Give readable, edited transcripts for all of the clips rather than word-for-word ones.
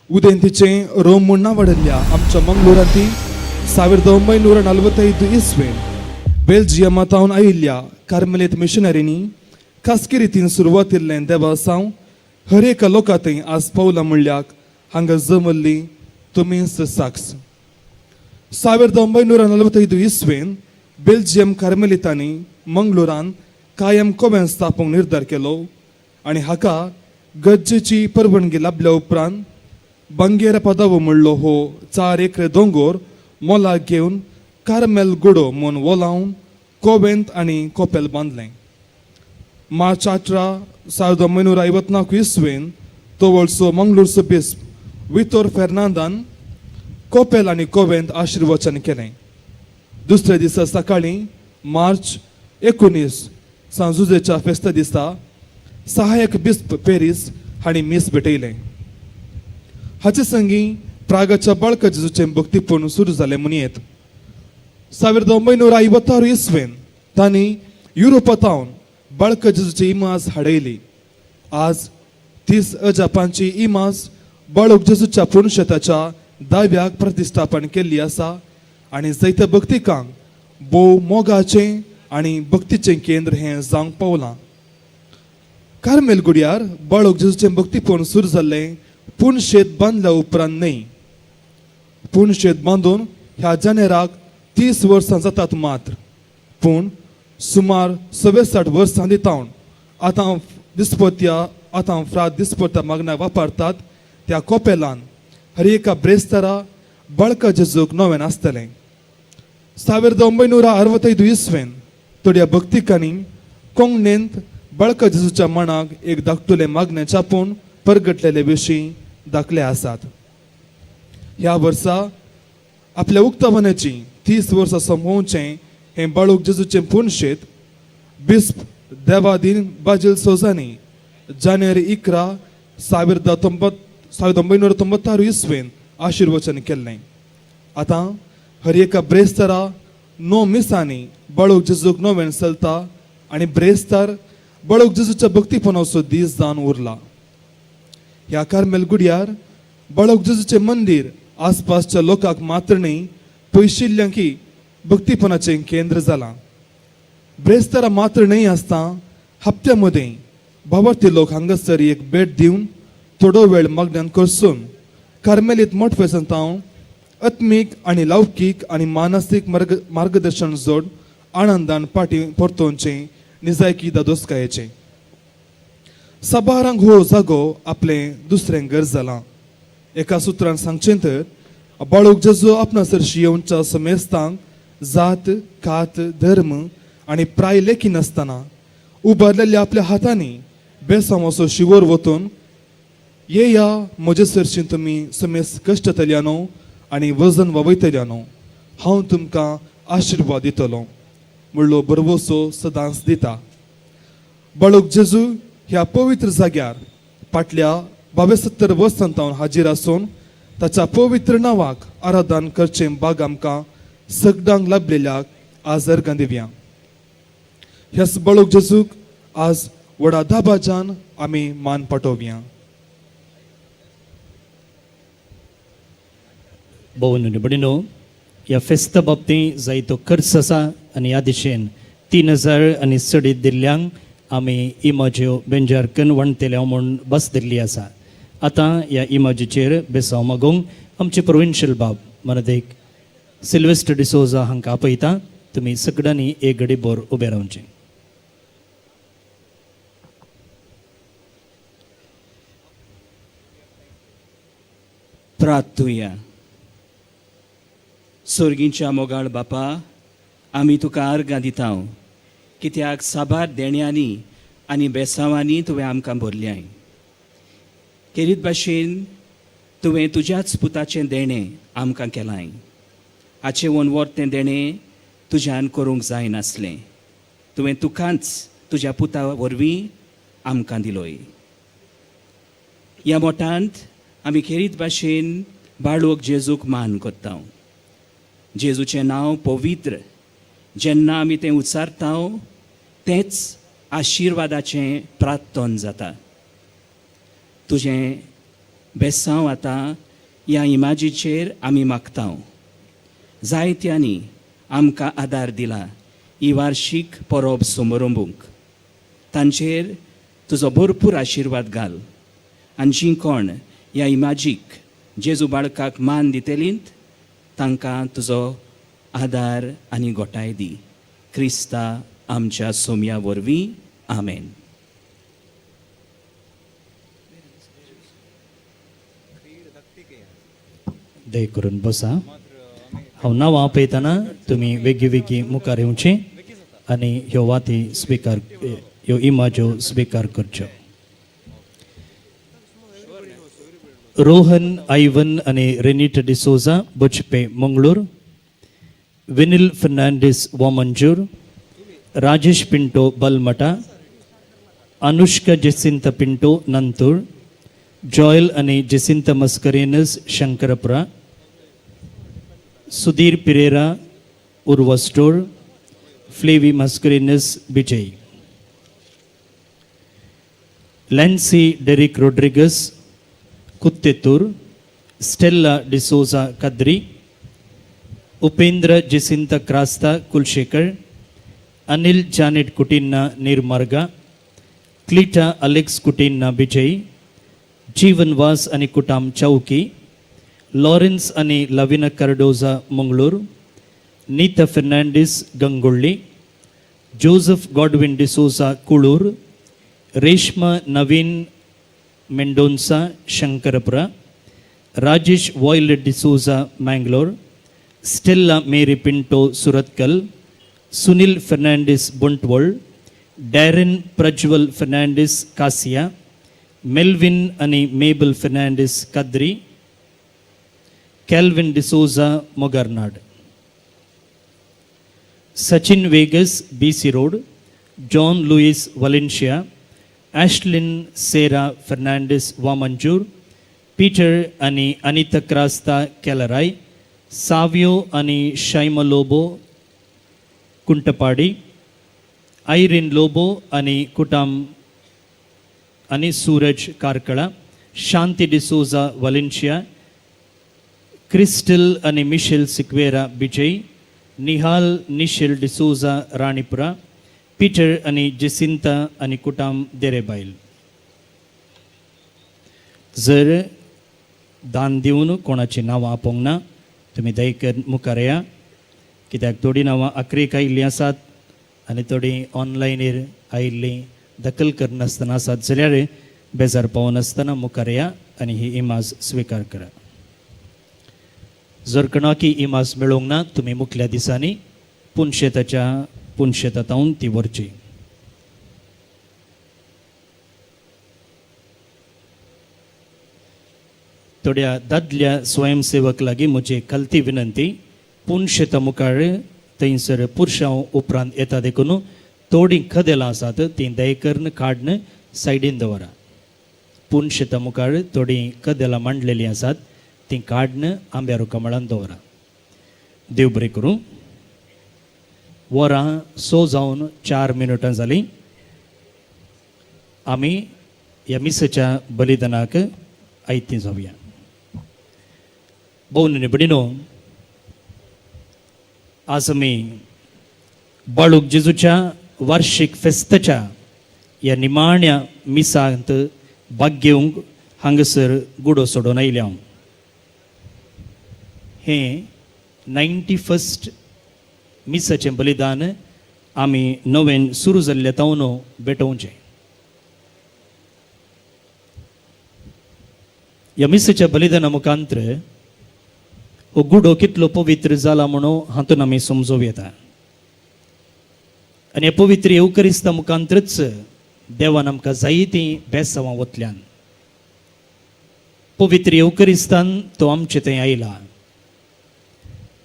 उदेंतीचें Rome म्हूण नांवाडल्ल्या आमच्या मंगळुरांती 1945 इस्वेन बेल्जियमांत आयिल्ल्या कार्मेलीत मिशनरींनी खासगी रितीन सुरवातिल्लें देवासांव हर एका लोकां थंय आज पावला म्हणल्याक हांगा जमल्ली तुमीच साक्ष. 1945 इस्वेन बेल्जियम कार्मेलितांनी मंगळुरान कायम कोवेंत स्थापूंक निर्धार केलो आनी हाका गरजेची परवानगी लाभल्या उपरांत बंगेर पदावो म्हणलो हो 4 एकर दोंगोर मोलाक घेवन कार्मेल गुडो म्हूण वोलावन कोवेंत आनी कोपेल बांदलें. मार्च 18 1954 इस्वेन तवळचो मंगळूरचो बिस्प वितोर फेर्नांदान कोपेल आनी कोवेंत आशिर्वचन केलें. दुसऱ्या दिसा सकाळीं मार्च 19 सांजुजेच्या फेस्ता दिसा सहायक बिस्प पेरीस हांणी मीस भेटयलें. हाचे संगी प्रागाच्या बाळका जेजूचें भक्तीपण सुरू जालें म्हणयेत. 1956 इस्वेन तांणी युरोपांत बाळका जेजूची इमाज हाडयली. आज 30 अजापांची इमाज बाळक जेजूच्या पुणशेताच्या दाव्याक प्रतिश्ठापन केल्ली आसा आनी जैत भक्तिकांक भोव मोगाचें आनी भक्तीचें केंद्र हें जावंक पावलां. कार्मेल गुड्यार बाळक जेजूचें भक्तीपण सुरू जाल्लें पूण शेत बांदल्या उपरांत न्हय. पूण शेत बांदून ह्या जानेराक 30 वर्सां जातात मात्र, पूण सुमार 60 वर्सां दितावन आतां दिसपत्या आतां फ्राद दिसपत्या मागण्या वापरतात त्या कोपेलान हर एका ब्रेस्तारा बाळका जेजूक नवें आसतलें. 1965 इस्वेन थोड्या भक्तिकांनी कोंकणींत बाळका जेजूच्या मनाक एक धाकटुलें मागणें छापून परगटलेले विशीं दाखले आसात. ह्या वर्सा आपल्या उक्तावनाची 30 वर्सां सोंपोवचें हें बाळूक जेजूचें पुणशेत बिस्प देवादीन बाजील सोजानी जानेवारी 11 1996 इस्वेन आशिर्वचन केल्लें. आतां हर एका ब्रेस्तारा 9 मिसांनी बाळूक जेजूक नवें चलता आनी ब्रेस्तार बाळूक जेजूच्या भक्तीपणाचो दीस जावन उरला. ह्या कार्मेल गुड्यार बाळक जेजूचें मंदीर आसपासच्या लोकांक मात्र न्हय पयशिल्ल्यांकी भक्तीपणाचें केंद्र जालां. ब्रेस्तारा मात्र न्हय आसता हप्त्या मदें भावार्थी लोक हांगासर एक भेट दिवन थोडो वेळ मागण्यान करसून कार्मेलीत मोठ वेसंतांव आत्मीक आनी लौकीक आनी मानसीक मार्गदर्शन जोड आनंदान पाटी परतोवचें निजायकी दादोसकायेचें. साबारांक हो जागो आपलें दुसरें घर जालां. एका सुत्रान सांगचें तर बाळूक जेजू आपणा सरशी येवच्या समेस्तांक जात कात धर्म आनी प्राय लेखी नासतना उबारलेल्या आपल्या हातांनी बेसांवाचो शिवोर वतून येया म्हजे सरशी तुमी समेस्त कश्टतल्यानो आनी वजन वावयतल्यानो हांव तुमकां आशिर्वाद दितलो म्हणलो बरवसो सदांच दिता. बाळूक जेजू ह्या पवित्र जाग्यार फाटल्या 72 वर्सां सावन हाजीर आसून ताच्या पवित्र नांवाक आराधन करचें बाग आमकां सगळ्यांक लाभलेल्याक आज अर्गां दिवया. ह्याच बाळूक जेजूक आज व्हडा दाबाजान आमी मान पाठोवया. भोवन भयणीनो, ह्या फेस्ता बाबतींत जायतो खर्च आसा आनी ह्या दिशेन 3000 आनी चडीत दिल्ल्यांक आमी इमाज्यो बेंजार कन्न वणतेल्या म्हूण बस दिल्ली आसा. आतां ह्या इमाजीचेर बेसांव मागूंक आमचे प्रोविन्शियल बाब मनदेक सिल्वेस्टर डिसोजा हांकां आपयता. तुमी सगळ्यांनी एक घडी बोर उबें रावचें. प्रार्थुया. सोर्गींच्या मोगाळ बापा, आमी तुका आर्गां दिता कित्याक साबार देण्यांनी आनी बेसांवांनी तुवें आमकां भरल्याय. खेरीत भाशेन तुवें तुज्याच पुताचें देणें आमकां केलांय. हाचें वनवर तें देणें तुज्यान करूंक जायनासलें. तुवें तुकाच तुज्या पुता वरवीं आमकां दिलोय. ह्या मोठांत आमी खेरीत भाशेन बाळोक जेजूक मान करता. जेजूचें नांव पवित्र जेन्ना आमी तें उच्चारता तेंच आशिर्वादाचें प्रार्थन जाता. तुजें बेसांव आतां ह्या इमाजीचेर आमी मागता. जायत्यांनी आमकां आदार दिला ही वार्शीक परब समारंभूंक. तांचेर तुजो भरपूर आशिर्वाद घाल आनी जीं कोण ह्या इमाजीक जेजू बाळकाक मान दितलींत तांकां तुजो आदार आनी गोठाय दी. क्रिस्ता आमच्या सोमया वरवीं, आमेन. दय करून बसा. हांव नांवां आपयतना तुमी वेगळी वेगळी मुखार येवची आनी ह्यो वाती स्विकार, ह्यो इमाज्यो स्विकार करच्यो. रोहन आयवन आनी रेनिटा डिसोजा, बचपे, मंगळूर. विनील फर्नांडीस, वामंजूर. राजेश पिंटो, बलमटा. अनुष्का जेसिंता पिंटो, नंतूर. जॉयल आनी Jacinta Mascarenhas, Shankarpura. Sudhir Pereira, Urwa store. Flavy Mascarenhas, Vijay. Lancy Derek Rodrigues, Kuttitur. Stella D'Souza, Kadri. Upendra Jacinta Crasta, Kulshekar. Anil Janet Kutinna, Neermarga. Cleta Alex Kutinna, Vijay. Jeevan was आनी कुटाम, चौकी. लॉरेन्स आनी Lavina Cardoza, Mangaluru. Nita Fernandes, Gangolli. Joseph Godwin D'Souza, Kulur. Reshma Naveen Mendonca, Shankarpura. Rajesh Violet D'Souza, Mangalore. Stella Mary Pinto, Surathkal. Sunil Fernandes, Bantwal. Darren Prajwal Fernandes, Kasia. Melvin आनी Mabel Fernandes, Kadri. Calvin D'Souza, Mogarnad. Sachin Vegas, BC road. John Louis, Valencia. Ashlyn Sera Fernandes, Vamanjoor. Peter आनी अनिता क्रास्ता, केलराय. सावियो आनी शैमा Lobo, कुंटपाडी. Irene Lobo आनी कुटाम आनी सूरज, कार्कळा. शांती D'Souza, वलेन्शिया. Crystal आनी Mitchell Sequeira, Bijay. निहाल Nishel D'Souza, राणीपुरा. Peter आनी जेसिंता आनी कुटाम, देरेबायल. जर दान दिवन कोणाची नांवां आपोवंक ना, तुमी दयकर मुखार या, कित्याक थोडीं नांवां आक्रेक आयिल्लीं आसात आनी थोडीं ऑनलायनीर आयिल्लीं दखल करनासतना आसात जाल्यार बेजार पावनासतना मुखार या आनी ही इमाज स्विकार करा. जर कोणाकी इमाज मेळोवंक ना, तुमी मुखल्या दिसांनी पुनशेताच्या पुनशेतांत ती व्हरची. थोड्या दादल्या स्वयंसेवक लागीं म्हजी खालती विनंती. पुनशेता मुखार थंयसर पुरशांव उपरांत येता देखून थोडीं कदेलां आसात, तीं दयकरून काडून सायडीन दवरा. पुनशेता मुखार थोडीं कदेलां मांडलेलीं आसात, तीं काडून आंब्या रुखामळान दवरा. देव बरें करूं. वरां 6 जावन 4 मिनटां जालीं. आमी ह्या मिसाच्या बलिदानाक आयतीं जावया. भोव भयणीनो, आज आमी बाळूक जेजूच्या वार्षिक फेस्ताच्या ह्या निमाण्या मिसांत भाग घेवंक हांगासर गुडो सोडून आयल्या. हें 91st मिसाचें बलिदान आमी नवेन सुरू जाल्ल्या तावन भेटोवचें. ह्या मिसाच्या बलिदाना मुखांत्र हो गुडो कितलो पवित्र जाला म्हणून हातून आमी समजूं येता आनी ह्या पवित्र येवकरिस्ता मुखांत्रच देवान आमकां जायतीं बेसांवां वतल्यान. पवित्र येवकरिस्तान तो आमचे थंय आयला.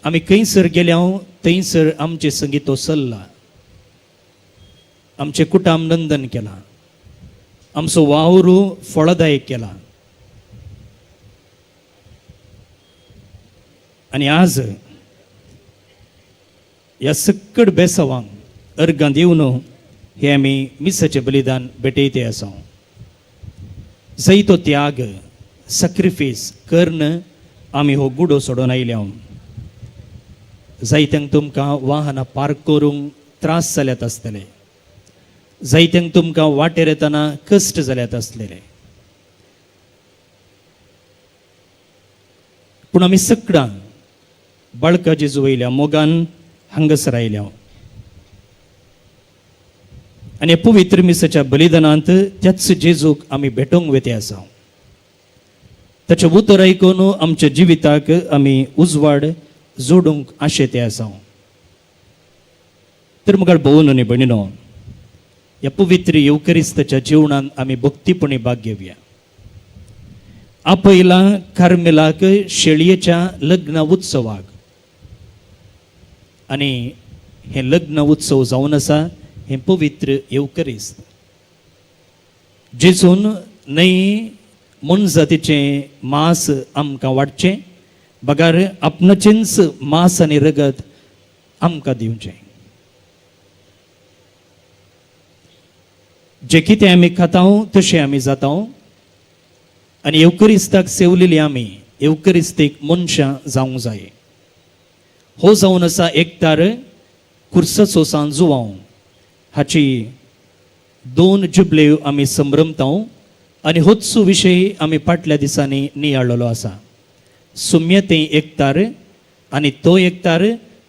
आमी खंयसर गेल्या थंयसर आमचे संगीत तो चल्ला. आमचें कुटाम नंदन केलां, आमचो वावर फळदायक केला आनी आज ह्या सक्कड बेसावांक अर्गांत येवन हे आमी मिसाचें बलिदान भेटयते आसा. जायतो त्याग, सॅक्रिफीस करून आमी हो गुडो सोडून आयल्या. जायत्यांक तुमकां वाहनां पार्क करूंक त्रास जाल्यात आसतले, जायत्यांक तुमकां वाटेर येतना कश्ट जाल्यात आसलेले, पूण आमी सगळां बाळका जेजू वयल्या मोगान हांगासर आयल्या आनी पवित्र मिसाच्या बलिदानांत त्याच जेजूक आमी भेटोवंक वेते आसा. ताचें उतर आयकून आमच्या जिविताक आमी उजवाड जोडूंक आशेते आसा. तर मुखार भोवन आनी भयणीनो, ह्या पवित्र येवकरिस्ताच्या जेवणान आमी भक्तीपणी भाग घेवया. आपयला कार्मेलाक शेळयेच्या लग्न उत्सवाक आनी हें लग्न उत्सव जावन आसा हें पवित्र येवकरिस्त जेजून न्हय मनजातीचें मांस आमकां वाडचें बगार आपणाचेंच मांस आनी रगत आमकां दिवचें. जें कितें आमी खाता तशें आमी जाता आनी येवकरिस्ताक सेवलेली आमी येवकरिस्तीक मनशां जावंक जाय. हो जावन आसा एकतार कुर्साचो सांजुवांव हाची 2 जुबले आमी संभ्रमता आनी होच विशय आमी फाटल्या दिसांनी नियाळलेलो आसा. सुम्यते एकतार आनी तो एकतार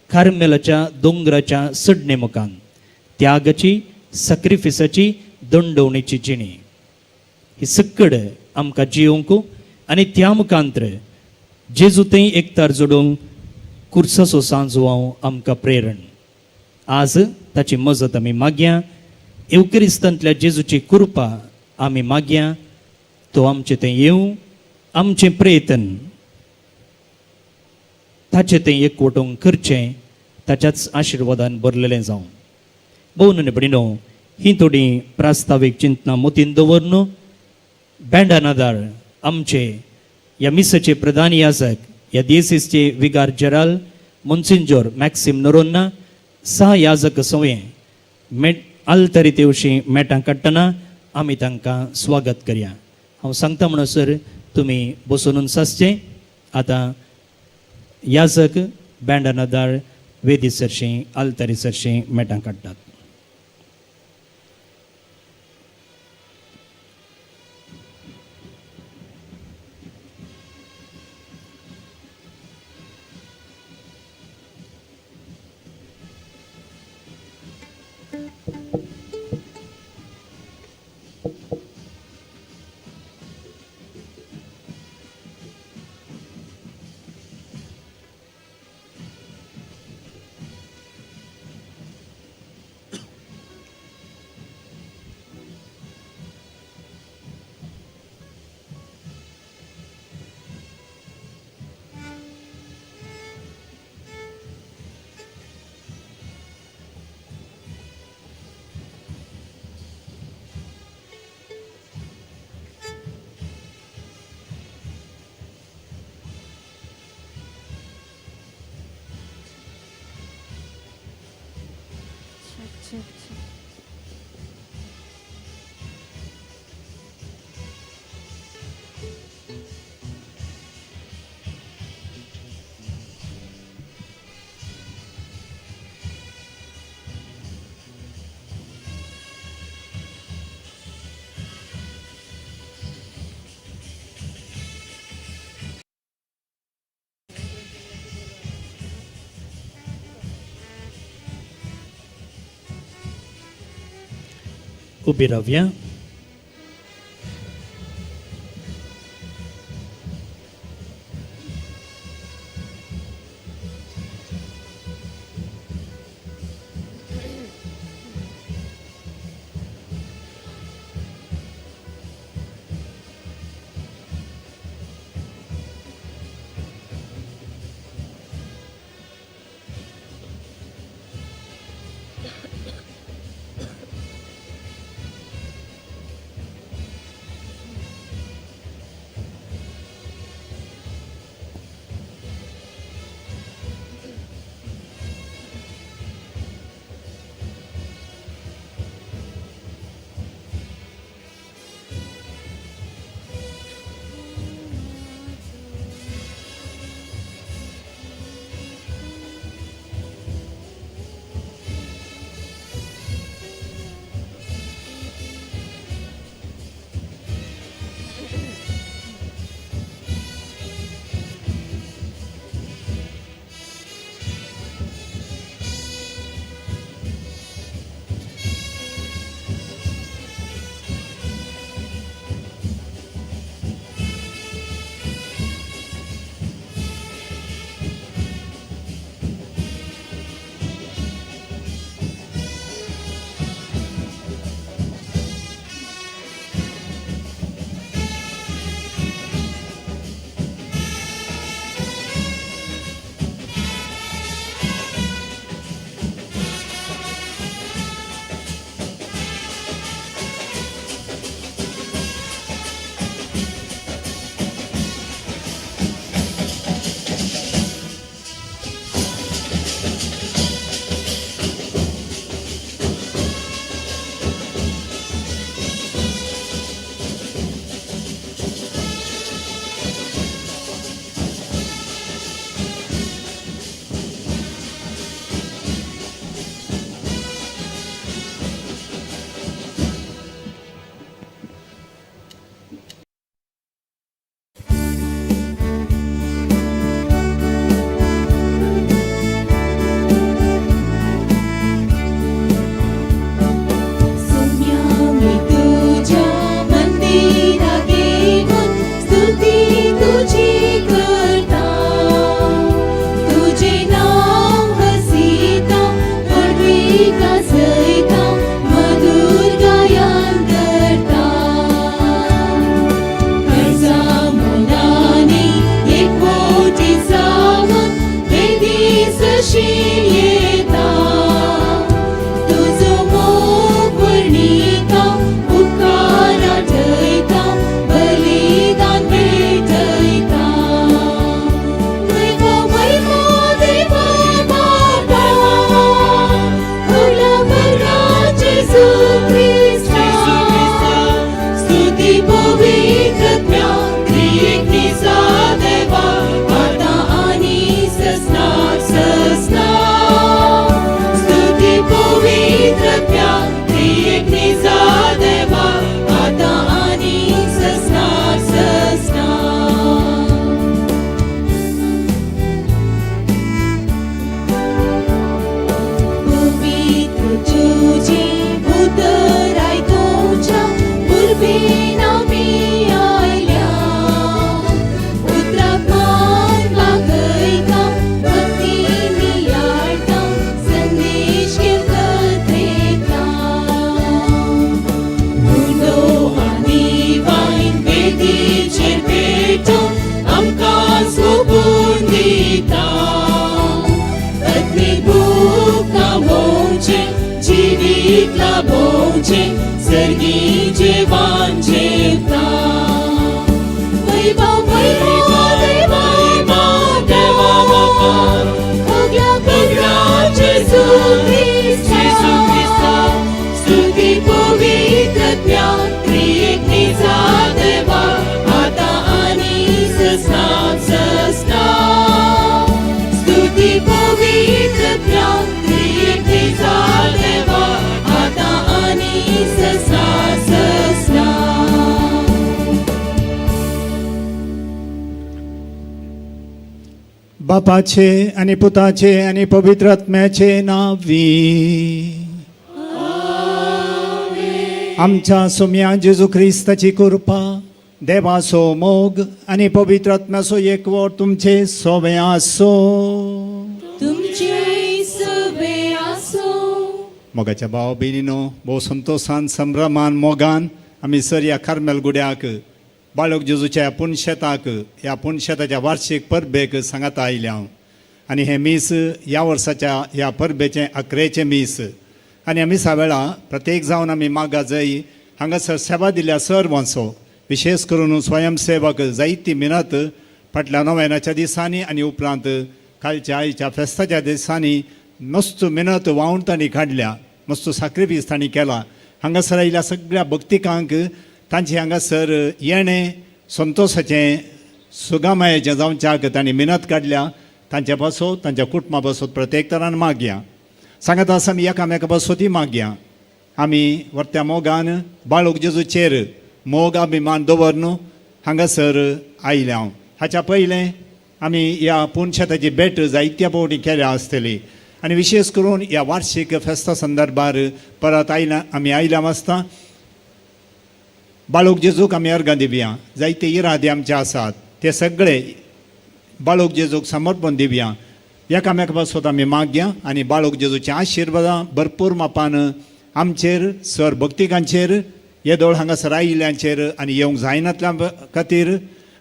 कार्मेलाच्या दोंगराच्या सडणे मुखान त्यागाची सॅक्रिफिसाची दंडवणीची जिणी ही सक्कड आमकां जियोवंक आनी त्या मुखांत्र जेजू थंय एकतार जोडूंक कुर्साचो सांजवांव आमकां प्रेरण. आज ताची मजत आमी मागया. येवक्रिस्तांतल्या जेजूची कृपा आमी मागया. तो आमचे थंय येवं, आमचें प्रयत्न ताचें थंय एकवटूंक करचें, ताच्याच आशिर्वादान भरलेलें जावं. भोवन आनी भयणीनो, ही थोडीं प्रास्तावीक चिंतनां मतीन दवरन बँडान आदार आमचे ह्या मिसाचे प्रधान याजक ह्या दियेसीसचे विगार जेराल मोन्सिंजोर मॅक्सिम नोरोन्ना सहा याजक संवये मेट आलतरी तेवशी मेटां काडटना आमी तांकां स्वागत करया. हांव सांगता म्हणसर तुमी बसून सासचें. आतां याजक बँडान आदार वेदी सरशीं आलतरी सरशीं मेटां काडटात. उबी रावया. दिता. आत्मीक भूक थांबोवचें, जिवीत लाभोवचें, सर्गी जेवण जेवता. वैभव वैभव देवा देवा बापा, सगळ्या बऱ्या जेजू क्रिस्ता, स्तुती पवित्र आत्म्या, त्रिएक निजा देवा, आतां आनी ससना ससना. स्तुती पवित्र आत्म्या, त्रिएक निजा देवा, आतां आनी ससना ससना. बापाचे आनी पुताचे आनी पवित्र आत्म्याचे नांवी. आमच्या सोम्या जेजू क्रिस्ताची कृपा, देवाचो मोग आनी पवित्र आत्म्याचो एकवट तुमचे सोवे आसो. तुमचे सवे आसो. मोगाच्या भाव भयणीनो, भोव संतोशान, संभ्रमान, मोगान आमी सर ह्या कार्मेल गुड्याक बाळक जेजूच्या ह्या पुनशेताक, ह्या पुनशेताच्या वार्षीक परबेक सांगाता आयल्या हांव. आनी हें मीस ह्या वर्साच्या ह्या परबेचें अकरेचें मीस. आनी ह्या मिसा वेळा प्रत्येक जावन आमी मागा जय हांगासर सेवा दिल्या सर्वांचो, विशेष करून स्वयंसेवक जायती मिनत फाटल्या नोवेनाच्या दिसांनी आनी उपरांत कालच्या आयच्या फेस्ताच्या दिसांनी मस्त मिनत वावून तांणी काडल्या, मस्त साक्रिफीस तांणी केला. हांगासर आयिल्ल्या सगळ्या भक्तिकांक तांचे हांगासर येणें संतोशाचें, सुगामायेचें जावच्याक तांणी मिनत काडल्या. तांच्या पासत, तांच्या कुटुंबा पासत प्रत्येक तरान मागया. सांगत आसा, आमी एकामेका पासतूय मागया. आमी वर्त्या मोगान बाळक जेजूचेर मोग अभिमान दवर न्हू हांगासर आयल्या हांव. हाच्या पयलें आमी ह्या पुनशेताची भेट जायत्या फावटी केल्या आसतली आनी विशेष करून ह्या वार्षीक फेस्ता संदर्भार परत आयल्या आमी. आयल्या आसता बाळक जेजूक आमी अर्गां दिवया. जायते इरादे आमचे आसात, ते सगळे बाळक जेजूक समर्पण दिवया. एकामेका पासत आमी मागया आनी बाळक जेजूचे आशिर्वादां भरपूर मापान आमचेर, सर भक्तिकांचेर, येदोळ हांगासर आयिल्ल्यांचेर आनी येवंक जायनातल्या खातीर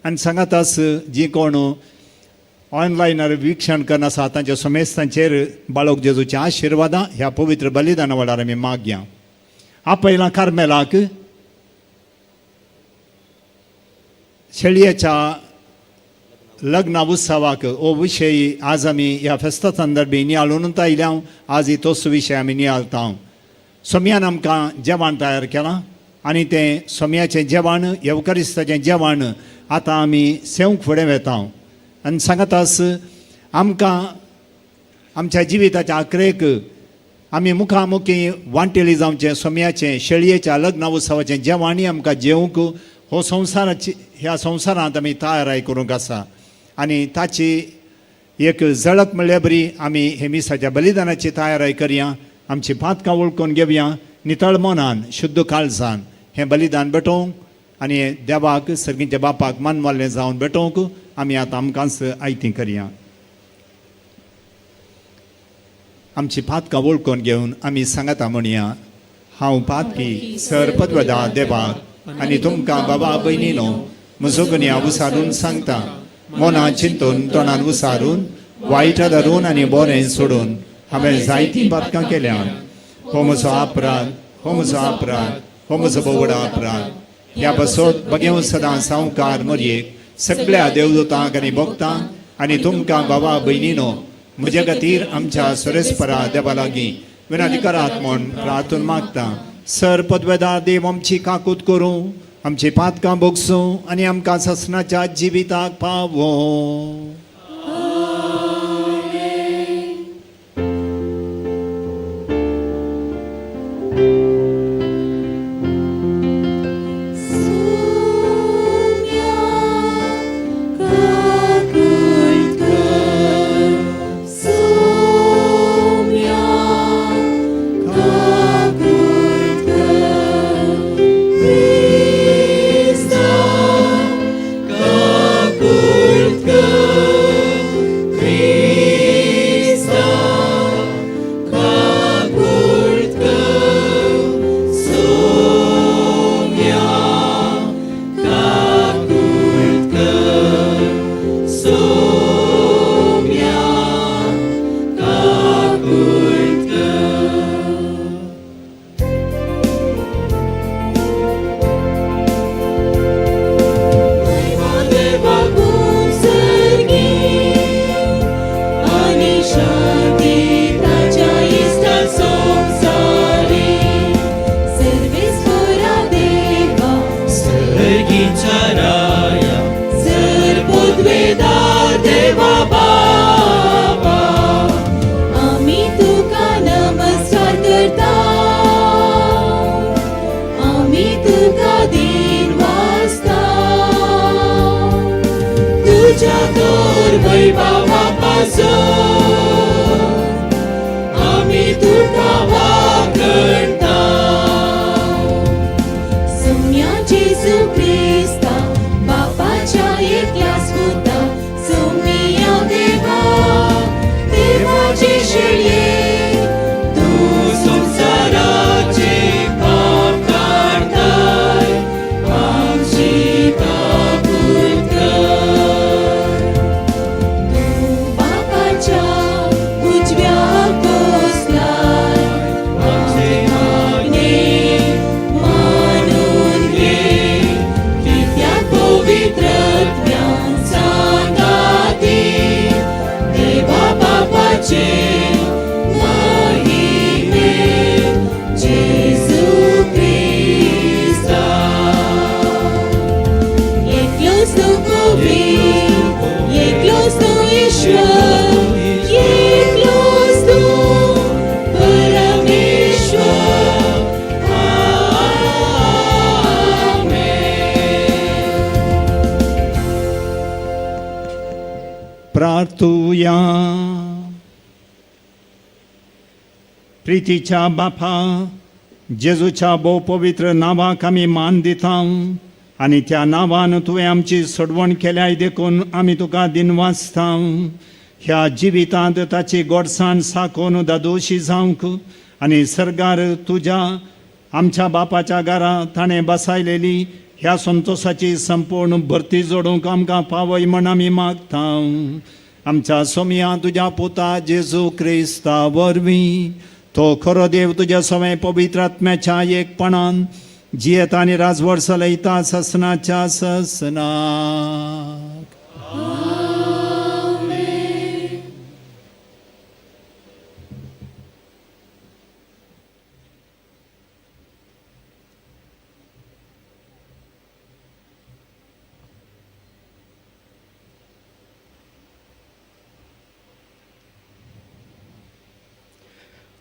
आनी सांगातास जी कोण ऑनलायनार विक्षण करना आसा तांच्या समेस्तांचेर बाळक जेजूच्या आशिर्वादां ह्या पवित्र बलिदाना वेळार आमी मागया. आपयलां कार्मेलाक शेळयेच्या लग्ना उत्सवाक. हो विशय आज आमी ह्या फेस्ता संदर्भी नियाळून आयल्या. आज तोच विशय आमी नियाळता. सोम्यान आमकां जेवण तयार केलां आनी तें सोम्याचें जेवण, येवकरिस्ताचें जेवण आतां आमी सेवंक फुडें वेता. आनी सांगतास आमकां आमच्या जिविताच्या आखरेक आमी मुखामुखी वांटेली जावचें सोम्याचें शेळयेच्या लग्न उत्सवाचें जेवणूय आमकां जेवंक हो संवसाराची ह्या संवसारांत आमी तयाराय करूंक आसा. आनी ताची एक झळक म्हणल्यार बरी आमी हे मिसाच्या बलिदानाची तयाराय करया. आमची पातकां वळखून घेवया. नितळ मनान, शुद्ध काळजान हें बलिदान भेटोवंक आनी देवाक, सर्गीच्या बापाक मानवालें जावन भेटोवंक आमी आतां आमकांच आयती करया. आमची पातकां वळखून घेवन आमी सांगाता म्हणया, हांव पातकी सर पदवदा देवाक आनी तुमकां बाबा भयणीनो म्हजो गुन्यांव उसारून सांगता. मनां चिंतून, तोंडान उसारून, वायट धरून आनी बरें सोडून हांवें जायतीं पातकां केल्यात. हो म्हजो अपराध, हो म्हजो अपराध, हो म्हजो बोवडा अपराध. ह्या पासत बगेव सदां सावकार मोरयेक, सगळ्या देवदूतांक आनी भक्तांक आनी तुमकां बाबा भयणीनो म्हज्या खातीर आमच्या सुरेस्परा देवा लागीं विनंती करात म्हूण प्रार्थून मागता. सर पदवेदार देव आमची काकूत करूं, आमची पातकां भोगसूं आनी आमकां ससनाच्या जिविताक पावो. सोम्या काकूत कर, सोम्या काकूत कर, क्रिस्ता काकूत कर. तुज्या थोर वैभवा पासून आमी तुका वाखणता. सोम्या जेजू क्रिस्ता बापाच्या एकल्याच पुता, सोम्या देवा देवाचे शेळये, तूं संवसाराचे पाप काडताय, आमची काकूट कर. तूं बापाच्या उजव्या बसलाय, आमचे मागणे मानून घे, कित्याक पवित्र ज्ञान सांगाती देवा बापाचे महिमे जेजू क्रिस्ता. एकलोच तूं पवित्र, एकलोच तूं ईश्वर, एकलोच तूं परमेश्वर. आमेन. प्रार्थुया. प्रितीच्या बापा, जेजूच्या भोव पवित्र नांवाक आमी मान दिता आनी त्या नांवान तुवें आमची सोडवण केल्याय देखून आमी तुका दिनवासता. ह्या जिवितांत ताची गोडसाण साकोवन दादोशी जावंक आनी सर्गार तुज्या आमच्या बापाच्या घरा ताणें बसायलेली ह्या संतोसाची संपूर्ण भरती जोडूंक आमकां पावय म्हण आमी मागता, आमच्या सोमया तुज्या पुता जेजू क्रिस्ता वरवीं. तो खरो देव तुज्या सवें पवित्र आत्म्याच्या एकपणान जियेता आनी राजवट चलयता ससनाच्या ससनाक. आमेन.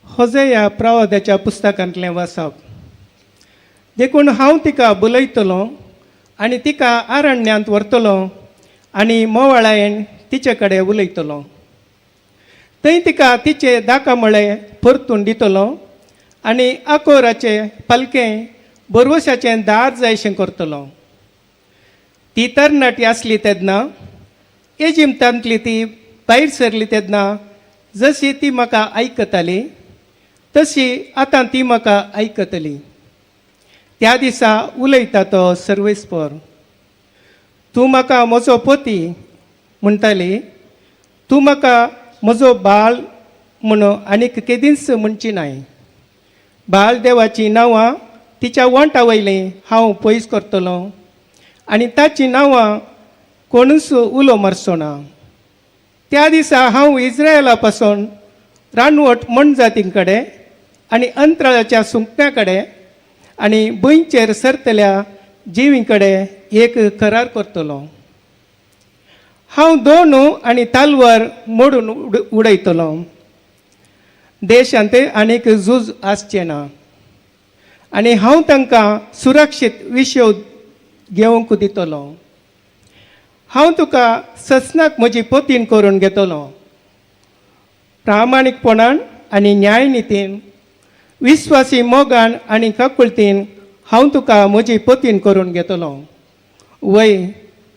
होजेया प्रवादाच्या पुस्तकांतलें वाचप. देखून हांव तिका बुलयतलो आनी तिका आरण्यांत व्हरतलो आनी मोवाळायेन तिचे कडेन उलयतलो. थंय तिका तिचे दाकामळे परतून दितलो आनी आकोराचे पालकें बरवशाचें दार जायशें करतलो. ती तरणाटी आसली तेन्ना, एजिमतांतली ती भायर सरली तेन्ना जशी ती म्हाका आयकताली तशी आतां ती म्हाका आयकतली. त्या दिसा उलयता तो सर्वेस्पर. तूं म्हाका म्हजो पती म्हणटाली, तूं म्हाका म्हजो बाळ म्हूण आनीक केदींच म्हणची नाय. बाळ देवाचीं नांवां तिच्या वंटा वयलीं हांव पयस करतलो आनी ताचीं नांवां कोणूच उलो मारचो ना. त्या दिसा हांव इस्रायला पासून रानवट मनजातीं कडेन आनी अंतराळाच्या सुकण्यां कडेन आनी भंयचेर सरतल्या जिवीं कडेन एक करार करतलो. हांव दोन आनी तालवार मोडून उडयतलो. देशांत आनीक झूज आसचें ना आनी हांव तांकां सुरक्षीत विशय घेवंक दितलो. हांव तुका ससनाक म्हजी पतीन करून घेतलो. प्रामाणीकपणान आनी न्यायनितीन, विस्वासी मोगान आनी काकुळतीन हांव तुका म्हजी पतीन करून घेतलो. वय,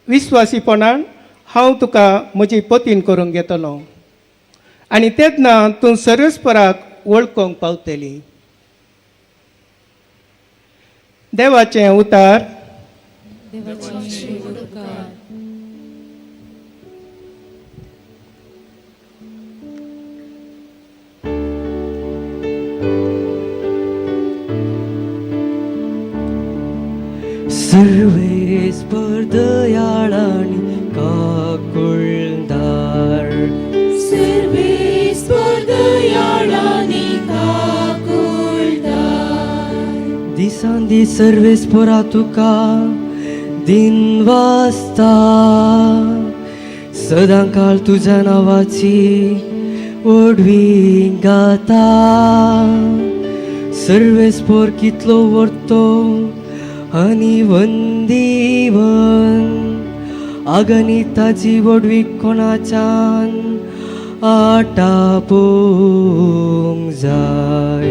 विस्वासीपणान हांव तुका म्हजी पतीन करून घेतलो आनी तेन्ना तूं सर्वेस्पराक वळखूंक पावतली. देवाचें उतार. देवाची उपकार. सर्वेस्पर दयाळानी काकुळदार, सर्वेस्पर दयाळानी काकुळदार, दिसान दीस सर्वेस्परा तुका दिन वाजता, सदां काळ तुज्या नांवाची ओडवी गाता. सर्वेस्पर कितलो व्हरतो आनी वंदीवन आगनी ताजी व्हडवीक कोणाच्यान आटापूंक जाय.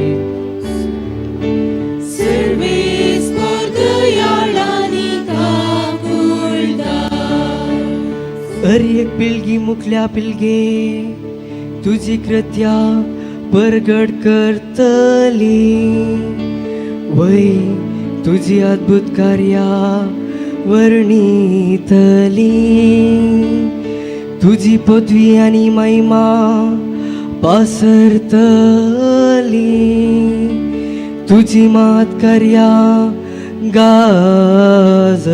सर्वेस्पर दयाळांनी काकुळटा. हर एक पिळगी मुखल्या पिळगे तुजी कृत्या परगट करतली. वय तुजी अद्भुत कार्या वर्णितली. तुजी पदवी आनी महिमा पसरतली. तुजी मात कार्या गाजयतली.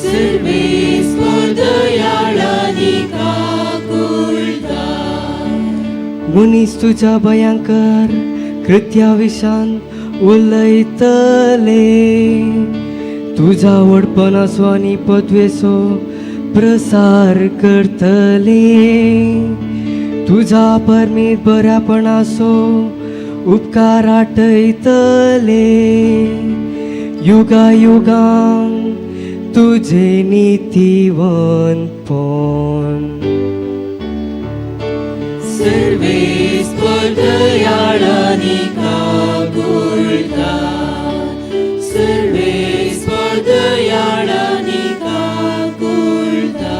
सर्वेस्पर दयाळांनी काकुळटा. मनीस तुज्या भयंकर कृत्या विशान उलयतले. तुज्या व्हडपणाचो आनी पदवेचो प्रसार करतले. तुज्या परमीत बऱ्यापणाचो उपकार आटयतले. युगा युगांक तुजें नितीवंतपण. सर्वेस्पर दयाळांनी काकुळटा. सर्वेस्पर दयाळांनी काकुळटा.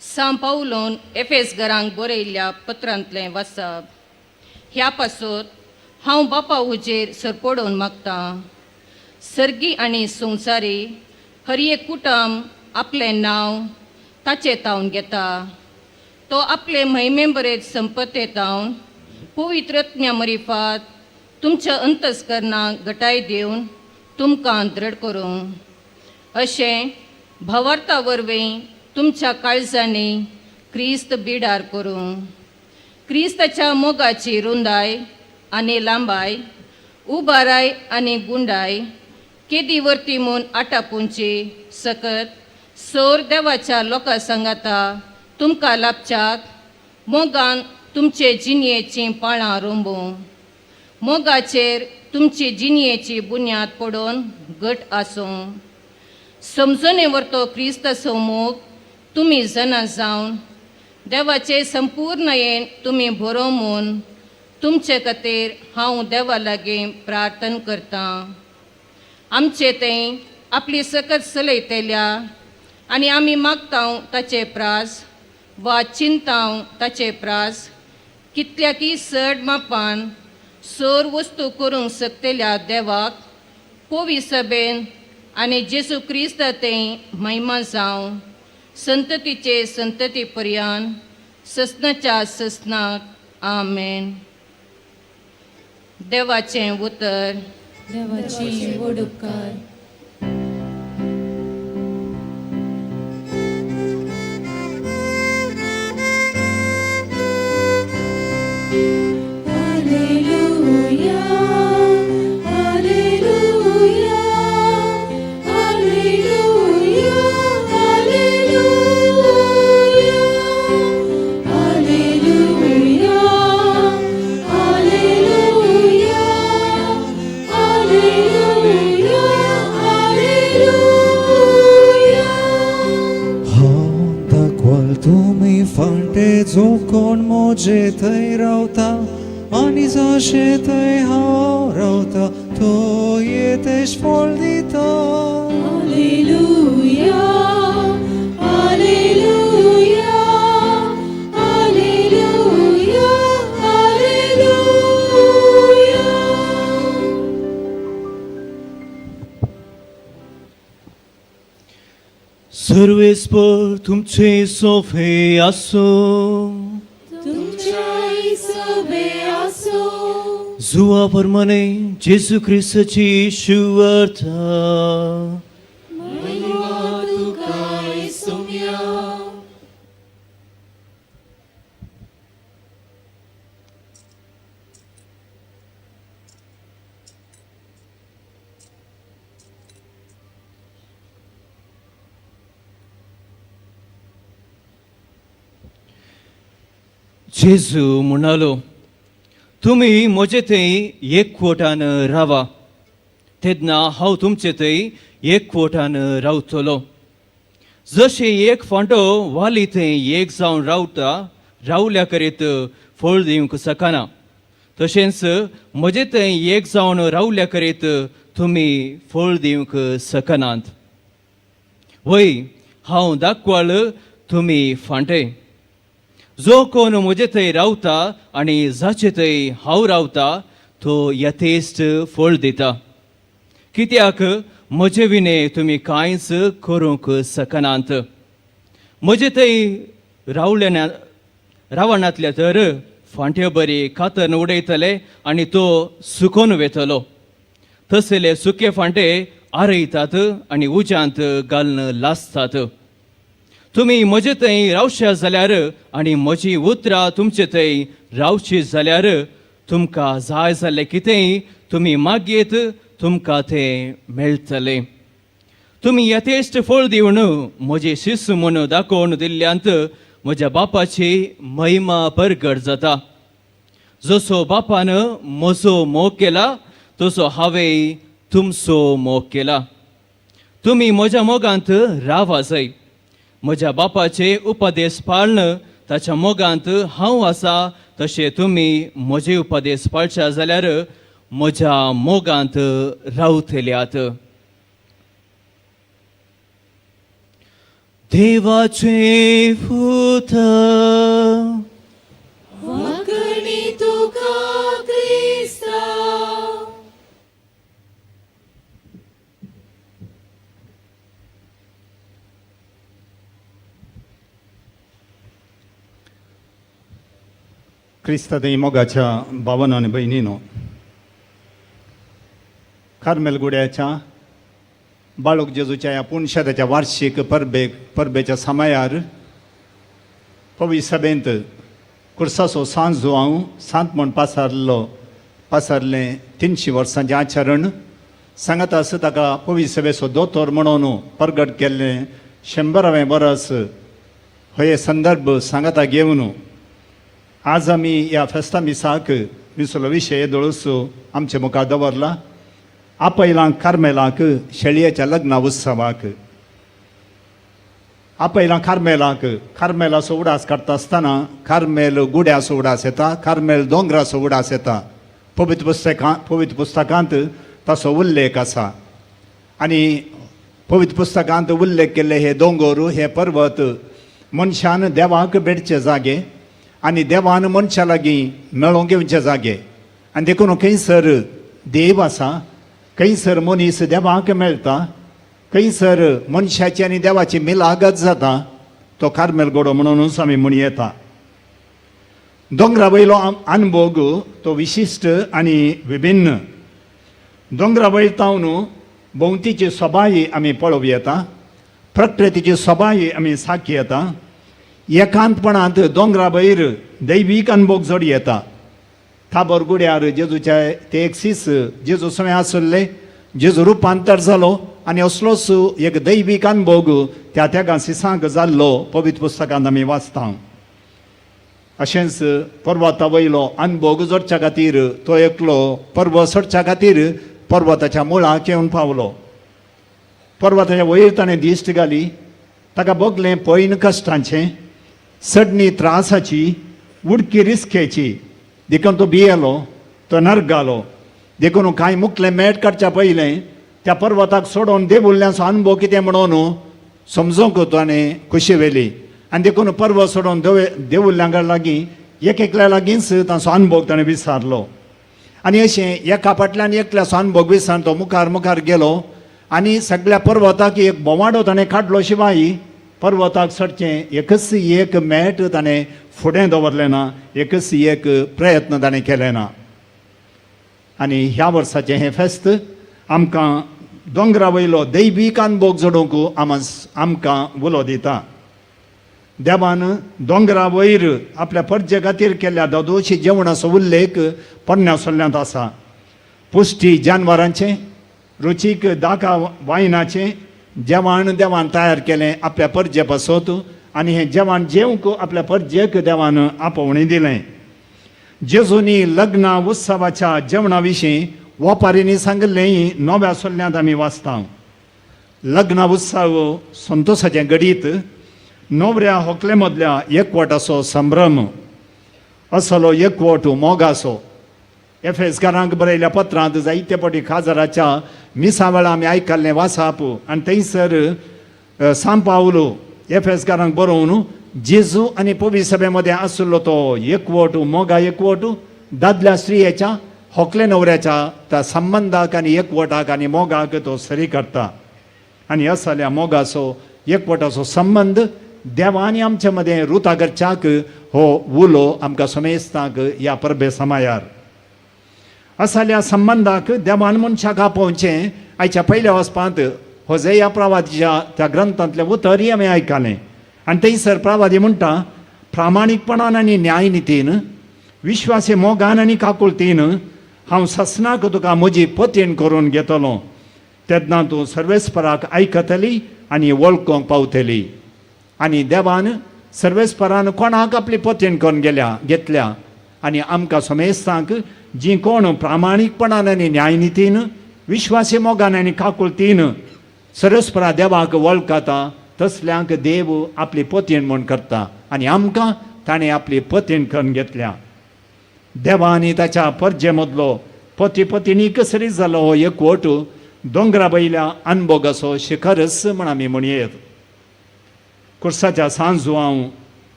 सांव पावलोन एफेस घरांक बरयल्ल्या पत्रांतलें वाचप. ह्या पासत हांव बापा हुजेर सरपडोवन मागतां. सर्गी आनी संवसारी हर एक कुटुंब आपलें नांव ताचें तावन घेता. तो आपले म्हयमे बरेच संपत्ते तावन पवित्र आत्म्या मरिफात तुमच्या अंतस्करणाक घटाय दिवन तुमकां दृढ करूं. अशें भावार्था वरवीं तुमच्या काळजांनी क्रिस्त बिडार करूं. क्रिस्ताच्या मोगाची रुंदाय आनी लांबाय, उबाराय आनी गुंडाय केदी वर्ती म्हूण आटापुंची सकत सोर देवाच्या लोकां सांगाता तुमकां लाभच्याक मोगान तुमचे जिणयेचीं पाळां रोंबूं. मोगाचेर तुमची जिणयेची बुन्याद पडोवन घट आसूं. समजणे वरतो क्रिस्ताचो मोग तुमी जाणा जावन देवाचे संपूर्णयेन तुमी भरोव म्हूण तुमचे खातीर हांव देवा लागीं प्रार्थना करतां. आमचे थंय आपली सकत चलयतल्या आनी आमी मागता ताचे प्रास वा चिंताव ताचे प्रास कितल्याकी चड मापान सोर वस्तू करूंक शकतल्या देवाक पोवी सभेन आनी जेजू क्रिस्त थंय महिमा जावं संततीचे संतती पर्यान ससनाच्या ससनाक. आमेन. देवाचें उतर. देवाची व्हड उपकार. Alleluia, Alleluia, Alleluia, Alleluia, Alleluia, Alleluia, Alleluia, Alleluia. हांव दाखवाल तुमी फांटे जो कोण म्हजे थंय रावता आनी जशें थंय हांव रावता तो येतेश फळ दिता. Alleluia, Alleluia, Alleluia, Alleluia. सर्वेस्पर तुमचे सोफे आसो. तुमच्याय सवे आसो. जुवा प्रमाणे जेजू क्रिस्ताची शुवार्ता. महिमा तुकाय सोम्या. जेजू म्हणालो, तुमी म्हजे थंय एकवटान रावा, तेन्ना हांव तुमचे थंय एकवटान रावतलो. जशें एक फांटो वाली थंय एक जावन रावता रावल्या करीत फळ दिवंक शकना, तशेंच म्हजे थंय एक जावन रावल्या करीत तुमी फळ दिवंक शकनात. वय, हांव दाखवाळ, तुमी फांटे. जो कोण म्हजे थंय रावता आनी जाचे थंय हांव रावता तो यथेश्ट फळ दिता, कित्याक म्हजे विणे तुमी कांयच करूंक शकनात. म्हजे थंय रावले ना रावणांतल्या तर फांट्यो बरी कातरन उडयतले आनी तो सुकोन वेतलो. तसले सुके फांटे आरयतात आनी उज्यांत घालून लासतात. तुमी म्हजे थंय रावशा जाल्यार आनी म्हजी उतरां तुमचे थंय रावची जाल्यार तुमकां जाय जाल्लें कितेंय तुमी मागयेत, तुमकां तें मेळटलें. तुमी यथेश्ट फळ दिवन म्हजे शिस्त म्हूण दाखोवन दिल्ल्यांत म्हज्या बापाची महिमा परगट जाता. जसो बापान म्हजो मोग केला तसो हांवें तुमचो मोग केला. तुमी म्हज्या मोगांत रावा जाय. म्हज्या बापाचे उपदेश पाळन ताच्या मोगांत हांव आसा तशें तुमी म्हजे उपदेश पाळच्या जाल्यार म्हज्या मोगांत रावतल्यात. देवाचे उतर. वाकणी तुका क्रिस्ता. क्रिस्ता थंय मोगाच्या भावान आनी भयणीनो, कार्मेल गुड्याच्या बाळूक जेजूच्या ह्या पुनशेताच्या वार्षीक परबेक परबेच्या समयार पवी सभेंत कुर्साचो सांजो हांव सांत म्हण पासारलो पासारलें 300 वर्सांचें आचरण सांगता आसा. ताका पवी सभेचो दोतोर म्हणून परगट केल्लें 100वें बरस हे संदर्भ सांगता घेवन आज आमी ह्या फेस्ता मिसाक मिसलो विशय दळूस आमचे मुखार दवरला. आपयलां कार्मेलाक शेळयेच्या लग्ना उत्सवाक. आपयलां कार्मेलाक. कार्मेलाचो उडास काडटा आसतना कार्मेल गुड्याचो उडास येता, कार्मेल दोंगराचो उडास येता. पवित्र पुस्तकांत ताचो उल्लेख आसा आनी पवित्र पुस्तकांत उल्लेख केल्ले हे दोंगर हे पर्वत मनशान देवाक भेटचे जागे आनी देवान मनशा लागीं मेळोवंक घेवचे जागे. आनी देखून खंयसर देव आसा, खंयसर मनीस देवाक मेळटा, खंयसर मनशाची आनी देवाची मिलागत जाता, तो कार्मेल गोडो म्हणूनच आमी म्हण येता. दोंगरा वयलो अनभोग तो विशिश्ट आनी विभिन्न. दोंगरा वयर तावन भोंवतीची सोबाय आमी पळोवं येता, प्रकृतीची सोबाय आमी साखी येता. एकांतपणांत दोंगरा वयर दैवीक अनभोग जोड येता. ताबर गुड्यार जेजूच्या ते एक सीस जेजू समें आसुल्ले, जेजू रुपांतर जालो आनी असलोच एक दैवीक अनभोग त्या त्यागा सिसांक जाल्लो पवित्र पुस्तकांत आमी वाचता. अशेंच पर्वता वयलो अनभोग जोडच्या खातीर तो एकलो पर्वत सोडच्या खातीर पर्वताच्या मुळाक येवन पावलो. पर्वताच्या वयर ताणें दिश्ट घाली, ताका भोगलें पयन कश्टांचें, सडणी त्रासाची, उडकी रिस्केची. देखून तो भियेलो, तो नर्गालो. देखून कांय मुखलें मेट काडच्या पयलें त्या पर्वताक सोडोवन देवुल्ल्यांचो अनुभव कितें म्हणून समजूंक ताणें खुशी व्हेली. आनी देखून पर्वत सोडोवन देवुल्ल्यांक लागीं एक एकल्या लागींच तांचो अनुभव ताणें विचारलो. आनी अशें एका फाटल्यान एकल्याचो अनुभव विचारून तो मुखार मुखार गेलो आनी सगळ्या पर्वताक एक बोवाडो ताणें काडलो. शिवाय पर्वताक चडचें एकच एक मेट ताणें फुडें दवरलें ना, एकच एक प्रयत्न ताणें केलें ना. आनी ह्या वर्साचें हें फेस्त आमकां दोंगरा वयलो दैवीक अनभोग जोडूंक आमकां उलो दिता. देवान दोंगरा वयर आपल्या परजे खातीर केल्ल्या दोदोशी जेवणाचो उल्लेख पोरण्या सल्ल्यांत आसा. पुश्टी जानवरांचें, रुचीक दाका वायनाचें जेवण देवान तयार केलें आपल्या परजे पासत आनी हें जेवण जेवंक आपल्या परजेक देवान आपोवणें दिलें. जेजूनी लग्ना उत्सवाच्या जेवणा विशीं वपारींनी सांगिल्लें नव्या सोल्ल्यांत आमी वाचता. लग्न उत्सव संतोसाचें घडीत, नवऱ्या होकले मदल्या एकवटाचो संभ्रम, असलो एकवट मोगाचो. एफेसकारांक बरयल्या पत्रांत जायते फावटी खाजराच्या मिसा वेळा आमी आयकल्लें वाचप आनी थंयसर सांत पावलो एफेसकारांक बरोवन जेजू आनी पवी सभे मदें आशिल्लो तो एकवट, मोगा एकवट, दादल्या स्त्रियेच्या होकले नवऱ्याच्या त्या संबंदाक आनी एकवटाक आनी मोगाक तो सरी करता. आनी असल्या मोगाचो एकवटाचो संबंद देवा आनी आमच्या मदें रुता करच्याक हो उलो आमकां समेस्तांक ह्या परबे समायार. असल्या संबंदाक देवान मनशाक आपोवचें आयच्या पयल्या वचपांत होजया प्रवादीच्या त्या ग्रंथांतलें उतरय आमी आयकलें. आनी थंयसर प्रवादी म्हणटा, प्रामाणीकपणान आनी न्यायनितीन, विश्वासी मोगान आनी काकुळतीन हांव ससनाक तुका म्हजी पतीण करून घेतलो, तेन्ना तूं सर्वेस्पराक आयकतली आनी वळखूंक पावतली. आनी देवान सर्वेस्परान कोणाक आपली पतीण करून गेल्या घेतल्या आनी आमकां समेस्तांक जीं कोण प्रामाणीकपणान आनी न्यायनितीन, विश्वासी मोगान आनी काकुळतीन सर्वेस्परा देवाक वळखता तसल्यांक देव आपली पतीण म्हूण करता आनी आमकां ताणें आपली पतीण करून घेतल्या. देवा आनी ताच्या परजे मदलो पती पतिणीक सरी जालो हो एकवट दोंगरा वयल्या अनभोगाचो शिखरच म्हण आमी म्हणयेत. कुर्साच्या सांजू हांव,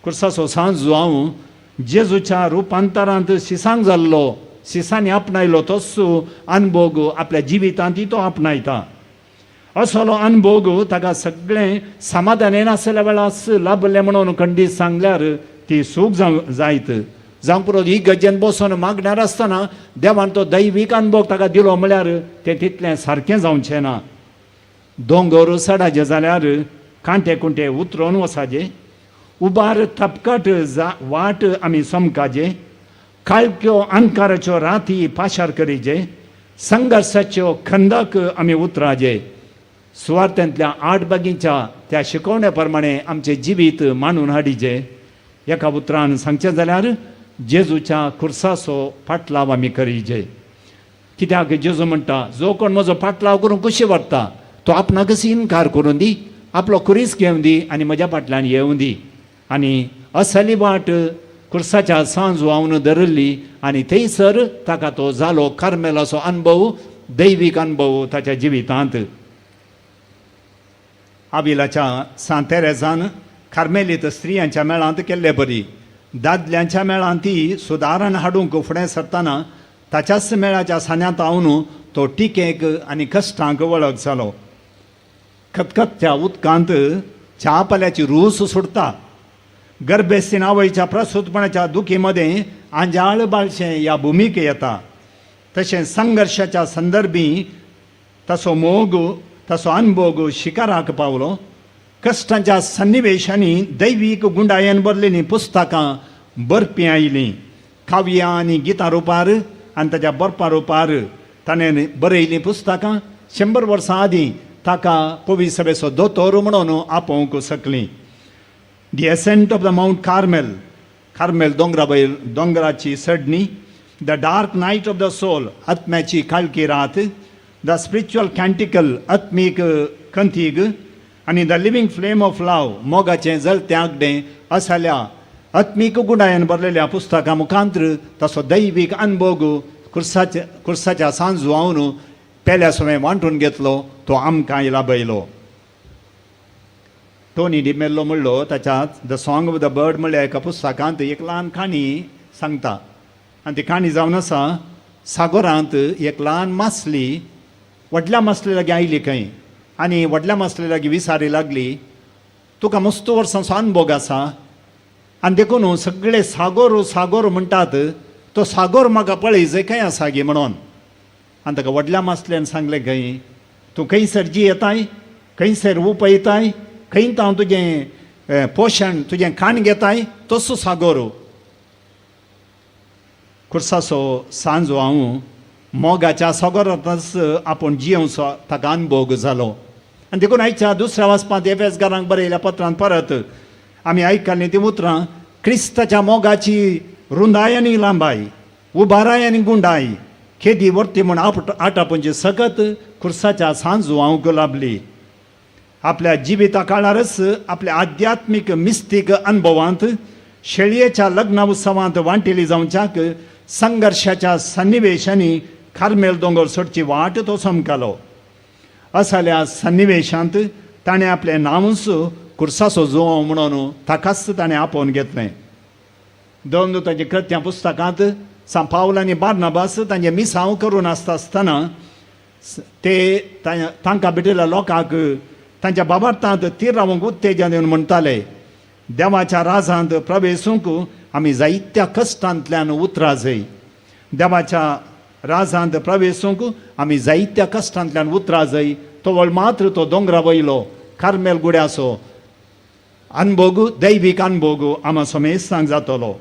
कुर्साचो सांजू हांव जेजूच्या रुपांतरांत शिसांक जाल्लो, शिसांनी आपणायलो तोच अनभोग आपल्या जिवितांत तो आपणायता. असलो अनभोग ताका सगळें समाधान येनासल्या वेळार लाभलें म्हणून खंडीत सांगल्यार ती सूख जावं जायत. जावं पुरो ही गजेन बसून मागण्यार आसतना देवान तो दैवीक अनभोग ताका दिलो म्हळ्यार तें तितलें सारकें जावचें ना. दोंगर चडाचे जाल्यार कांटे कुंटे उतरोन वचाचे, उबार तपकट जा वाट आमी समकाचे, काळक्यो अंकाराच्यो राती पाशार करीचे, संघर्शाच्यो खंदक आमी उतराचे, सुवार्थांतल्या आठ बागींच्या त्या शिकवण्या प्रमाणे आमचें जिवीत मांडून हाडीचें. एका उतरान सांगचें जाल्यार जेजूच्या खुर्साचो फाटलाव आमी करीचे. कित्याक जेजू म्हणटा, जो कोण म्हजो फाटलाव करून कुशी व्हरता तो आपणाकच इनकार करून दी, आपलो खुरीस घेवन दी आनी म्हज्या फाटल्यान येवं दी. आनी असली वाट खुर्साच्या सांज व्हांवन धरिल्ली आनी थंयसर ताका तो जालो कार्मेलाचो अणभव, दैवीक अणभव ताच्या जिवितांत. आबिलाच्या सांत तेरेजान कार्मेलीत स्त्रियांच्या मेळांत केल्ले बरी दादल्यांच्या मेळांत ती सुदारण हाडूंक फुडें सरतना ताच्याच मेळाच्या सान्यांत हांवन तो टिकेक आनी कश्टांक वळख जालो. खतखत्या उदकांत च्या पाल्याची रूस सोडटा, गर्भेस्तीन आवयच्या प्रसूतपणाच्या दुखी मदें आंजाळ बाळशें ह्या भुमीक येता. तशें संघर्शाच्या संदर्भी ताचो मोग, ताचो अनभोग शिकाराक पावलो. कश्टांच्या सन्निवेशांनी दैवीक गुंडायेन भरलेलीं पुस्तकां बरपी आयलीं. काव्यां आनी गितां रुपार आनी ताच्या बरपा रुपार ताणें बरयलीं पुस्तकां 100 वर्सां आदीं ताका पवी सभेचो दोतोर म्हणून आपोवंक शकलीं. The Ascent of the Mount Carmel, Carmel दोंगरा वयर दोंगराची चडणी, The Dark Night of the Soul, आत्म्याची काळकी रात, the spiritual कॅन्टिकल, आत्मीक कंतीग, आनी The Living Flame of Love, मोगाचें जलतें आगडें असल्या आत्मीक गुणायन भरलेल्या पुस्तकां मुखांत्र तसो दैवीक अनभोग खुर्साच्या सांज व्हांवन पेल्या समें वांटून घेतलो, तो आमकां लाभयलो. टोनी डिमेल्लो म्हणलो ताच्या The Song of the Bird म्हणल्या एका पुस्तकांत एक ल्हान काणी सांगता आनी ती काणी जावन आसा, सागोरांत एक ल्हान मासली व्हडल्या मासले लागीं आयली खंय आनी व्हडल्या मासले लागीं विचारी लागली, तुका मस्त वर्सांचो अनभोग आसा आनी देखून सगळे सागोर सागोर म्हणटात, तो सागोर म्हाका पळय जंय खंय आसा गी म्हणून. आनी ताका व्हडल्या मासल्यान सांगलें खंय, तूं खंयसर जियेताय, खंयसर उपयताय, खंय हांव तुजें पोशण तुजें खाण घेताय तसो सागोर. खुर्साचो सांजो हांव मोगाच्या सागोरांतच आपूण जियोवचो ताका अनभोग जालो. आनी देखून आयच्या दुसऱ्या वाचपांत एफेसकारांक बरयल्या पत्रान परत आमी आयकल्लीं तीं उतरां क्रिस्ताच्या मोगाची रुंदाय आनी लांबाय, उबाराय आनी गुंडाय केदी वर्ती म्हूण आटापुंची सकत खुर्साच्या सांजुवांक लाभली. आपल्या जिविता काळारच आपल्या आध्यात्मीक मिस्तीक अनुभवांत शेळयेच्या लग्न उत्सवांत वांटेली जावच्याक संघर्शाच्या सन्निवेशांनी कार्मेल दोंगर सोडची वाट तो समकालो. असल्या सन्निवेशांत ताणें आपलें नांवूच कुर्साचो जुंवो म्हणून ताकाच ताणें आपोवन घेतलें. दोन तांच्या कृत्यां पुस्तकांत सांत पावल आनी बार्नाबास तांचे मिसांव करून आसता आसतना ते तांकां भेटिल्ल्या लोकांक तांच्या बाबार्थांत तीर रावंक उत्तेजन दिवन म्हणटाले, देवाच्या राजांत प्रवेसूंक आमी जायत्या कश्टांतल्यान उतरा जाय. देवाच्या राजांत प्रवेसूंक आमी जायत्या कश्टांतल्यान उतरा जाय. तो वळ मात्र तो दोंगरा वयलो कार्मेल गुड्याचो अनभोग, दैवीक अनभोग आमा समेस्तांक जातलो.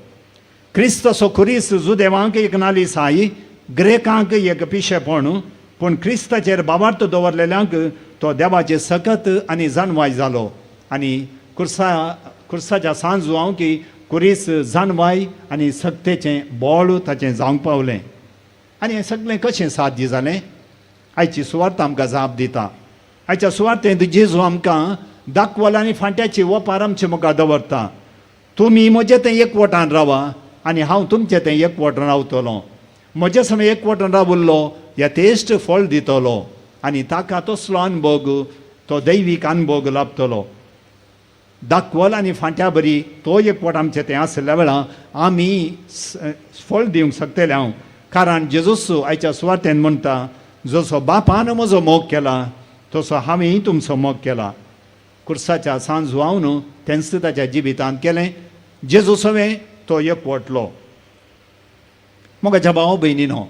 क्रिस्ताचो खुरीस जुदेवांक एक नाली साई, ग्रेकांक एक पिशेपण, पूण क्रिस्ताचेर बाबार्थ दवरलेल्यांक तो देवाचे सकत आनी जानवाय जालो. आनी कुर्साच्या सांजुवांक की खुरीस जानवाय आनी सक्तेचें बळ ताचें जावंक पावलें. आनी हें सगळें कशें साध्य जालें? आयची सुवार्थ आमकां जाप दिता. आयच्या सुवार्थेंत जेजू आमकां दाखवल आनी फांट्याची ओपार आमचे मुखार दवरता. तुमी म्हजें तें एकवटान रावा आनी हांव तुमचें तें एकवटान रावतलो. म्हजे समें एकवटान रावल्लो यथेश्ट फळ दितलो आनी ताका तसलो अनभोग, तो दैवीक अनभोग लाभतलो. दाखवल आनी फांट्या बरी तो एकवट आमचें तें आसल्या वेळार आमी फळ दिवंक शकतले हांव. कारण जेजूस आयच्या सुवातेन म्हणटा, जसो बापान म्हजो मोग केला तसो हांवेंय तुमचो मोग केला. कुर्साच्या सांजुवावन तेंच ताच्या जिवितांत केलें. जेजू सवें तो एकवटलो. मोगाच्या भाव भयणीनो,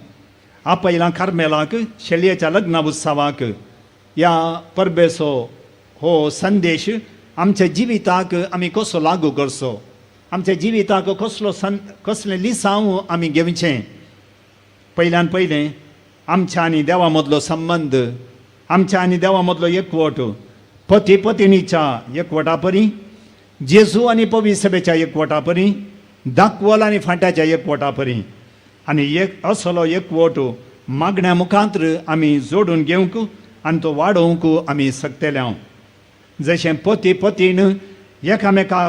आपयलां कार्मेलाक शेलयेच्या लग्न उत्सवाक. ह्या परबेचो हो संदेश आमच्या जिविताक आमी कसो लागू करचो, आमच्या जिविताक कसलो कसलें लिसांव आमी घेवचें. पयल्यान पयलें आमच्या आनी देवा मदलो संबंद, आमच्या आनी देवा मदलो एकवट, पती पतिणीच्या एकवटा परी, जेजू आनी पवी सभेच्या एकवटा परी, दाखवल आनी फांट्याच्या एकवटा परी, आनी एक असलो एकवट मागण्या मुखांत्र आमी जोडून घेवंक आनी तो वाडोवंक आमी शकतले हांव. जशें पती पतीन एकामेका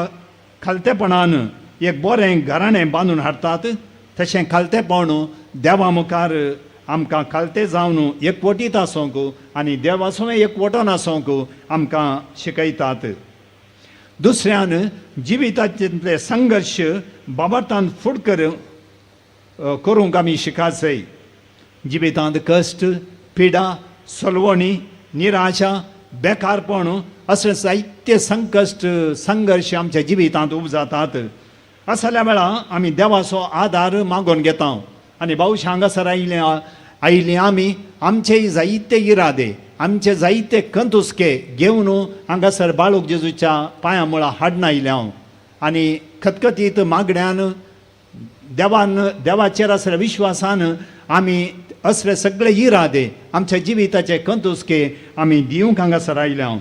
खालतेपणान एक बरें घराणें बांदून हाडटात, तशें खालतेपण देवा मुखार आमकां खालते जावन एकवटीत आसूंक आनी देवासो एकवटन आसूंक आमकां शिकयतात. दुसऱ्यान जिवितांतले संघर्श बाबार्थान फुडकर करूंक आमी शिकाचय. जिवितांत कश्ट, पिडा, सलवणी, निराशा, बेकारपण अशें जायते संकश्ट संघर्श आमच्या जिवितांत उपजातात. असल्या वेळार आमी देवाचो आदार मागोवन घेता. आनी भावश हांगासर आयिल्ली आमी आमचे जायते इरादे, आमचे जायते कंतुसके घेवन हांगासर बाळूक जेजूच्या पांया मुळां हाडून आयिल्ले हांव. आनी खतखतीत मागण्यान देवान देवाचेर आसल्या विश्वासान आमी असले सगळे इरादे आमच्या जिविताचे कंतुसके आमी दिवंक हांगासर आयले हांव.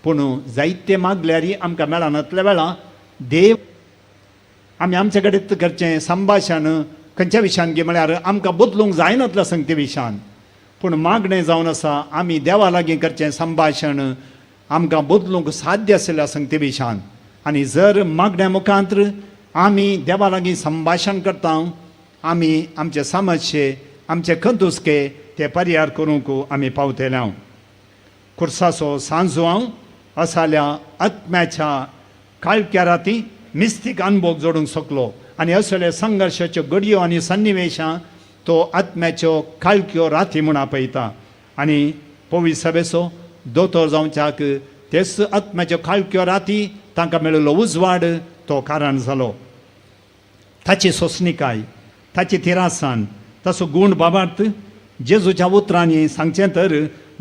पूण जायते मागल्यार आमकां मेळनातल्या वेळार देव आमी आमचे कडेन करचें संभाशण खंयच्या विशयान गी म्हळ्यार आमकां बदलूंक जायनातल्या संगती विशयान, पूण मागणें जावन आसा आमी देवा लागीं करचें संभाशण आमकां बदलूंक साध्य आशिल्ल्या संगती विशयान. आनी जर मागण्या मुखांत्र आमी देवा लागीं संभाशण करता, आमी आमचे समस्ये आमचे कंतुसके ते परिहार करूंक आमी पावतले हांव. खुर्साचो सांजो हांव असाल्या आत्म्याच्या काळख्या राती मिस्तीक अनभोग जोडूंक शकलो आनी असले संघर्शाच्यो घडयो आनी सन्निवेशां तो आत्म्याच्यो काळख्यो राती म्हूण आपयता. आनी पवी सभेचो दोतोर जावच्याक तेच आत्म्याच्यो काळख्यो राती तांकां मेळिल्लो उजवाड तो कारण जालो. ताची सोंसणिकाय, ताची थिरासान, ताचो गूण बाबार्थ जेजूच्या उतरांनी सांगचें तर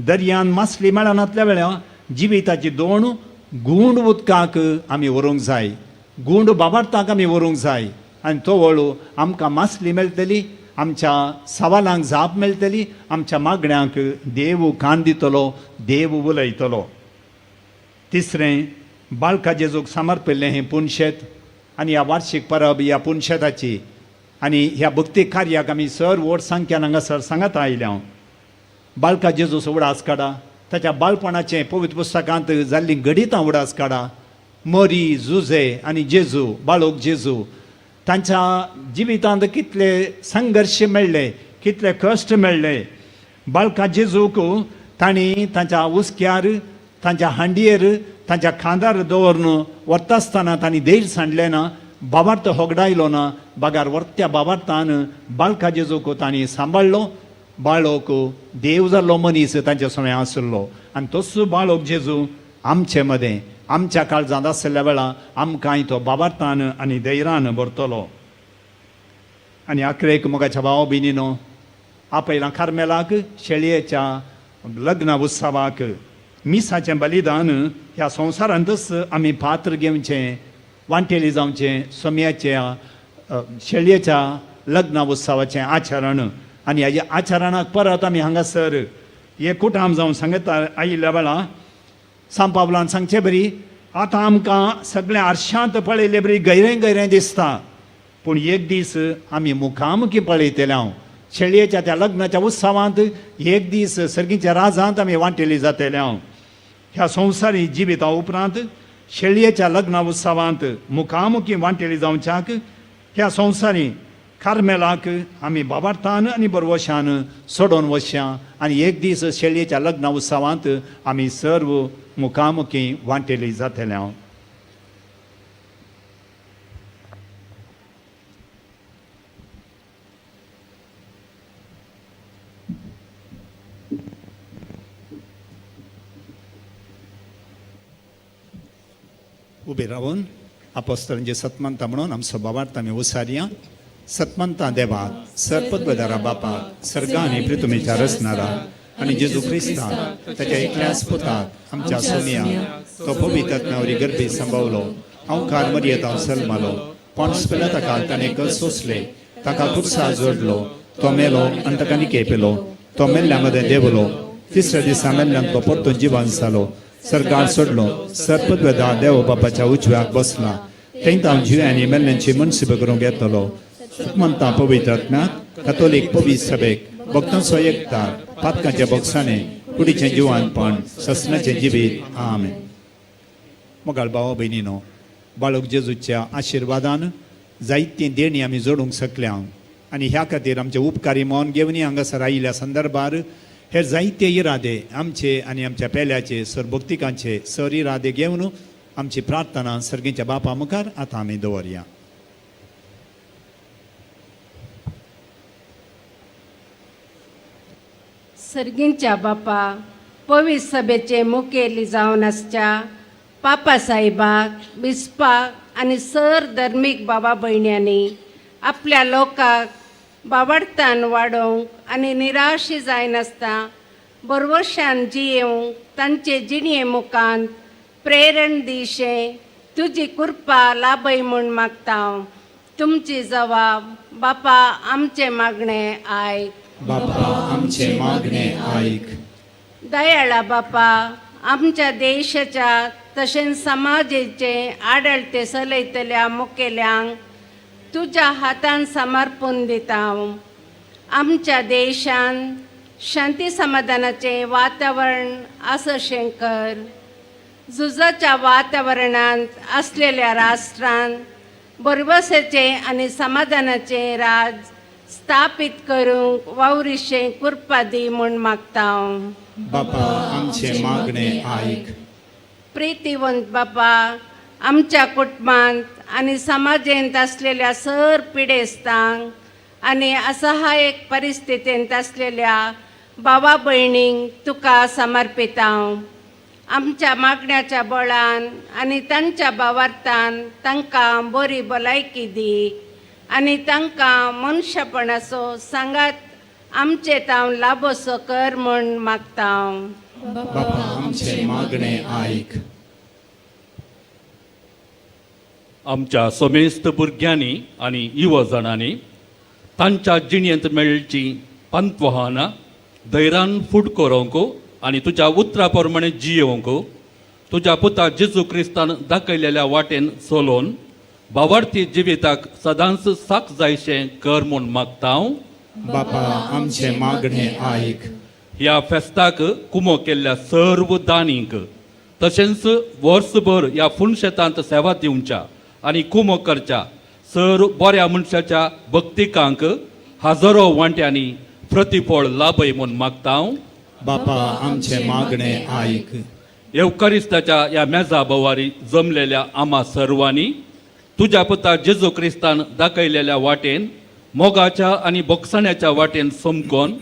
दर्यान मासली मेळनातल्या वेळार जिविताची दोन गूण उदकाक आमी व्हरूंक जाय, गूण बाबार्थाक आमी व्हरूंक जाय. आनी तो वळू आमकां मासली मेळटली, आमच्या सवालांक जाप मेळटली, आमच्या मागण्यांक देव कान दितलो, देव उलयतलो. तिसरें, बाळका जेजूक समर्पिल्लें हें पुनशेत आनी ह्या वार्षीक परब ह्या पुनशेताची आनी ह्या भक्ती कार्याक आमी सर व्हड संख्यान हांगासर सांगत आयल्या. बाळका जेजूचो उडास काडा, ताच्या बाळपणाचें पवित्र पुस्तकांत जाल्लीं घडितां उडास काडा. मरी, जुजे आनी जेजू, बाळोक जेजू तांच्या जिवितांत कितले संघर्श मेळ्ळे, कितले कश्ट मेळ्ळे. बाळका जेजूक तांणी तांच्या हुस्क्यार, तांच्या हांडयेर, तांच्या खांदार दवरून व्हरता आसतना तांणी धैर्य सांडलें ना, बाबार्थ होगडायलो ना, बागार व्हरत्या बाबार्थान बाळका जेजूक तांणी सांबाळ्ळो. बाळोक देव जाल्लो मनीस तांच्या समय आशिल्लो आनी तोच बाळोक जेजू आमचे मदें आमच्या काळजांत आशिल्ल्या वेळा आमकांय तो बाबार्थान आनी धैर्यान भरतलो. आनी आखरेक मोगाच्या भाव भयणीनो, आपयला कार्मेलाक शेळयेच्या लग्न उत्सवाक मिसाचें बलिदान ह्या संवसारांतच आमी पात्र घेवचें, वांटेली जावचें सोम्याच्या शेळयेच्या लग्न उत्सवाचें आचरण. आनी ह्या आचरणाक परत आमी हांगासर एकूटाम जावन सांगता आयिल्ल्या वेळा सांत पावलान सांगचे बरी आतां आमकां सगळें आरशांत पळयले बरी गैरें गैरें दिसता, पूण एक दीस आमी मुखामुखी पळयतले. हांव शेळयेच्या त्या लग्नाच्या उत्सवांत एक दीस सर्गीच्या राजांत आमी वांटेली जातले. हांव ह्या संवसारी जिविता उपरांत शेळयेच्या लग्ना उत्सवांत मुखामुखी वांटेली जावच्याक ह्या संवसारी कार्मेलाक आमी बाबार्थान आनी बरवशान सोडोवन वचया आनी एक दीस शेळयेच्या लग्ना उत्सवांत आमी सर्व मुखामुखी वांटेली जातले. हांव उबे रावन आपोस्तलांचे सतमंता म्हणून आमचो बाबार्थ आमी उसारया. सतमंता देवा, सरपदवदारा बापा, सर्गा आनी पृथ्वीच्या रचणारा आनी जेजू क्रिस्ताक ताच्या एकल्याच पुताक आमच्या सोनिया, तो पवित्र गर्भी संभवलो, अंकार मर्येताव सलमालो, पोंस पिलाता ताणें कस सोंसले, ताका कुर्सा जोडलो, तो मेलो आनी ताका निके पिलो, तो मेल्ल्या मदें देवलो, तिसऱ्या दिसा मेल्ल्यान तो परतून जिवन जालो, सरकार सोडलो, सरपदवेदा देव बापाच्या उजव्याक बसला, थंय हांव जिव्यांनी मेल्ल्यांची मनसिब करूंक येतलो. सुखमंता पवित्र आत्म्याक, कथोलीक पवित्र सभेक, भक्तांचो एकतार, पातकांच्या बोक्साणे, कुडीचें जिवानपण, ससनाचें जिवीत. आमेन. मोगाळ भाव भयणीनो, बाळक जेजूच्या आशिर्वादान जायतीं देणी आमी जोडूंक शकल्या आनी ह्या खातीर आमचे उपकारी मन घेवन हांगासर आयिल्ल्या संदर्भार हे जायते इरादे आमचे आनी आमच्या पेल्याचे सर भक्तिकांचे सर इरादे घेवन आमची प्रार्थना सर्गीच्या बापा मुखार आतां आमी दवरया. सर्गींच्या बापा, पवित्र सभेचे मुखेली जावन आसच्या पापा साहेबाक, बिस्पाक आनी सर धर्मीक बाबा भयण्यांनी आपल्या लोकांक बावडतान वाडोवंक आनी निराश जायनासतना बरवशान जियेवंक तांचे जिणये मुखांत प्रेरण दिशें तुजी कृपा लाभय म्हूण मागता. तुमची जबाब बापा आमचें मागणें आयक. बापा आमचें मागणें आयक. दयाळा बापा, आमच्या देशाच्या तशेंच समाजाचे आडळते चलयतल्या मुखेल्यांक तुज्या हातान समर्पून दिता. आमच्या देशान शांती समाधानाचें वातावरण आसशें कर. झुजाच्या वातावरणांत आसलेल्या राष्ट्रान बरवसाचें आनी समाधानाचें राज स्थापीत करूंक वावरिशें कृपा दी म्हूण मागता. बापा आमचें मागणें आयक. प्रितीवंत बापा, आमच्या कुटुंबांत आनी समाजेंत आसलेल्या सर पिडेस्तांक आनी असहायक परिस्थितींत आसलेल्या भावा भयणींक तुका समर्पिता. आमच्या मागण्याच्या बळान आनी तांच्या भावार्थान तांकां बरी भलायकी दी आनी तांकां मनशापणाचो सांगात आमचे तावन लाभोसो कर म्हूण मागता. बापा आमचें मागणें आयक. आमच्या समेस्त भुरग्यांनी आनी युवा जाणांनी तांच्या जिणेंत मेळची पंतवहानां धैर्यान फूट करूंक आनी तुज्या उतरा प्रमाणे जियोवंक तुज्या पुता जेजू क्रिस्तान दाखयलेल्या वाटेन चलोवन भावार्थी जिविताक सदांच साक जायशें कर म्हूण मागता हांव. बापा आमचें मागणें आयक. ह्या फेस्ताक कुमो केल्ल्या सर्व दानींक तशेंच वर्सभर ह्या फुनशेतांत सेवा दिवच्या आनी कुमो करच्या सर बऱ्या मनशाच्या भक्तिकांक हजारो वांट्यांनी प्रतिफळ लाभय म्हूण मागता हांव. बापा आमचें मागणें आयक. येवकारिस्ताच्या ह्या मेजा भोवारी जमलेल्या आमा सर्वांनी तुज्या पुता जेजू क्रिस्तान दाखयलेल्या वाटेन मोगाच्या आनी बोगसाण्याच्या वाटेन समकोन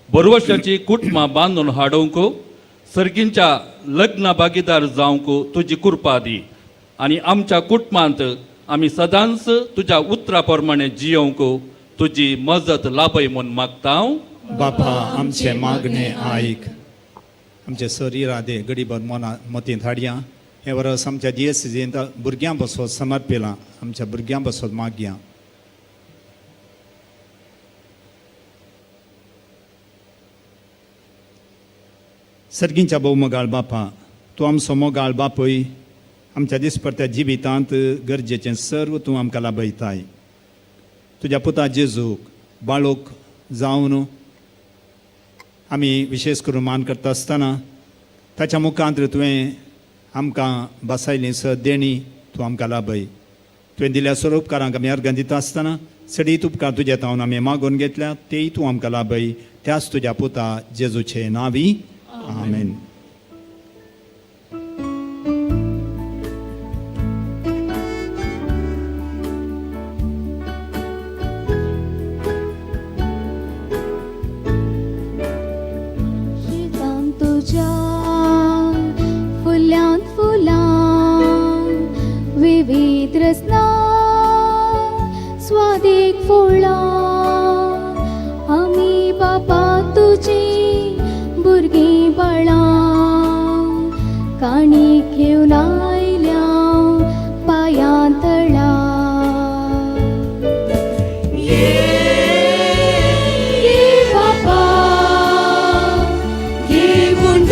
बरवशाची कुटुंबां बांदून हाडूंक सर्गींच्या लग्न भागीदार जावंक तुजी कृपा दी आनी आमच्या कुटुंबांत आमी सदांच तुज्या उतरा प्रमाणे जियोवंक तुजी मजत लाभय म्हूण मागता हांव. बापा आमचें मागणें आयक. आमचे सर इरादे गडीभर मना मतींत हाडया. हें वरस आमच्या दियसिजींत भुरग्यां पासत समर्पिलां. आमच्या भुरग्यां पासत मागया. सर्गींच्या भोवमोगाळ बापा, तूं आमचो मोगाळ बापूय. आमच्या दिसपडत्या जिवितांत गरजेचें सर्व तूं आमकां लाभयताय. तुज्या पुता जेजूक बाळूक जावन आमी विशेश करून मान करता आसतना ताच्या मुखांत तुवें आमकां बसायली स देणी तूं आमकां लाभय. तुवें दिल्या सर्व उपकारांक आमी अर्गां दिता आसतना चडीत उपकार तुज्या तावन आमी मागून घेतल्या तेय तूं आमकां लाभय. त्याच तुज्या पुता जेजूचे नांवी आमेन. शेतान तुज्या फुल्यांत फुलां विविध रसना स्वादीक फुलां आमी बापा तुजी भुरगीं बाळां काणी घेवन आयल्या पांयां तळा. ये बापा घेवन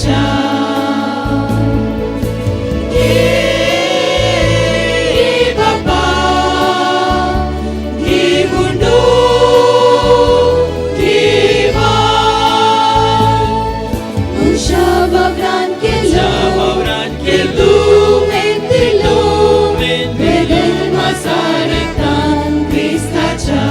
क्रिस्ताच्या. घे बापा, घे गुंडो देवा. मनशा वावरान केलो, लुमेन दिलो, बेधर्मा सारतान क्रिस्ताच्या.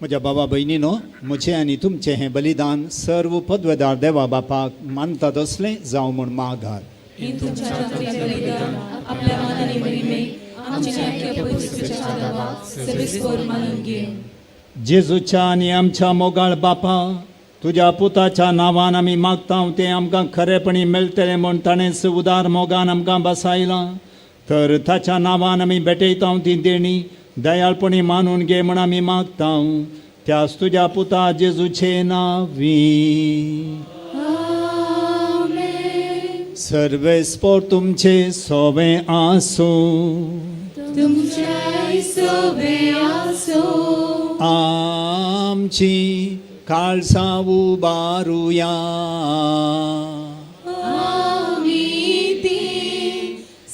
म्हज्या बाबा भयणीनो, म्हजें आनी तुमचें हें बलिदान सर्व पदवेदार देवा बापाक मानता तसलें जावं म्हूण मागात. तुमच्या बलिदान आपल्या मनाने महिमेक आमच्या पवित्रच्या देवाक सर्वेस्पर मानून घेवं. जेजूच्या आनी आमच्या मोगाळ बापा, तुज्या पुताच्या नांवान आमी मागता तें आमकां खरेपणी मेळटलें म्हूण ताणेंच उदार मोगान आमकां बसायलां. तर ताच्या नांवान आमी भेटयता ती देणी दयाळपणी मानून घे म्हूण आमी मागता, त्याच तुज्या पुता जेजूचे नांवी. सर्वेस्पोर तुमचे सोवे आसूं. तुमच्या सोवे आसो. आमची काळसां उबारुया. आमी ती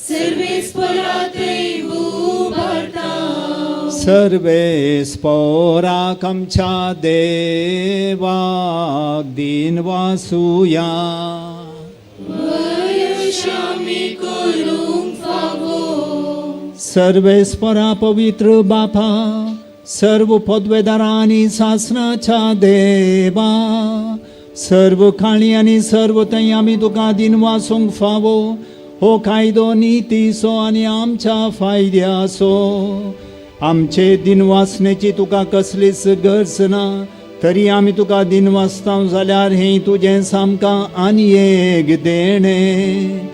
सर्वेस्पराथंय उबारता. सर्वेस्पोराक आमच्या देवाक दिन वासुया. वयशामी करूंक फावो. सर्वेस्परा पवित्र बापा, सर्व पदवेदारांनी सासनाच्या देवा, सर्व काळी आनी सर्व थंय आमी तुका दिन वासूंक फावो. हो कायदो नितीचो आनी आमच्या फायद्याचो. आमचे दिनवासनेची तुका कसलीच गरज ना, तरी आमी तुका दिनवासता जाल्यार हें तुजें सामकां आनी एक देणें.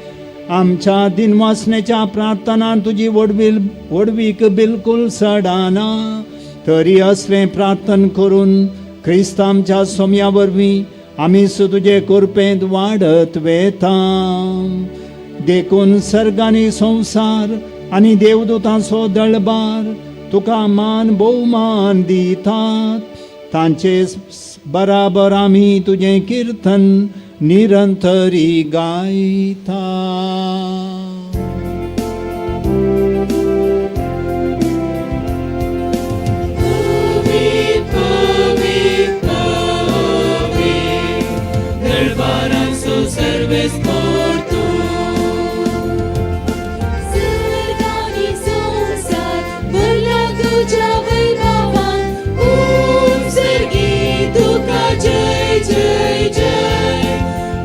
आमच्या दिनवासनेच्या प्रार्थनान तुजी व्हडवील व्हडवीक बिलकुल सडाना, तरी असलें प्रार्थन करून क्रिस्त आमच्या सोम्या वरवीं आमी तुजे कृपेंत वाडत वेता. देखून सर्गांनी संवसार आनी देवदूतांचो दळबार तुका मान भोवमान दितात. तांचे बराबर आमी तुजें किर्तन निरंतरी गायता. दरबारांचो सर्वेस्पर तूं. सर्गानी संवसार भरला तुज्या वैभवान. ऊं सर्गी तुका जय जय जय.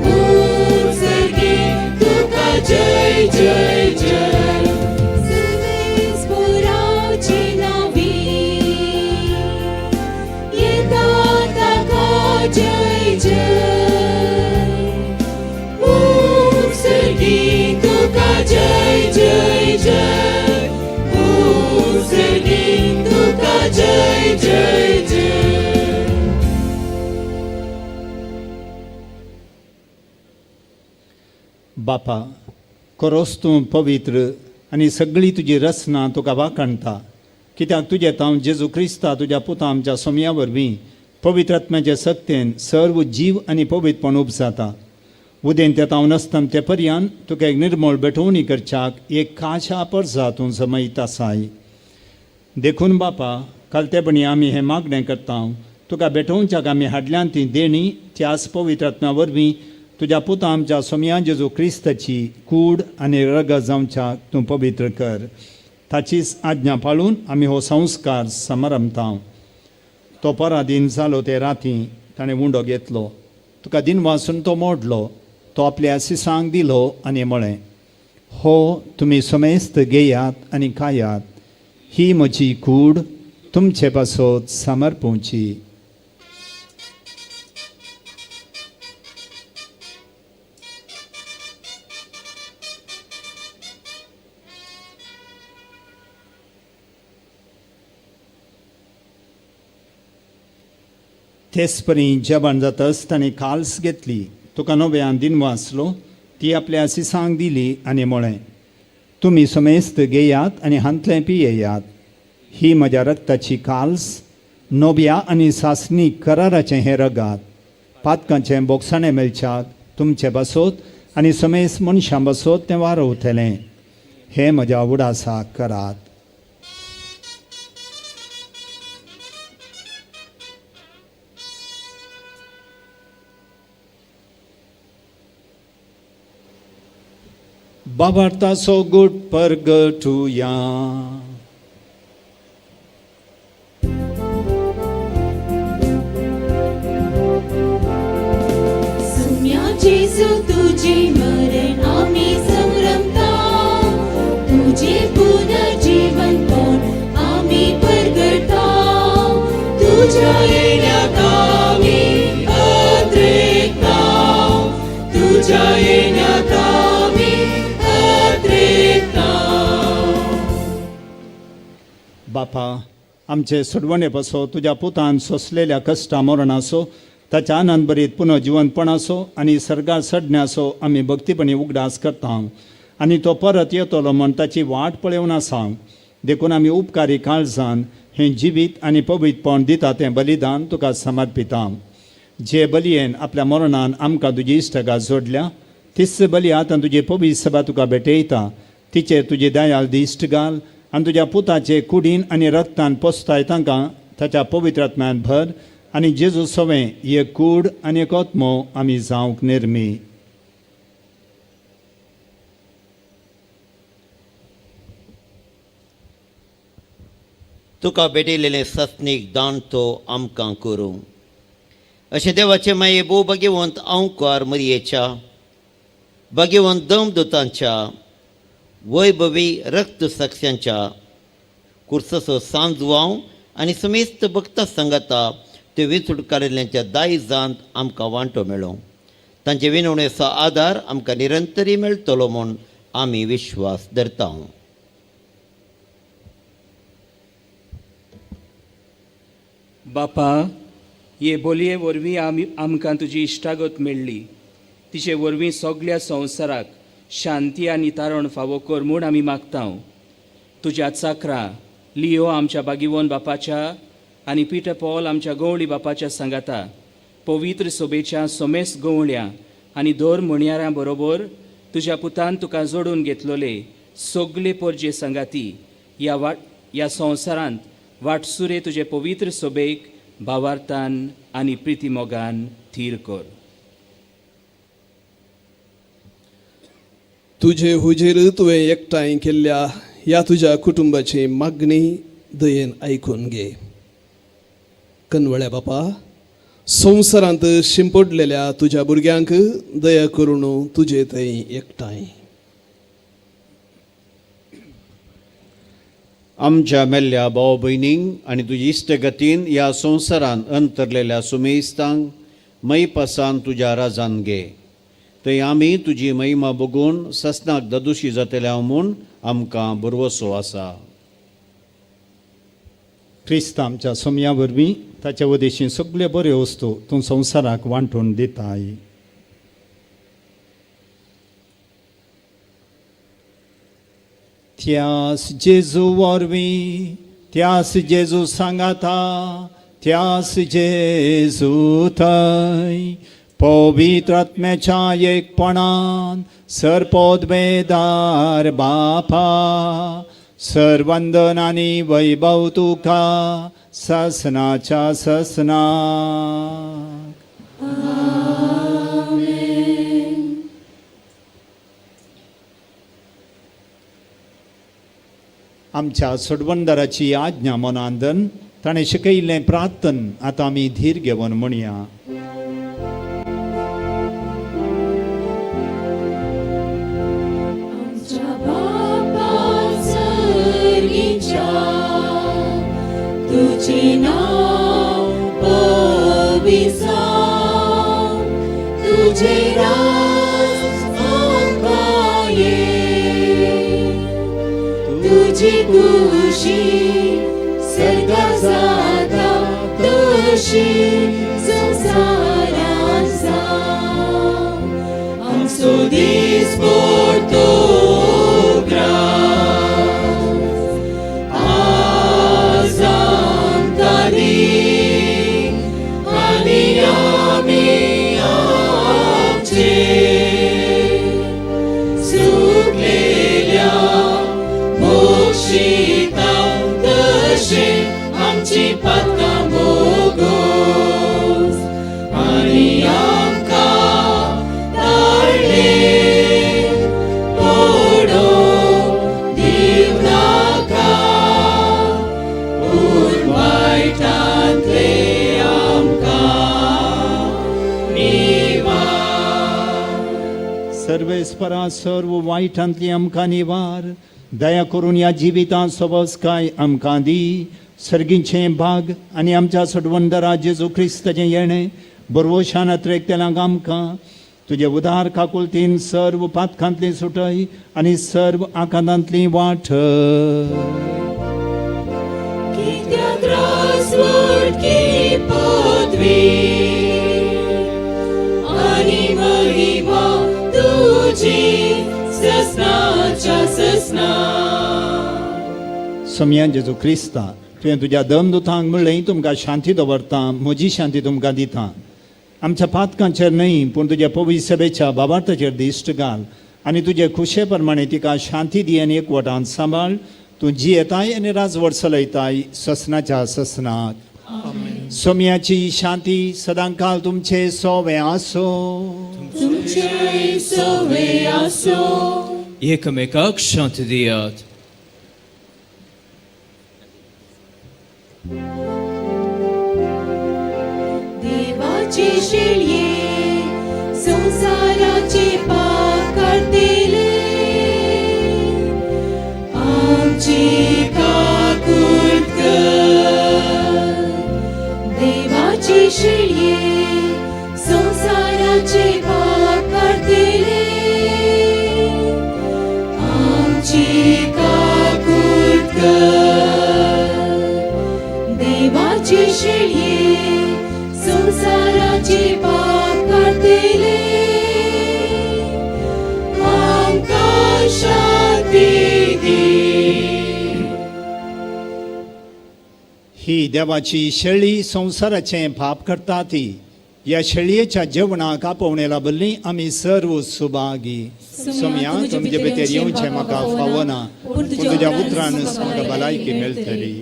ऊं सर्गी तुका जय जय जय. सर्वेस्पराचे नांवी येता ताका जय जय. ऊं सर्गी तुका जय जय जय. ऊं सर्गी तुका जय जय जय. बापा, खरोच तूं पवित्र आनी सगळी तुजी रचना तुका वाखाणटा, कित्याक तुजें तांव जेजू क्रिस्ता तुज्या पुता आमच्या सोम्या वरवीं पवित्र आत्म्याचे सक्तेन सर्व जीव आनी पवित्रपण उपजाता. उदेंत तांव नासतना ते पर्यान तुका एक निर्मळ भेटवणी करच्याक एक खाशा परसा तूं जमयत आसाय. देखून बापा, कालतेपणी आमी हें मागणें करता, तुका भेटोवच्याक आमी हाडल्यान ती देणी त्याच पवित्र आत्म्या वरवीं तुज्या पुता आमच्या सोमया जेजू क्रिस्ताची कूड आनी रगत जावच्याक तूं पवित्र कर. ताचीच आज्ञा पाळून आमी हो संस्कार समारंभता. तो परादीन जालो ते राती ताणें उंडो घेतलो, तुका दिनवासून तो मोडलो, तो आपल्या सिसांक दिलो आनी म्हळें, हो तुमी समेस्त घेयात आनी खायात, ही म्हजी कूड तुमचे पासत समर्पुची। तेचपरी जेवण जातच ताणें काल्स घेतली, तुका नव्यान दिनवासलो, ती आपल्या सिसांक दिली आनी म्हळें, तुमी समेस्त घेयात आनी हांतलें पियेयात, ही म्हज्या रक्ताची काल्स, नव्या आनी सासणी कराराचें हें रगात, पातकांचें बोगसाणें मेळच्याक तुमचे बसोत आनी समेस्त मनशां बसोत तें वारवतलें, हें म्हज्या उडासाक करात। बाबार्थाचो गुट परगटुया। सुम्या जेजू तुझे मरण आमी संभ्रमता, तुझे पुनर्जीवनपण आमी परगटा, तुझ्या येण्याक आमी अद्रेकता, तुझ्या येण्याक आमी अद्रेकता। बापा, आमचे सोडवणे पासो तुज्या पुतान सोंसलेल्या कश्टा मरणाचो, ताच्या आनंदभरीत पुनर्जिवनपणाचो आनी सर्गार चडण्याचो आमी भक्तीपणी उगडास करता आनी तो परत येतलो म्हण ताची वाट पळोवन आसा। देखून आमी उपकारी काळजान हें जिवीत आनी पवित्रपण दिता तें बलिदान तुका समर्पिता। जे बलयेन आपल्या मरणान आमकां तुजी इश्टगात जोडल्या, तीच बली आतां तुजी पवित्र सभा तुका भेटयता, तिचेर तुजी दयाल दिश्ट घाल आनी तुज्या पुताचे कुडीन आनी रक्तान पोसताय तांकां ताच्या पवित्र आत्म्यान भर आनी जेजू सवें एक कूड आनी एक आत्मो आमी जावंक निर्मी। तुका भेटयलेलें सस्नीक दान तो आमकां करूं अशें देवाचें माये भोव भाग्यवंत अंकार मरयेच्या, भाग्यवंत दमदूतांच्या, वैभवी रक्त साक्षांच्या कुर्साचो सांजवांव आनी समेस्त भक्ता सांगाता ते वेंचून काडिल्ल्यांच्या दायजांत आमकां वांटो मेळो, तांचे विनवणेचो आदार आमकां निरंतरी मेळटलो म्हूण आमी विश्वास धरता। बापा, हे बोलये वरवीं आमी आमकां तुजी इश्टागत मेळ्ळी, तिचे वरवीं सगल्या संवसाराक शांती आनी तारण फावो कर म्हूण आमी मागता। तुज्या चाकरा लियो आमच्या बागिवन बापाच्या आनी पिटर पॉल आमच्या गवळी बापाच्या सांगाता पवित्र सोबेच्या सोमेस गवळ्या आनी दोर म्हणयाऱ्यां बरोबर तुज्या पुतान तुका जोडून घेतलोले सगले पोरजे सांगाती ह्या संवसारांत वाटसुरे तुजे पवित्र सोबेक भावार्थान आनी प्रितीमोगान थीर कर। तुजे हुजेर तुवें एकठांय केल्ल्या ह्या तुज्या कुटुंबाची मागणी दयेन आयकून घे। कनवळ्या बापा, संवसारांत शिंपडलेल्या तुज्या भुरग्यांक दया करून तुजे थंय एकठांय। आमच्या मेल्ल्या भाव भयणींक आनी तुजी इश्टगतीन ह्या संवसारान अंतरलेल्या सुमेस्तांक मैपासान तुज्या राजान घे, थंय आमी तुजी महिमा बगून ससनाक ददुशी जातल्या म्हूण आमकां भरवसो आसा। क्रिस्त आमच्या सोमया वरवीं ताच्या वदेशी सगल्यो बऱ्यो वस्तू तूं संवसाराक वांटून दिताय। त्यास जेजू वरवीं, त्यास जेजू सांगाता, त्यास जेजू थंय पवित्र आत्म्याच्या एकपणान सरपोदवेदार बापा, सर्वंदन आनी वैभव तुका ससनाच्या ससना। आमच्या सोडवणदाराची आज्ञा मनांदन ताणें शिकयिल्लें प्रार्थन आतां आमी धीर घेवन म्हणया. आमच्या बापा सर्गीच्या, तुजें नांव पवित्र जावं, तुजें राज आमकां ये, तुजी खुशी सर्गा जाता तशी संवसारांत जावं. आमचो दीस पडतो ग्रास आज आमकां दी, आनी आमी आमचे चुकलेल्या बक्षिता तशें आमची पातकां भोगोस, आनी आमकां ताळ्ळे पडोवंक दिवं नाका, पूण वायटांतलें आमकां निवार. सर्वेस्परा सर्व वायटांतली आमकां निवार, दया करून ह्या जिवितांत सोबसकाय आमकां दी. सर्गीचें भाग आनी आमच्या सडवंदरा जेजू क्रिस्ताचें येणें बरवशान अत्रेकतेल्यांक आमकां तुजे उदार काकुलतीन सर्व पातकांतली सुटय आनी सर्व आकांतांतली वाट. कित्याक राजवटकी पदवी आनी महिमा तुजी ससनाच्या ससना. सोमयान जेजू क्रिस्ता, तुवें तुज्या दमदुतांक म्हणलें, तुमकां शांती दवरता, म्हजी शांती तुमकां दिता. आमच्या पातकांचेर न्हय पूण तुज्या पवित्र सभेच्या बाबार्थाचेर दिश्ट घाल आनी तुजे खुशे प्रमाणे तिका शांती दी आनी एकवटान सांबाळ. तूं जियेताय आनी राजवट चलयताय ससनाच्या ससनाक. सोमयाची शांती सदांकाल तुमचे सोवे आसो. तुमचे सोवे आसो. एकमेकाक शांती दियात. देवाचे शेळये संवसाराचे पाप काडटले, आमची काकूट कर. देवाचे शेळये संवसाराचे पाप काडटले, आमची काकूट कर. देवाचे शेळये संवसाराचे पाप काडटले, आमकां शांती दी. ही देवाची शेळी संवसाराचें पाप करता ती. ह्या शेळयेच्या जेवणाक आपोवणे लाभल्ली आमी सर्व सुभागी. सोमया, तुमचे भितर येवचें म्हाका फावना, पूण तुज्या उतरान म्हाका भलायकी मेळटली.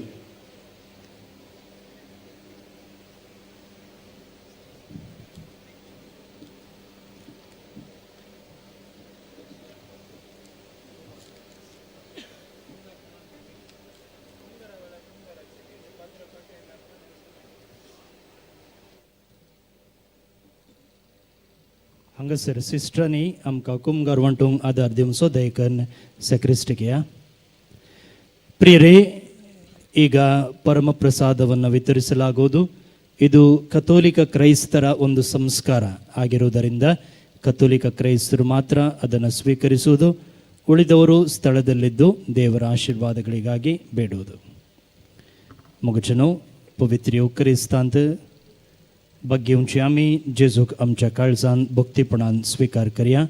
हांगासर सिस्टरांनी आमकां कुमगार वांटूंक आदार दिवचो दयकन सेक्रिस्टीक या. ಪ್ರಿಯರೇ, ಈಗ ಪರಮಪ್ರಸಾದವನ್ನು ವಿತರಿಸಲಾಗುವುದು. ಇದು ಕಥೋಲಿಕ ಕ್ರೈಸ್ತರ ಒಂದು ಸಂಸ್ಕಾರ ಆಗಿರುವುದರಿಂದ ಕಥೋಲಿಕ ಕ್ರೈಸ್ತರು ಮಾತ್ರ ಅದನ್ನು ಸ್ವೀಕರಿಸುವುದು, ಉಳಿದವರು ಸ್ಥಳದಲ್ಲಿದ್ದು ದೇವರ ಆಶೀರ್ವಾದಗಳಿಗಾಗಿ ಬೇಡುವುದು. मुगचनो पवित्र युक्रिस्तांत भाग्यवची आमी जेजूक आमच्या काळजान भक्तीपणान स्विकार करया.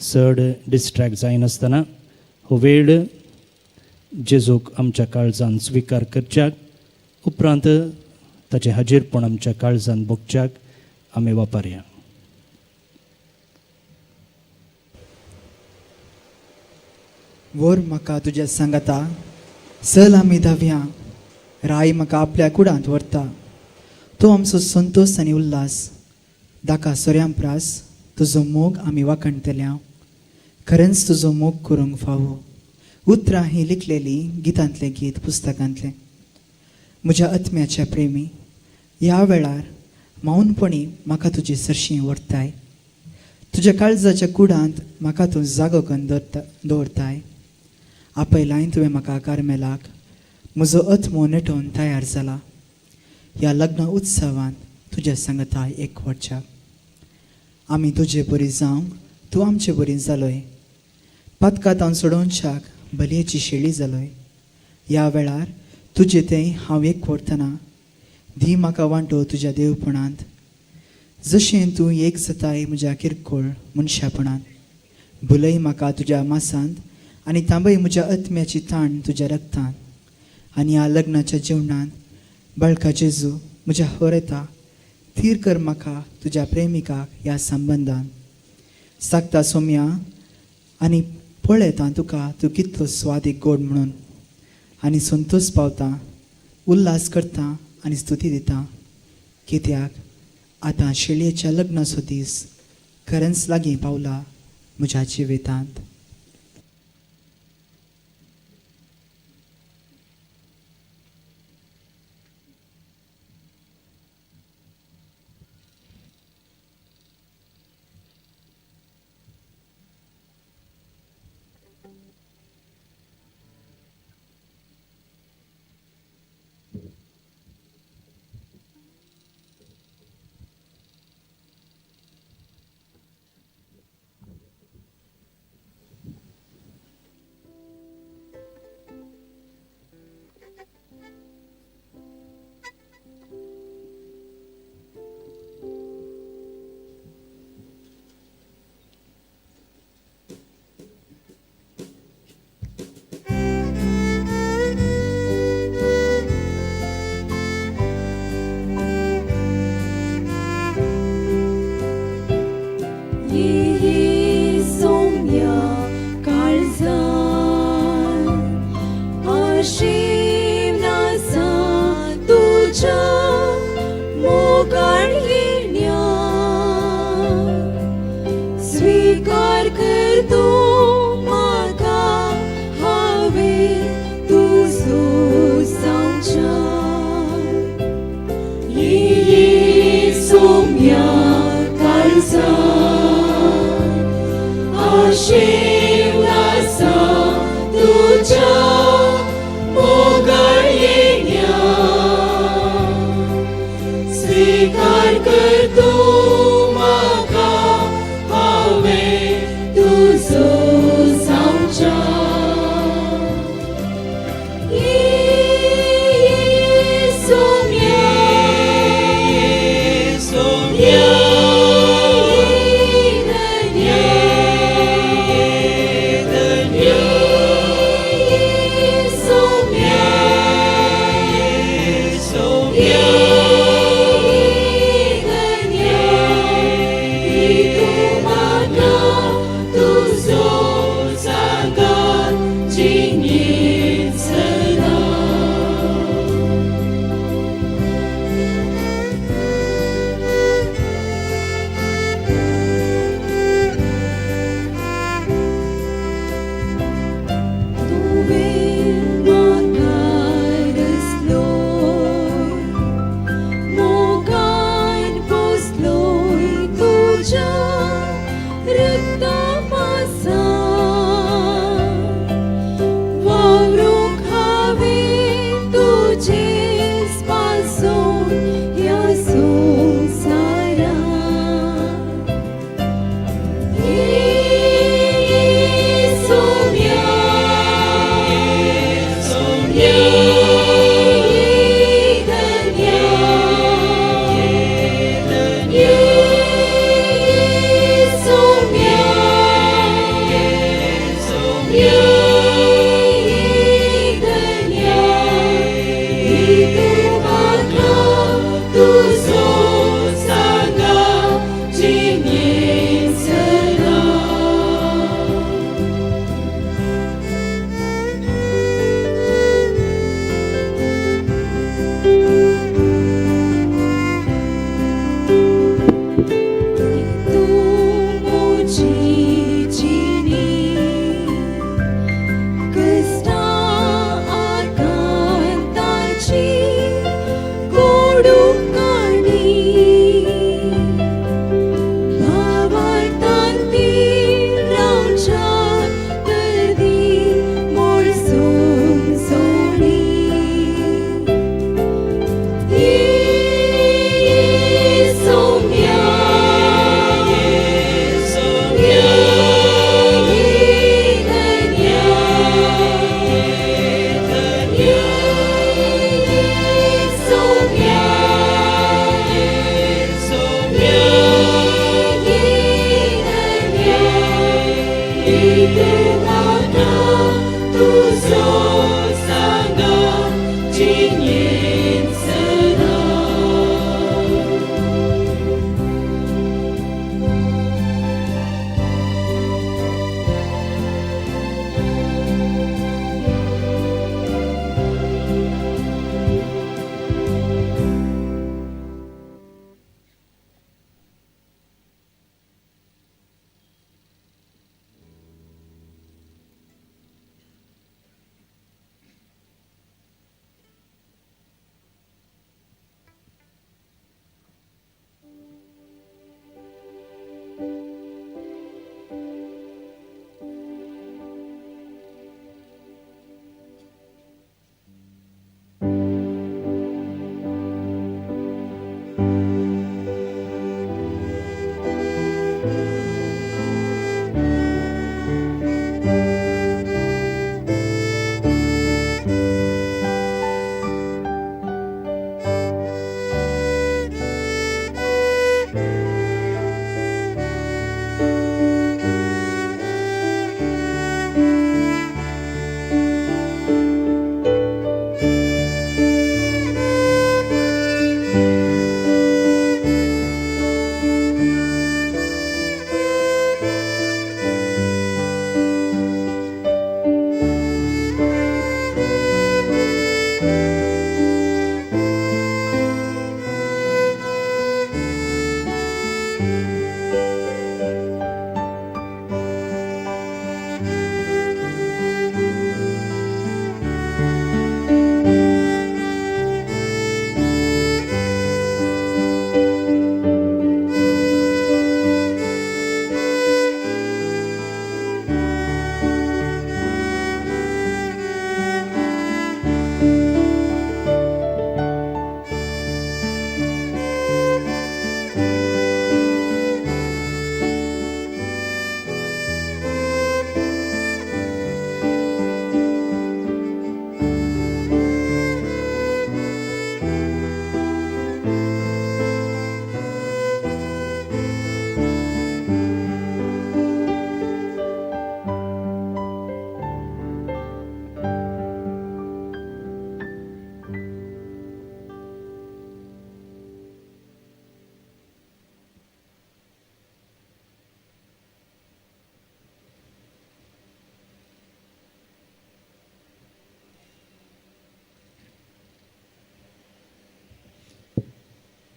चड डिस्ट्रॅक्ट जायनासतना हो वेळ जेजूक आमच्या काळजान स्विकार करच्याक, उपरांत ताचें हाजीरपण आमच्या काळजान भोगच्याक आमी वापरया. व्हर म्हाका तुज्या सांगाता, चल आमी धाव्या. राय म्हाका आपल्या कुडांत व्हरता. तो आमचो संतोश आनी उल्हास. दाका सोऱ्यां प्रास तुजो मोग आमी वाखणतल्या. खरेंच तुजो मोग करूंक फावो. उतरां ही लिखलेली गितांतलें गीत पुस्तकांतलें. म्हज्या आत्म्याच्या प्रेमी, ह्या वेळार मौनपणी म्हाका तुजी सरशी व्हरताय. तुज्या काळजाच्या कुडांत म्हाका तूं जागो करून दवरताय. आपयलाय तुवें म्हाका कार्मेलाक, म्हजो आत्मो नेटोवन तयार जाला ह्या लग्न उत्सवांत तुज्या सांगता एक वरच्याक. आमी तुजे बरी जावंक तूं आमचे बरी जालोय. पातकातान सोडोवच्याक बलयेची शेळी जालोय. ह्या वेळार तुजे थंय हांव एक व्हरतना दी म्हाका वांटो तुज्या देवपणांत, जशें तूं एक जाताय म्हज्या किरकोळ मनशापणांत. भुलय म्हाका तुज्या मासांत आनी तांबय म्हज्या आत्म्याची ताण तुज्या रक्तांत. आनी ह्या लग्नाच्या जेवणांत बाळका जेजू म्हज्या होरेता, थीर कर म्हाका तुज्या प्रेमिकाक ह्या संबंदान. सागता सोम्या आनी पळयता तुका तूं कितलो स्वादीक गोड म्हणून, आनी संतोश पावता, उल्हास करता आनी स्तुती दिता, कित्याक आतां शेळयेच्या लग्नाचो दीस खरेंच लागीं पावला म्हज्या जिवितांत. Yeah.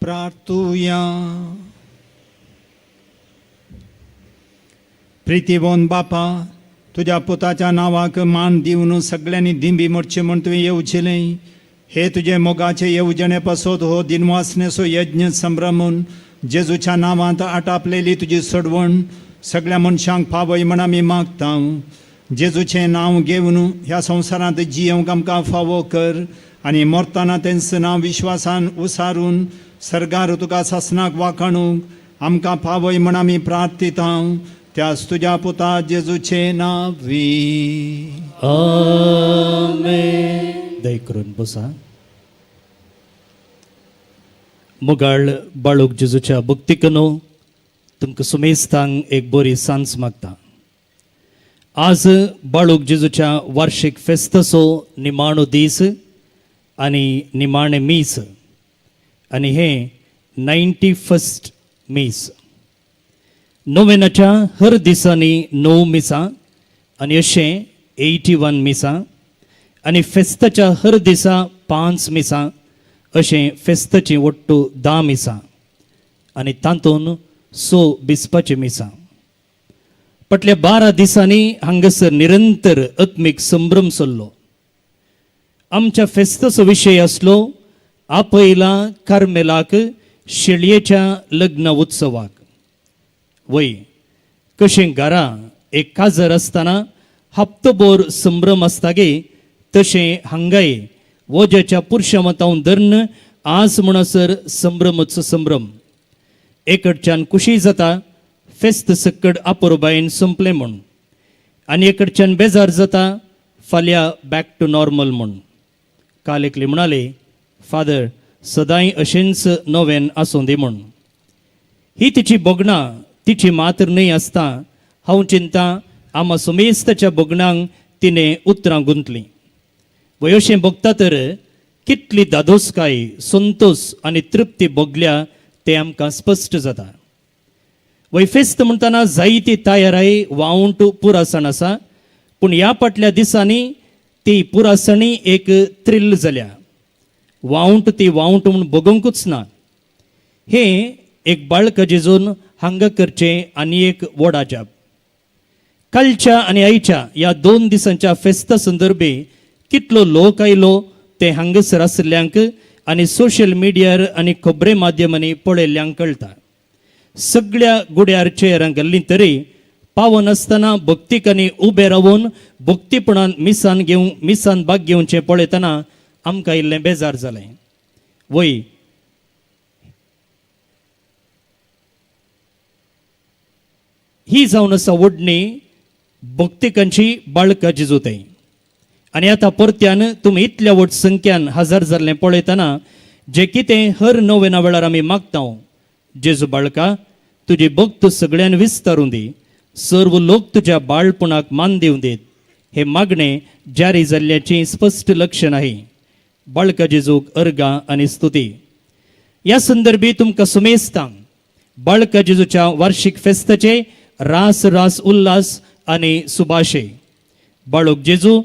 प्रार्थुया. प्रितीवोन बापा, तुज्या पुताच्या नांवाक मान दिवन सगळ्यांनी दिंबी मोडची म्हूण तुवें येवजिलें. हे तुजे मोगाचे येवजणे पासत हो दिनवासनेचो यज्ञ संभ्रमून जेजूच्या नांवांत आटापलेली तुजी सोडवण सगळ्या मनशांक पावय म्हण आमी मागता. जेजूचें नांव घेवन ह्या संवसारांत जियेवंक आमकां फावो कर आनी मरतना तेंच नांव विश्वासान उसारून सर्गार तुका सासनाक वाखाणूंक आमकां पावय म्हण आमी प्रार्थिता, त्याच तुज्या पुता जेजूचे नांवी. आमेन. दय करून बसा. मुगाळ बाळूक जेजूच्या भक्तीकनो तुमकां सुमेस्तांक एक बरी सांज मागता. आज बाळूक जेजूच्या वार्षिक फेस्ताचो निमाणो दीस आनी निमाणें मीस आनी हें 91st मीस. नोवेनाच्या हर दिसांनी 9 मिसां आनी अशें 81 मिसां आनी फेस्ताच्या हर दिसा 5 मिसां अशें फेस्ताचीं वट्टू 10 मिसां आनी तातूंत 6 बिस्पाचीं मिसां. फाटल्या 12 दिसांनी हांगासर निरंतर आत्मीक संभ्रम चल्लो. आमच्या फेस्ताचो विशय आसलो आपयला कार्मेलाक शेळयेच्या लग्न उत्सवाक. वय कशें घरा एक काजर आसतना हप्तोभर संभ्रम आसता गे तशें हांगाय वोज्याच्या पुरशामतावन धरून आज म्हणसर संभ्रमच संभ्रम. एकडच्यान खुशी जाता फेस्त सक्कड आपोरबायेन संपलें म्हूण आनी एकडच्यान बेजार जाता फाल्यां बॅक टू नॉर्मल म्हूण. काल एकली म्हणाले, फादर सदांय अशेंच नवेन आसूं दी म्हूण. ही तिची भोगणां तिची मात्र न्हय आसता. हांव चिंता आमा सुमेस्ताच्या भोगणांक तिणें उतरां गुंतलीं. वय अशें भोगता तर कितली दादोसकाय, संतोश आनी तृप्ती भोगल्या तें आमकां स्पश्ट जाता. वय फेस्त म्हणटना जायती तयाराय वावंट पुरासण आसा, पूण ह्या फाटल्या दिसांनी ती पुरासणी एक थ्रिल जाल्या. वावंट ती वावंट म्हूण बगोवंकूच ना. हें एक बाळका जेजून हांगा करचें आनी एक व्हड अजाप. कालच्या आनी आयच्या ह्या 2 दिसांच्या फेस्ता संदर्भे कितलो लोक आयलो तें हांगासर आशिल्ल्यांक आनी सोशल मिडियार आनी खबरे माध्यमांनी पळयल्ल्यांक कळटा. सगळ्या गुड्यार चेअरां घाल्लीं तरी पावनासतना भक्तिकांनी उबे रावन भक्तीपणान मिसान घेवं मिसान भाग घेवचें पळयतना आमकां इल्लें बेजार जालें. वय ही जावन आसा ओडणी भक्तिकांची बाळका जेजूतय. आनी आतां परत्यान तुमी इतल्या व्हड संख्यान हजर जाल्लें पळयतना जें कितें हर नोवेना वेळार आमी मागता, जेजू बाळका तुजी भक्त सगळ्यान विस्तारून दी, सर्व लोक तुज्या बाळपणाक मान दिवं दीत, हे मागणें जारी जाल्ल्याचें स्पश्ट लक्षण आहे. बाळका जेजूक अर्गां आनी स्तुती. ह्या संदर्भी तुमकां सुमेस्तांक बाळका जेजूच्या वार्षिक फेस्ताचे रास रास उल्हास आनी सुभाशे. बाळक जेजू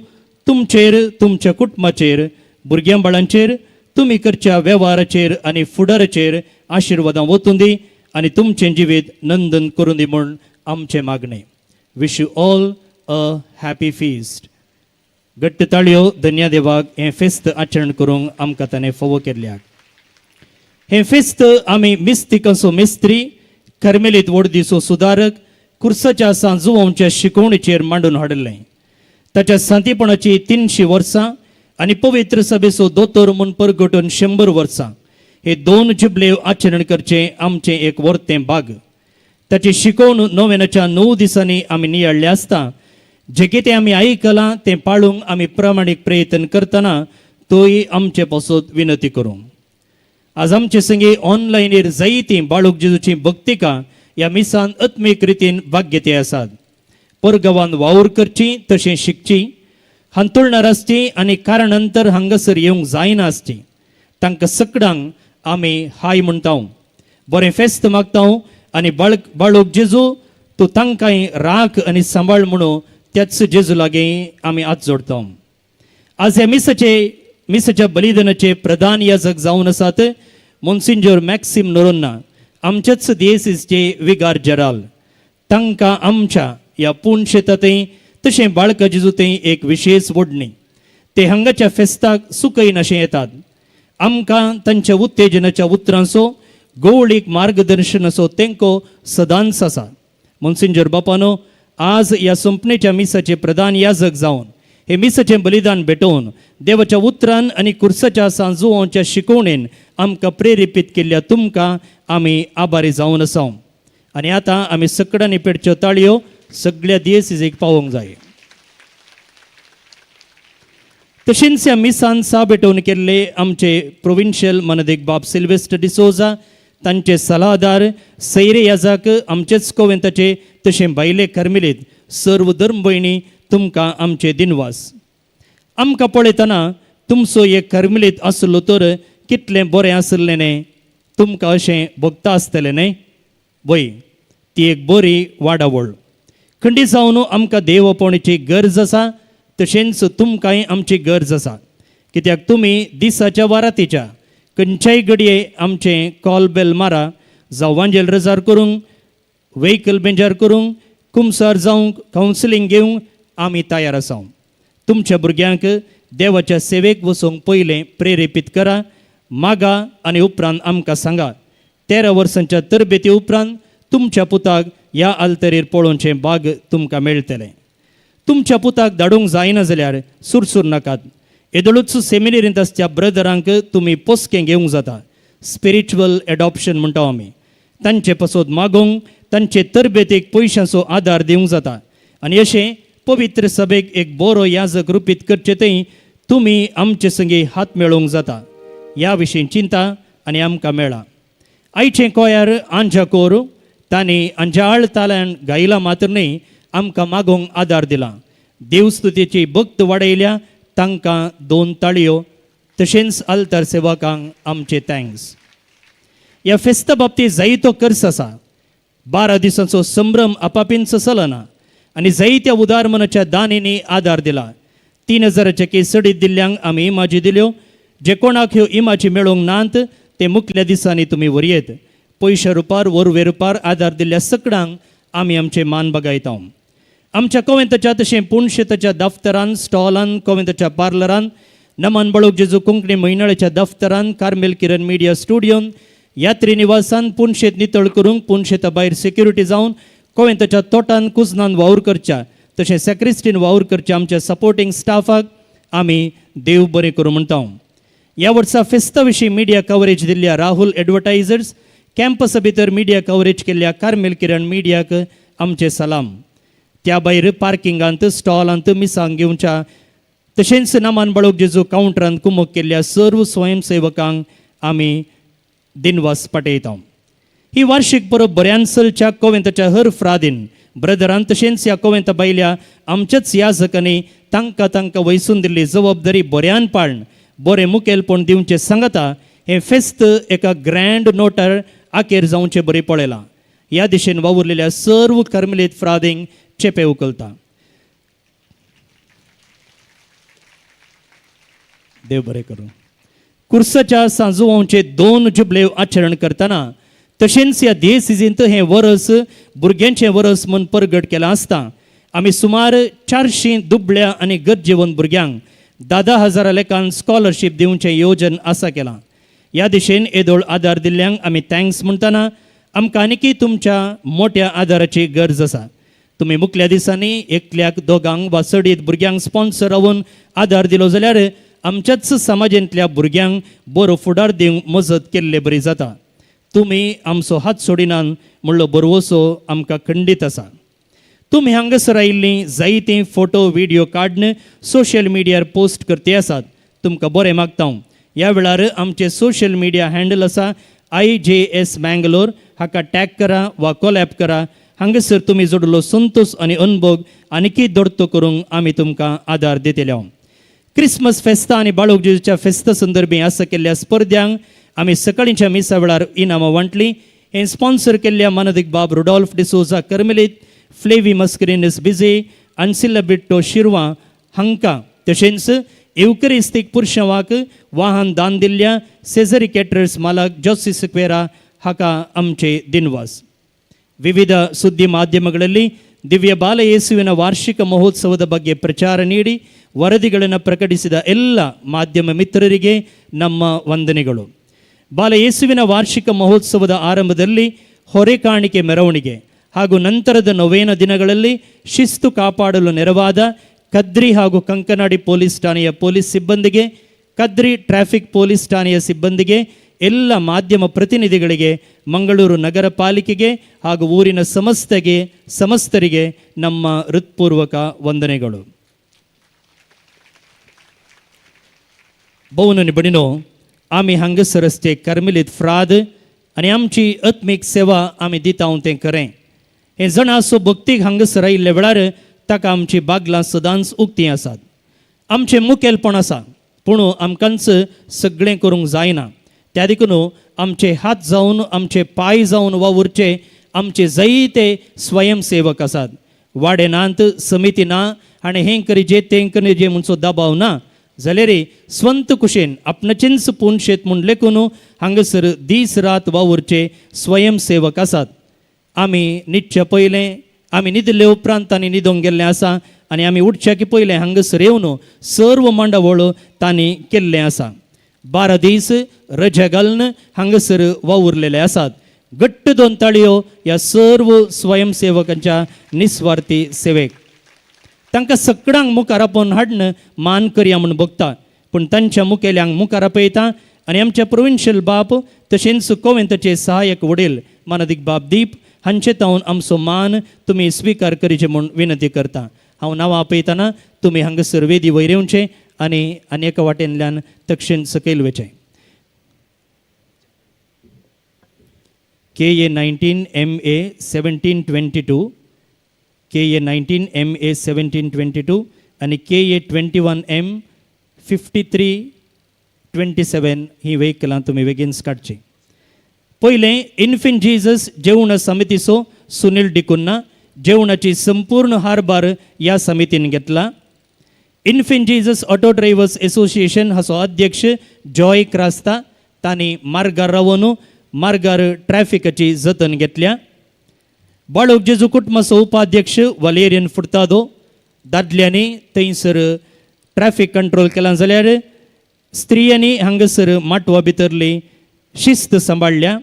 तुमचेर, तुमच्या कुटुंबाचेर, भुरग्यां बाळांचेर, तुमी करच्या वेव्हाराचेर आनी फुडाराचेर आशिर्वादां वतून दी आनी तुमचें जिवीत नंदन करून दी म्हूण आमचें मागणें. Wish you all a happy feast. घट्ट ताळयो धन्या देवाक हें फेस्त आचरण करूंक आमकां ताणें फावो केल्ल्याक. हें फेस्त आमी मिस्तिकांचो मिस्त्री, कर्मेलीत वडदीचो सुदारक, कुर्साच्या सांजुवांच्या शिकवणीचेर मांडून हाडिल्लें. ताच्या सांतीपणाची 300 वर्सां आनी पवित्र सभेचो दोतोर म्हूण परगटून 100 वर्सां हे 2 जुबले आचरण करचें आमचें एक वर्तें भाग. ताची शिकवण नोवेनाच्या 9 दिसांनी आमी नियाळ्ळें आसता. जें कितें आमी आयकलां तें पाळूंक आमी प्रामाणीक प्रयत्न करतना तोय आमचे पासत विनंती करूं. आज आमचे संगी ऑनलायनीर जायतीं बाळूक जेजूची भक्तिका ह्या मिसान आत्मीक रितीन भाग घेते आसात. परगांवान वावर करची तशें शिकची, हांतुळणार आसची आनी कारणंतर हांगासर येवंक जायना आसची, तांकां सगळ्यांक आमी हाय म्हणटा, बरें फेस्त मागता आनी बाळूक जेजू तूं तांकांय राख आनी सांबाळ म्हणून त्याच जेजू लागीं आमी हात जोडता. आज ह्या मिसाच्या बलिदानाचे प्रधान याजक जावन आसात मोन्सिंजोर मॅक्सिम नोरोन्ना, आमच्याच दियेसीसचे विगार जेराल, तांकां आमच्या ह्या पूण शेतांतय तशें बाळका जेजूंतय एक विशेश वोडणी. ते हांगाच्या फेस्ताक सुकयनाशें येतात. आमकां तांच्या उत्तेजनाच्या उतरांचो, गोवळीक मार्गदर्शनाचो तेंको सदांच आसा. मोन्सिंजोर बापानो, आज ह्या सोंपणेच्या मिसाचे प्रधान याजक जावन हे मिसाचें बलिदान भेटोवन देवाच्या उतरान आनी कुर्साच्या सांजुवांच्या शिकवणेन आमकां प्रेरेपीत केल्ल्या तुमकां आमी आभारी जावन आसा. आनी आतां आमी सकडांनी पेटच्यो ताळयो सगळ्या दियेसीक पावोवंक जाय. तशेंच ह्या मिसान सा भेटोवन केल्ले आमचे प्रोविन्शियल मनदीक बाब सिल्वेस्टर डिसोजा, तांचे सलाहदार सैरे याजाक, आमचेच कोवेंताचे तशें भायले कर्मिलीत सर्व धर्म भयणी, तुमकां आमचे दिनवास. आमकां पळयतना तुमचो एक कर्मिलीत आसलो तर कितलें बरें आसलें न्हय, तुमकां अशें भोगता आसतलें न्हय. वय, ती एक बरी वाडावळ. खंडीत जावन आमकां देवपणाची गरज आसा, तशेंच तुमकांय आमची गरज आसा. कित्याक तुमी दिसाच्या वा रातीच्या खंयच्याय घडये आमचें कॉल बेल मारा, जावं वांजेल रजार करूंक, व्हेकल बेंजार करूंक, कुमसार जावंक, कावन्सिलींग घेवंक आमी तयार आसा. तुमच्या भुरग्यांक देवाच्या सेवेक वचूंक पयलें प्रेरेपीत करा, मागा आनी उपरांत आमकां सांगा. 13 वर्सांच्या तरबेती उपरांत तुमच्या पुताक ह्या आल्तरीर पळोवचें भाग तुमकां मेळटलें. तुमच्या पुताक धाडूंक जायना जाल्यार सुरसूर नाकात. येदोळूच सेमिनेरींत आसच्या ब्रदरांक तुमी पोसकें घेवंक जाता. स्पिरिच्युअल एडॉप्शन म्हणटा आमी. तांचे पासत मागूंक, तांचे तरबेतीक पयशांचो आदार दिवंक जाता. आनी अशें पवित्र सभेक एक बरो याजक रुपीत करचे थंय तुमी आमचे संगी हात मेळोवंक जाता. ह्या विशीं चिंता आनी आमकां मेळा. आयचें कोयार आंजा कोर तांणी आंजाळ ताल्यान गायला मात्र न्हय, आमकां मागोवंक आदार दिला. देवस्तुतीची भक्त वाडयल्या, तांकां 2 ताळयो. तशेंच आल्तार सेवकांक आमचे thanks. ह्या फेस्ता बाबतींत जायतो खर्च आसा. 12 दिसांचो संभ्रम आपापींचो चलना आनी जायत्या उदार मनाच्या दानींनी आदार दिला. 3000च्या केस सडीत दिल्ल्यांक आमी इमाजी दिल्यो. जे कोणाक ह्यो इमाजी मेळोवंक नात ते मुखल्या दिसांनी तुमी व्हरयेत. पयशा रुपार वरवे रुपार आदार दिल्ल्या सकडांक आमी आमचे मान बगायता. आमच्या कोवेंताच्या तशें पुणशेताच्या दफ्तरान, स्टॉलान, कोवेंताच्या पार्लरान, नमन बळोक जेजू कोंकणी म्हयनाळ्याच्या दफ्तरान, कार्मेल किरण मिडिया स्टुडियोन, यात्री निवासान, पुणशेत नितळ करूंक, पुणशेता भायर सेक्युरिटी जावन, कोवेंताच्या तोटान कुजनान वावर करच्या तशें सेक्रिस्टीन वावर करच्या आमच्या सपोर्टींग स्टाफाक आमी देव बरें करूं म्हणटा. ह्या वर्सा फेस्ता विशीं मिडिया कवरेज दिल्ल्या राहुल एडवर्टायझर्स, कॅम्पसा भितर मिडिया कवरेज केल्ल्या कार्मेल किरण मिडियाक आमचे सलाम. त्या भायर पार्किंगांत, स्टॉलांत मिसांग घेवच्या तशेंच नामान बाळोक जेजू कावंटरांत कुमक केल्ल्या सर्व स्वयंसेवकांक आमी दिनवास पाटयता. ही वार्षिक परब बऱ्यान चलच्या कोवेंताच्या हर फ्रादीन ब्रदरान तशेंच ह्या कोवेंता भायल्या आमच्याच याजकांनी तांकां तांकां वयसून दिल्ली जबाबदारी बऱ्यान पाळण बरें मुखेलपण दिवचें सांगता. हें फेस्त एका ग्रँड नोटार आखेर जावचें बरें पळयलां. ह्या दिशेन वावुरलेल्या सर्व कर्मलीत फ्रादींक चेपे उखलता. देव बरें करूं. कुर्साच्या सांजुवांचे 2 जुबले आचरण करतना तशेंच ह्या देसिजींत हें वरस भुरग्यांचें वरस म्हूण परगट केलां आसता. आमी सुमार 400 दुबळ्या आनी गरजेवंत भुरग्यांक 10,000 लेखान स्कॉलरशीप दिवचें योजन आसा केलां. ह्या दिशेन येदोळ आदार दिल्ल्यांक आमी thanks म्हणटना आमकां आनीकय तुमच्या मोट्या आदाराची गरज आसा. तुमी मुखल्या दिसांनी एकल्याक, दोगांक वा चडीत भुरग्यांक स्पॉन्सर रावून आदार दिलो जाल्यार आमच्याच समाजांतल्या भुरग्यांक बरो फुडार दिवंक मजत केल्ले बरी जाता. तुमी आमचो हात सोडिनात म्हणलो बरवसो आमकां खंडीत आसा. तुमी हांगासर आयिल्लीं जायतीं फोटो व्हिडियो काडून सोशल मिडियार पोस्ट करते आसात. तुमकां बरें मागता हांव. ह्या वेळार आमचें सोशल मिडिया हँडल आसा IJS Mangalore, हाका टॅग करा वा कोलॅप करा. हांगासर तुमी जोडलो संतोष आनी अनभोग आनीकय दोडतो करूंक आमी तुमकां आदार दितले. क्रिसमस फेस्ता आनी बाळोक जेजूच्या फेस्ता संदर्भी आसा केल्ल्या स्पर्ध्यांक आमी सकाळींच्या मिसा वेळार इनामां वांटलीं. हें स्पॉन्सर केल्ल्या मानदीक बाब रुडॉल्फ डिसोजा कर्मेलीत, फ्लेवी मस्करिनस बिजे, अन्सिल्ला बिट्टो शिरवा हांकां तशेंच एवकरिस्तीक पुरशांवाक वाहन दान दिल्ल्या सेजरी कॅटरर्स मालक जोसी सिक्वेरा हाका आमचे दिनवास. ವಿವಿಧ ಸುದ್ದಿ ಮಾಧ್ಯಮಗಳಲ್ಲಿ ದಿವ್ಯ ಬಾಲ ಯೇಸುವಿನ ವಾರ್ಷಿಕ ಮಹೋತ್ಸವದ ಬಗ್ಗೆ ಪ್ರಚಾರ ನೀಡಿ ವರದಿಗಳನ್ನು ಪ್ರಕಟಿಸಿದ ಎಲ್ಲ ಮಾಧ್ಯಮ ಮಿತ್ರರಿಗೆ ನಮ್ಮ ವಂದನೆಗಳು. ಬಾಲ ಯೇಸುವಿನ ವಾರ್ಷಿಕ ಮಹೋತ್ಸವದ ಆರಂಭದಲ್ಲಿ ಹೊರೆ ಕಾಣಿಕೆ ಮೆರವಣಿಗೆ ಹಾಗೂ ನಂತರದ ನೊವೇನ ದಿನಗಳಲ್ಲಿ ಶಿಸ್ತು ಕಾಪಾಡಲು ನೆರವಾದ ಕದ್ರಿ ಹಾಗೂ ಕಂಕನಾಡಿ ಪೊಲೀಸ್ ಠಾಣೆಯ ಪೊಲೀಸ್ ಸಿಬ್ಬಂದಿಗೆ, ಕದ್ರಿ ಟ್ರಾಫಿಕ್ ಪೊಲೀಸ್ ಠಾಣೆಯ ಸಿಬ್ಬಂದಿಗೆ, ಎಲ್ಲ ಮಾಧ್ಯಮ ಪ್ರತಿನಿಧಿಗಳಿಗೆ, ಮಂಗಳೂರು ನಗರ ಪಾಲಿಕೆಗೆ ಹಾಗೂ ಊರಿನ ಸಮಸ್ತರಿಗೆ ನಮ್ಮ ಹೃತ್ಪೂರ್ವಕ ವಂದನೆಗಳು. भोवन भयणीनो, आमी हांगासर रस्ते कार्मेलीत फ्राद आनी आमची आत्मीक सेवा आमी दिता तें खरें. हें जणासो भक्तीक हांगासर आयिल्ल्या वेळार ताका आमची बागलां सदांच उक्तीं आसात. आमचें मुखेलपण आसा, पूण आमकांच सगळें करूंक जायना. त्या देखून आमचे हात जावन आमचे पांय जावन वावुरचे आमचे जायते स्वयंसेवक आसात. वाडे नात, समिती ना आनी हें करिजे तें करिजे म्हणचो दबाव ना जाल्यार स्वंत कुशेन आपणाचेंच पूण शेत म्हूण लेखून हांगासर दीस रात वावुरचे स्वयंसेवक आसात. आमी न्हिदच्या पयलें, आमी न्हिदले उपरांत तांणी न्हिदोंक गेल्लें आसा आनी आमी उठच्या की पयलें हांगासर येवन सर्व मांडावळ तांणी केल्लें आसा. 12 दीस रजा घालून हांगासर वावुरलेले आसात. घट्ट दोन ताळयो ह्या सर्व स्वयंसेवकांच्या निस्वार्थी सेवेक. तांकां सगळ्यांक मुखार आपोवन हाडून मान करया म्हूण बगता, पूण तांच्या मुखेल्यांक मुखार आपयता आनी आमच्या प्रोविन्शियल बाप तशेंच कोवेंताचे सहाय्यक वडील मानादीक बाप दीप हांचे तावन आमचो मान तुमी स्विकार करचे म्हूण विनंती करता. हांव नांवां आपयतना तुमी हांगासर वेदी वयर येवचें आनी आनी एका वाटेंतल्यान दक्षिण सकयल वचें. KA 19 MA 1722, KA 19 MA 1722 आनी KA 21 M 5327 ही व्हेकलां तुमी बेगीन काडचीं. पयलें इन्फिन जीजस जेवण समितीचो सुनील डिकुन्ना जेवणाची संपूर्ण हारभार ह्या समितीन घेतला. Infant Jesus auto drivers association हाचो अध्यक्ष जॉय क्रास्ता तांणी मार्गार रावन मार्गार ट्रॅफिकाची जतन घेतल्या. बाळोक जेजू कुटुंबाचो उपाध्यक्ष वलेरियन फुर्तादो दादल्यांनी थंयसर ट्रॅफिक कंट्रोल केला जाल्यार स्त्रियांनी हांगासर माटवा भितरली शिस्त सांबाळ्ळ्या.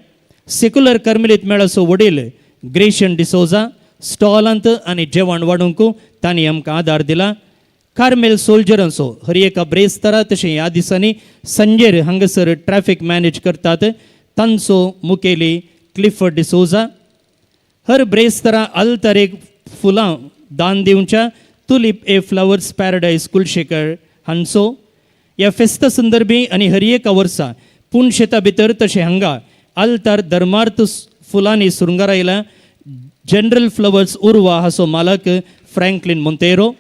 सेक्युलर कर्मेलीत मेळाचो वडील ग्रेशन डिसोजा स्टॉलांत आनी जेवण वाडूंक तांणी आमकां आदार दिला. कार्मेल सोल्जरांचो हर एका ब्रेस्तारा तशें ह्या दिसांनी संजेर हांगासर ट्रॅफिक मॅनेज करतात तांचो मुखेली क्लिफर्ड डिसोजा. हर ब्रेस्तारा आल्तारेक फुलां दान दिवच्या तुलीप ए फ्लावर्स पॅराडायज कुलशेखर हांचो. ह्या फेस्ता संदर्भी आनी हर एका वर्सा पुणशेता भितर तशें हांगा आल्तार धर्मार्थ फुलांनी सुरंगारायला. जनरल फ्लवर्स उर्वा हाचो मालक फ्रँकलीन मोंतेरो.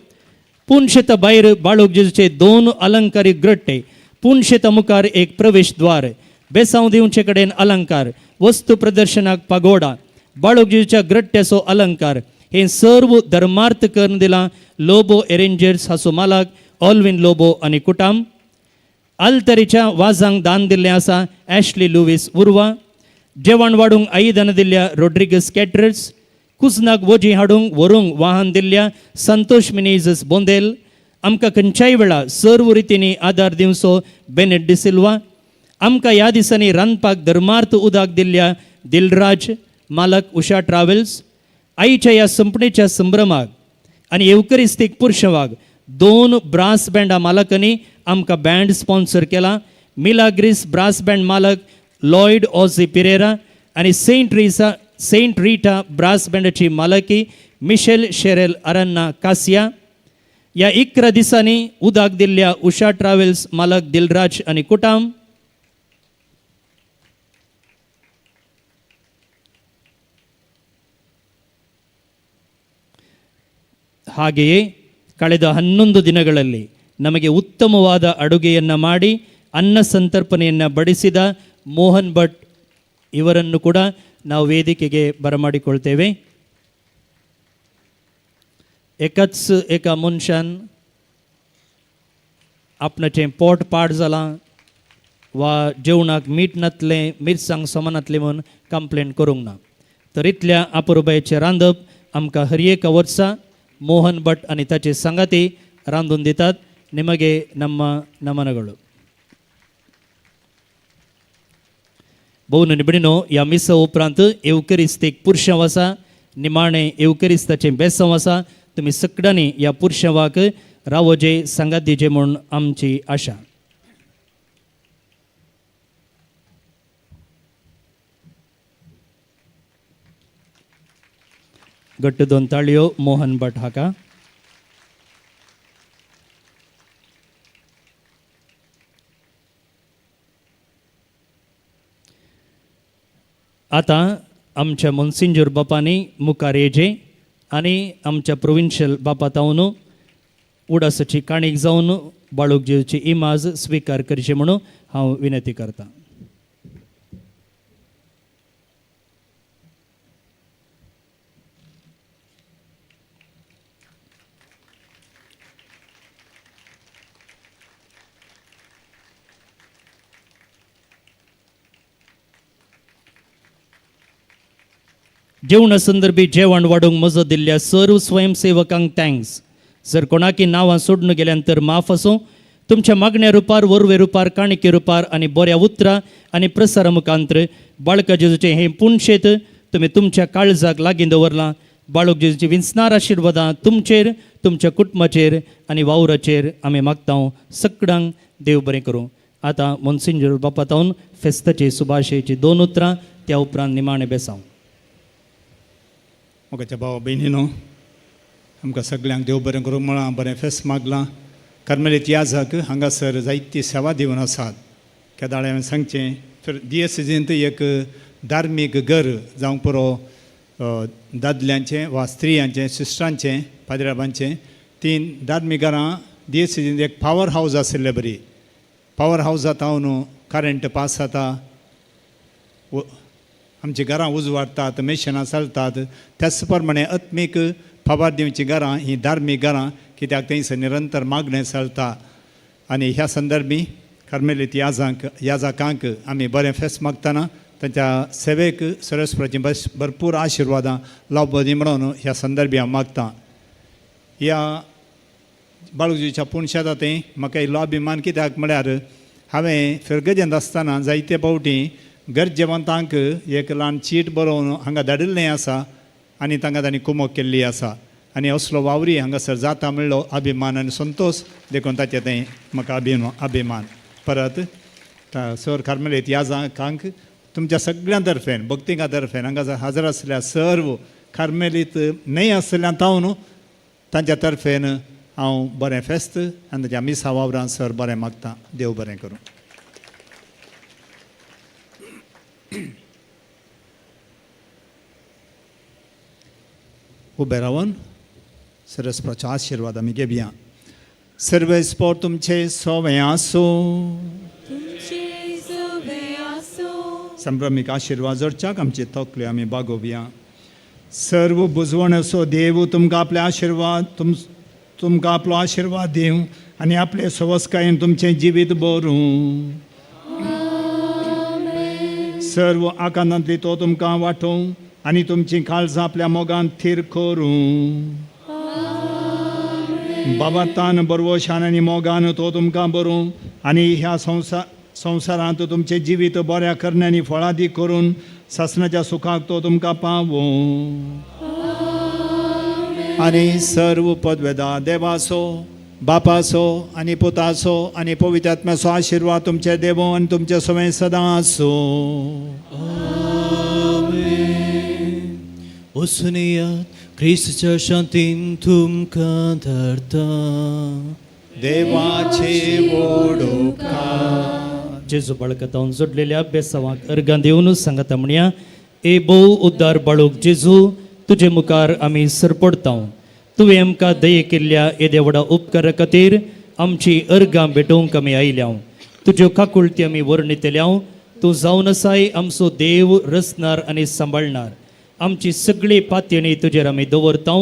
पुणशेता भायर बाळोक जेजूचे 2 अलंकारीक ग्रट्टे, पुणशेता मुखार एक प्रवेशद्वार, बेसांव दिवचे कडेन अलंकार, वस्तू प्रदर्शनाक पागोडा, बाळोक जेजूच्या ग्रट्ट्याचो अलंकार हे सर्व धर्मार्थ करून दिला लोबो एरेंजर्स हाचो मालक ऑलविन लोबो आनी कुटाम. आल्तरीच्या वाजांक दान दिल्लें आसा ॲशली लुवीस उर्वा. जेवण वाडूंक आयदनां दिल्ल्या रोड्रिगस कॅटरर्स, कुजनाक वोजी हाडूंक व्हरूंक वाहन दिल्ल्या संतोष मिनेजस बोंदेल. आमकां खंयच्याय वेळार सर्व रितींनी आदार दिवचो बेनेट डिसिल्वा. आमकां ह्या दिसांनी रांदपाक धर्मार्थ उदक दिल्ल्या दिलराज मालक उषा ट्राव्हल्स. आईच्या ह्या संपणेच्या संभ्रमाक आनी येवकरिस्तीक पुरशवाक 2 ब्रास बँडा मालकांनी आमकां बँड स्पॉन्सर केला. मिलाग्रीस ब्रास बँड मालक लॉयड ऑझी पिरेरा आनी सेंट रिटा ब्रास बँडाची मालकी मिशेल शेरेल अरन्ना कासिया. ह्या 11 दिसांनी उदक दिल्ल्या उषा ट्राव्हल्स मालक दिलराज आनी कुटाम. ಹಾಗೆಯೇ ಕಳೆದ 11 ದಿನಗಳಲ್ಲಿ ನಮಗೆ ಉತ್ತಮವಾದ ಅಡುಗೆಯನ್ನು ಮಾಡಿ ಅನ್ನ ಸಂತರ್ಪಣೆಯನ್ನು ಬಡಿಸಿದ ಮೋಹನ್ ಭಟ್ ಇವರನ್ನು ಕೂಡ ನಾವು ವೇದಿಕೆಗೆ ಬರಮಾಡಿಕೊಳ್ತೇವೆ. एकाच एका मनशान आपणाचें पोट पाड जालां वा जेवणाक मीठ नातलें, मिरसांग समा नातलें म्हूण कंप्लेन करूंक ना. तर इतल्या अपुरबायेचें रांदप आमकां हर एका वर्सा मोहन भट आनी ताचे सांगाती रांदून दितात. निमगे नम्मा नमनगळू. भोवन निबडिनो, ह्या मिसा उपरांत एवकरिस्तीक पुरशांव आसा, निमाणें एवकरिस्ताचें बेसांव आसा. तुमी सगळ्यांनी ह्या पुरशांवाक रावोजे, सांगात दिजे म्हूण आमची आशा. घट्ट दोन ताळयो मोहन भट हाका. आतां आमच्या मोन्सिंजोर बापांनी मुखार येजे आनी आमच्या प्रोविन्शियल बापा तावन उडासाची काणीक जावन बाळूक जेजूची इमाज स्विकार करची म्हणून हांव विनंती करतां. जेवणा संदर्भी जेवण वाडूंक मजत दिल्ल्या सर्व स्वयंसेवकांक thanks. जर कोणाकी नांवां सोडून गेल्यान तर माफ आसूं. तुमच्या मागण्या रुपार, वरवे रुपार, काणके रुपार आनी बऱ्या उतरां आनी प्रसारा मुखांत्र बाळका जेजूचें हें पुणशेत तुमी तुमच्या काळजाक लागीं दवरलां. बाळक जेजूची विंचणार आशिर्वादां तुमचेर, तुमच्या कुटुंबाचेर आनी वावराचेर आमी मागता. सगळ्यांक देव बरें करूं. आतां मोन्सिंजोर बापा तावन फेस्ताची सुभाशेची दोन उतरां, त्या उपरांत निमाणें बेसांव. मोगाच्या भावा भयणीनो, आमकां सगल्यांक देव बरें करूं म्हळां, बरें फेस्त मागलां. कार्मेलीत याजक हांगासर जायती सेवा दिवन आसात. केदाळे हांवें सांगचें तर दियसिजींत एक धार्मीक घर जावंक पुरो, दादल्यांचें वा स्त्रियांचें, सिस्टरांचें, पाद्राबांचें, तीन धार्मीक घरां दियसिजींत एक पावर हावज आशिल्ले बरी. पावर हावजांत हांव करंट पास जाता, आमची घरां उजवाडटात, मेशिनां चलतात. त्याच प्रमाणे आत्मीक फावार दिवची घरां ही धार्मीक घरां, कित्याक थंयसर निरंतर मागणें चलता. आनी ह्या संदर्भी कार्मेलीत याजाकांक आमी बरें फेस्त मागतना तांच्या सेवेक सरस्वराची भरपूर आशिर्वादां लावपा म्हणून ह्या संदर्भी हांव मागतां. ह्या बाळूजीच्या पुणशाता तें म्हाका इल्लो अभिमान, कित्याक म्हळ्यार हांवें फिरगजेंत आसतना जायते फावटी गरजेवंतांक एक ल्हान चीट बरोवन हांगा धाडिल्लें आसा आनी तांकां तांणी कुमक केल्ली आसा. आनी असलो वावरी हांगासर जाता म्हणलो अभिमान आनी संतोश, देखून ताचें तें म्हाका अभिमान. परत सर कार्मेलीत याजाकांक तुमच्या सगळ्यां तर्फेन, भक्तिका तर्फेन हांगा हाजर आसल्या सर्व कार्मेलीत न्हय आसल्या तावन तांच्या तर्फेन हांव बरें फेस्त आनी ताच्या मिसा वावरान सर बरें मागता. देव बरें करूं. उबे रावन सरस्वतीचो आशिर्वाद आमी घेवया. सर्वेस्पोर तुमचे सोवे आसूं. संभ्रमीक आशिर्वाद जोडच्याक आमची तकल्यो आमी बागोवया. सर्व बुजवण असो देव तुमकां आपले आशिर्वाद तुमकां आपलो आशिर्वाद दिवं आनी आपले सवस्कायेन तुमचें जिवीत बरूं. सर्व आकांतांतली तो तुमकां वांटोवं आनी तुमचीं काळजां आपल्या मोगान थीर करूं. बाबातान बरवशान आनी मोगान तो तुमकां बरूं आनी ह्या संवसारांत तुमचें जिवीत बऱ्या करण्यांनी फळादी करून सासणाच्या सुखाक तो तुमकां पावों. आनी सर्व पदवेदा देवाचो, बापाचो आनी पुताचो आनी पवित्र आत्म्याचो आशिर्वाद तुमचे देवो आनी तुमचे सवय सदां आसूं. वचुनयात क्रिस्ताच्या शांतीन तुमकां धाडटा. देवाचे व्हड उपकार. जेजू बाळकतावन जोडलेल्या बेसावाक अर्गां दिवन सांगता म्हणया, ए भोव उद्दार बाळूक जेजू, तुजे मुखार आमी सरपडता. तुवें आमकां दये केल्ल्या येद्या व्हडा उपकारा खातीर आमची अर्गां भेटोवंक आमी आयल्या. तुज्यो काकुळटी आमी वर्णितल्या. तूं जावन आसाय आमचो देव, रचणार आनी सांबाळणार. आमची सगळी पातयणी तुजेर आमी दवरता.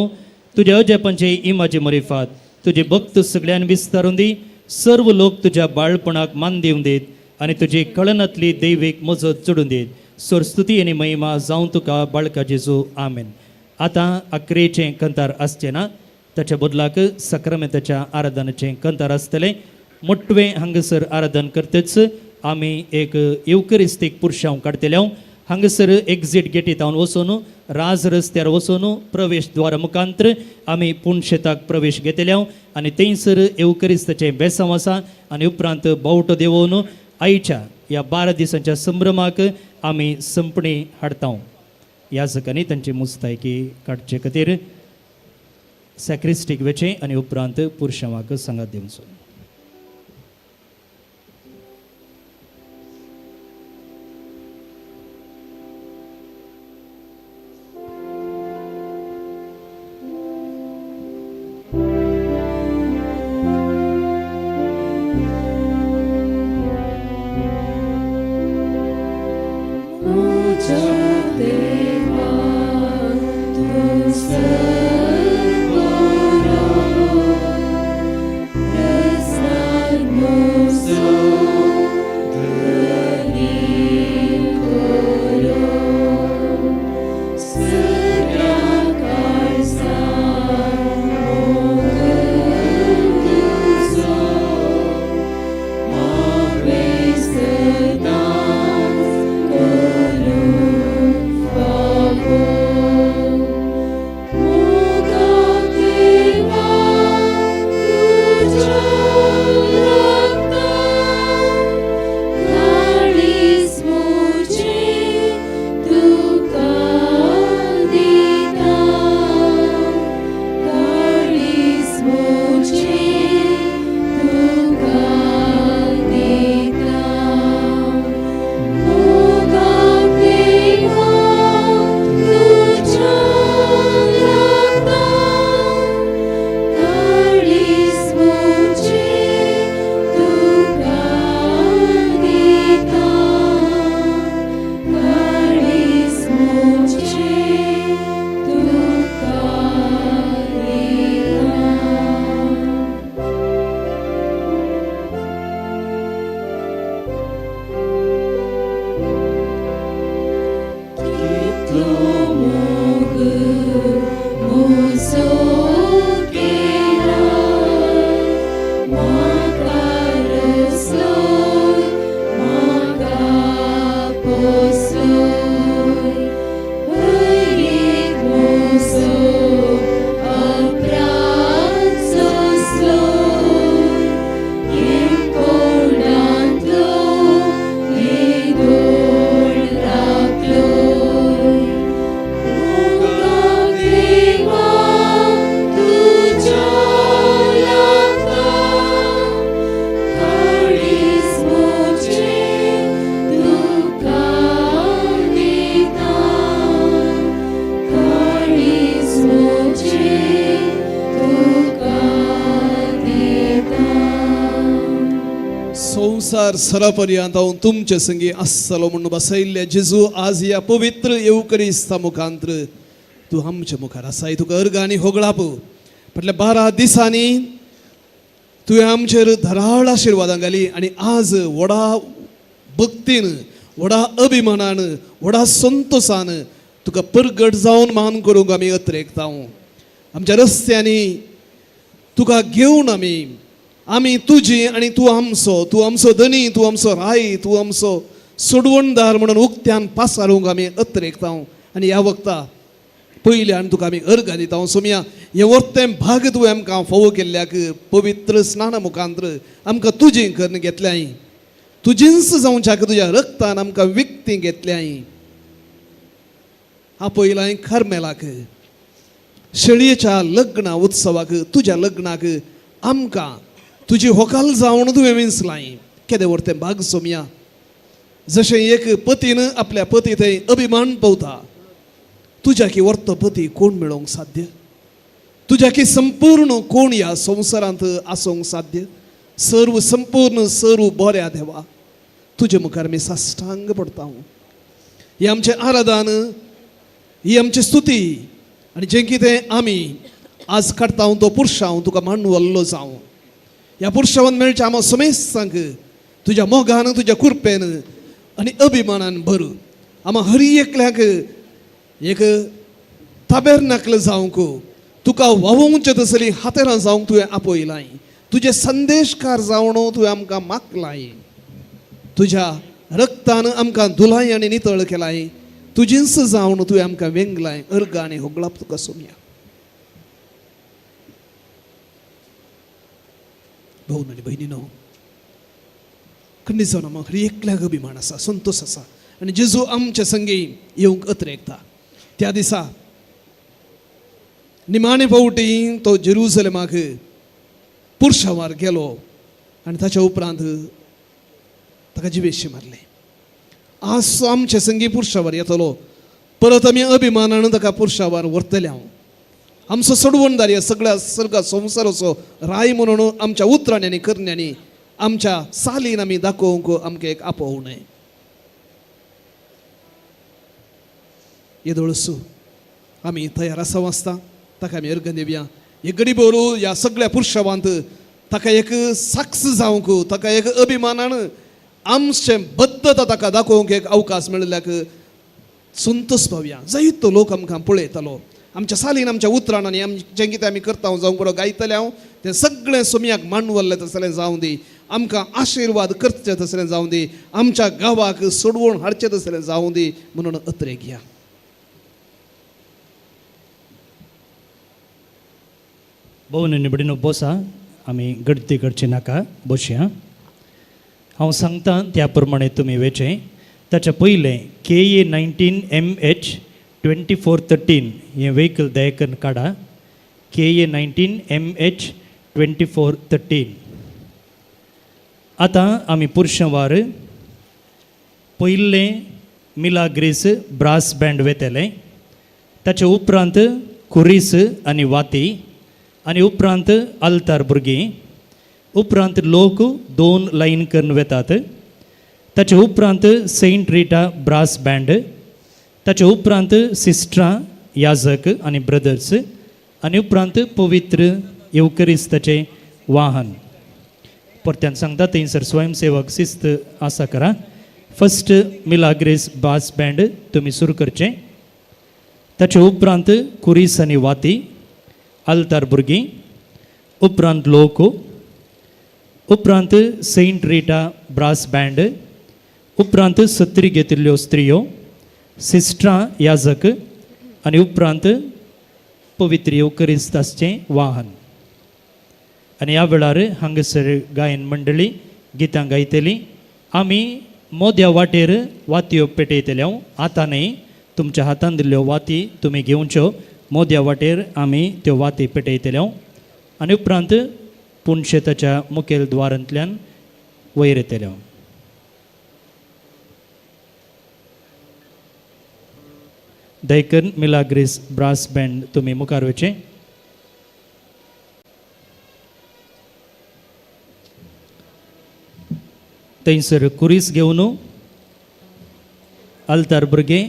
तुज्या अजापांचे इमाजी मरिफात तुजे भक्त सगळ्यान विस्तारून दी. सर्व लोक तुज्या बाळपणाक मान दिवन दीत आनी तुजी कळनातली दैवीक मजत जोडून दीत. सरस्तुती आनी महिमा जावं तुका बाळका जेजू. आमेन. आतां अकरेचें कंतार आसचें ना, ताच्या बदलाक सक्रामेंताच्या आराधनाचें कंतार आसतलें. मोटवें हांगासर आराधन करतच आमी एक येवकरिस्तीक पुरशांव काडटले. हांगासर एक्झीट गेटी थावन वचून राज रस्त्यार वचून प्रवेश द्वारा मुखांतर आमी पुणशेताक प्रवेश घेतले आनी थंयसर येवकरिस्ताचें बेसांव आसा आनी उपरांत बावटो देवोवन आयच्या ह्या 12 दिसांच्या संभ्रमाक आमी संपणी हाडता. ह्या सकाळी तांची मुस्तायकी काडचे खातीर सॅक्रिस्टीक वेचें आनी उपरांत पुरशांवाक सांगात दिवचो. संवसार सरापर्यंत हांव तुमचे संगी आसतलो म्हणून बसयल्ले जेजू आज ह्या पवित्र येवकरिस्ता मुखांत्र तूं आमच्या मुखार आसाय. तुका अर्ग आनी होगळाप फाटल्या 12 दिसांनी तुवें आमचेर धराळ आशिर्वादां घाली आनी आज व्हडा भक्तीन, व्हडा अभिमानान, व्हडा संतोसान तुका परगट जावन मान करूंक आमी अत्रेकता. आमच्या रस्त्यांनी तुका घेवन आमी आमी तुजी आनी तूं आमचो, तूं आमचो धनी, तूं आमचो राय, तूं आमचो सोडवणदार म्हणून उक्त्यान पासारूंक आमी अत्रेकता. आनी ह्या वखता पयल्यान तुका आमी अर्गां दिता. सोमया हें वर्तें भाग तुवें आमकां फावो केल्ल्याक पवित्र स्नाना मुखांत्र आमकां तुजी करून घेतल्याय, तुजींच जावच्याक तुज्या रक्तान आमकां विकती घेतल्याय. आपयलाय कार्मेलाक शेळयेच्या लग्ना उत्सवाक, तुज्या लग्नाक आमकां तुजी होकाल जावन तुवें विंचलाय. केदें व्हरतें भाग सोमया, जशें एक पतीन आपल्या पती थंय अभिमान पवता, तुज्या की व्हरतो पती कोण मेळोवंक साध्य, तुज्या की संपूर्ण कोण ह्या संवसारांत आसूंक साध्य. सर्व संपूर्ण सर्व बऱ्या देवा तुजे मुखार आमी साश्टांग पडटा. ही आमचें आराधन, ही आमची स्तुती आनी जें कितें आमी आज काडटा तो पुरशांव तुका मानवल्लो जावं. ह्या पुरशावन मेळच्या आमा समेस्तांक तुज्या मोगान, तुज्या कृपेन आनी अभिमानान भरू. आमा हरी एकल्याक एक ताबेरनाकल जावंक, तुका वावोवचे तसली हातेरां जावंक तुवें आपयलाय. तुजे संदेशकार जावन तुवें आमकां मागलाय. तुज्या रक्तान आमकां धुलाय आनी नितळ केलाय. तुजींच जावन तुवें आमकां वेंगलाय. अर्गां आनी होगळाप तुका सोमया. भाऊ आनी भयणीनो, खंडीत जावन आमकां हर एकल्याक अभिमान आसा, संतोश आसा आनी जेजू आमचे संगी येवंक अत्रेकता. त्या दिसा निमाणे फावटी तो जेरुजलेमाक पुरशावार गेलो आनी ताच्या उपरांत ताका जिवेशी मारलें. आज आमचे संगी पुरशावार येतलो, परत आमी अभिमानान ताका पुरशावार व्हरतले. हांव आमचो सोडवणदार ह्या सगळ्या सर्गा संवसाराचो राय म्हणून आमच्या उतरांनी आनी करण्यांनी आमच्या सालीन आमी दाखोवंक आमकां एक आपोवणें. येदोळसू आमी तयार आसा वाचता ताका आमी अर्घ दिवया. हे गरीबोरू ह्या सगळ्या पुरशावांत ताका एक साक्ष जावंक, ताका एक अभिमानान आमचें बद्धता ताका दाखोवंक एक अवकाश मेळिल्ल्याक संतोश पावया. जायतो लोक आमकां पळयतालो. आमच्या सालीन, आमच्या उतरान आनी जें कितें आमी करता जावं बरो गायतले हांव तें सगळें सोमयाक मांडवल्लें तसलें जावं दी. आमकां आशिर्वाद करचें तसलें जावं दी. आमच्या गांवाक सोडवण हाडचें तसलें जावं दी म्हणून अत्रे घेया. भोवन निबडीनो बोसा, आमी गर्दी करची नाका, बसया. हांव सांगता त्या प्रमाणे तुमी वेचें. ताच्या पयलें KA 19 MH 2413 हें व्हेकल दयाकन काडा. KA 19 MH 2413. आतां आमी पुरशवार पयलें मिलाग्रीस ब्रास बँड वेतलें. ताचे उपरांत कुरीस आनी वाती आनी उपरांत आल्तार भुरगीं, उपरांत लोक 2 लायन करून वेतात. ताचे उपरांत सेंट रिटा ब्रास बँड, ताचे उपरांत सिस्ट्रां याजक आनी ब्रदर्स आनी उपरांत पवित्र येवकरिस्ताचें वाहन. परत्यान सांगता थंयसर स्वयंसेवक शिस्त आसा करा. फस्ट मिलाग्रेस ब्रास बँड तुमी सुरू करचें. ताचे उपरांत कुरीस आनी वाती, आल्तार भुरगीं, उपरांत लोक, उपरांत सेंट रिटा ब्रास बँड, उपरांत सत्री घेतिल्ल्यो स्त्रियो, सिस्ट्रां याजक आनी उपरांत पवित्र येवकरिस्त आसचें वाहन. आनी ह्या वेळार हांगासर गायन मंडळी गितां गायतली. आमी मोद्या वाटेर वातयो पेटयतले. हांव आतां न्हय, तुमच्या हातान दिल्ल्यो वाती तुमी घेवच्यो. मोद्या वाटेर आमी त्यो वाती पेटयतले. आनी उपरांत पुणशेताच्या मुखेल द्वारांतल्यान वयर येतले. दयकन मिलाग्रीस ब्रास बँड तुमी मुखार वचें. थंयसर कुरीस घेवन आल्तार भुरगें,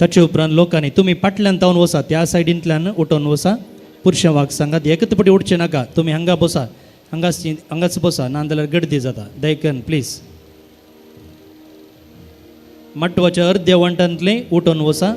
ताचे उपरांत लोकांनी तुमी फाटल्यान तावन वसा, त्या सायडींतल्यान उठोवन वसा. पुरशेवाक सांगात एकच पटी उठचें नाका, तुमी हांगा बसा, हांगाच हांगाच बसा, ना जाल्यार गर्दी जाता. दयकन प्लीज माटवाच्या अर्द्या वांटांतलें उठोवन वसा.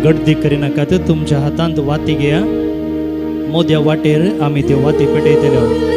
गर्दी करिनाकात, तुमच्या हातांत वाती घेया. मोद्या वाटेर आमी त्यो वाती पेटयतले.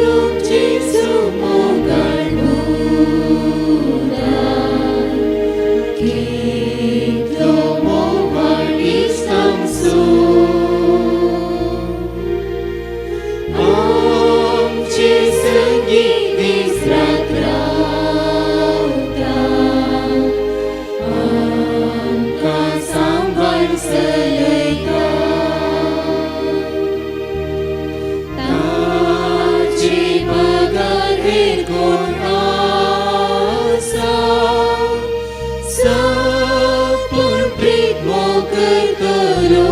संपूर्ण प्रीत मोग करतलो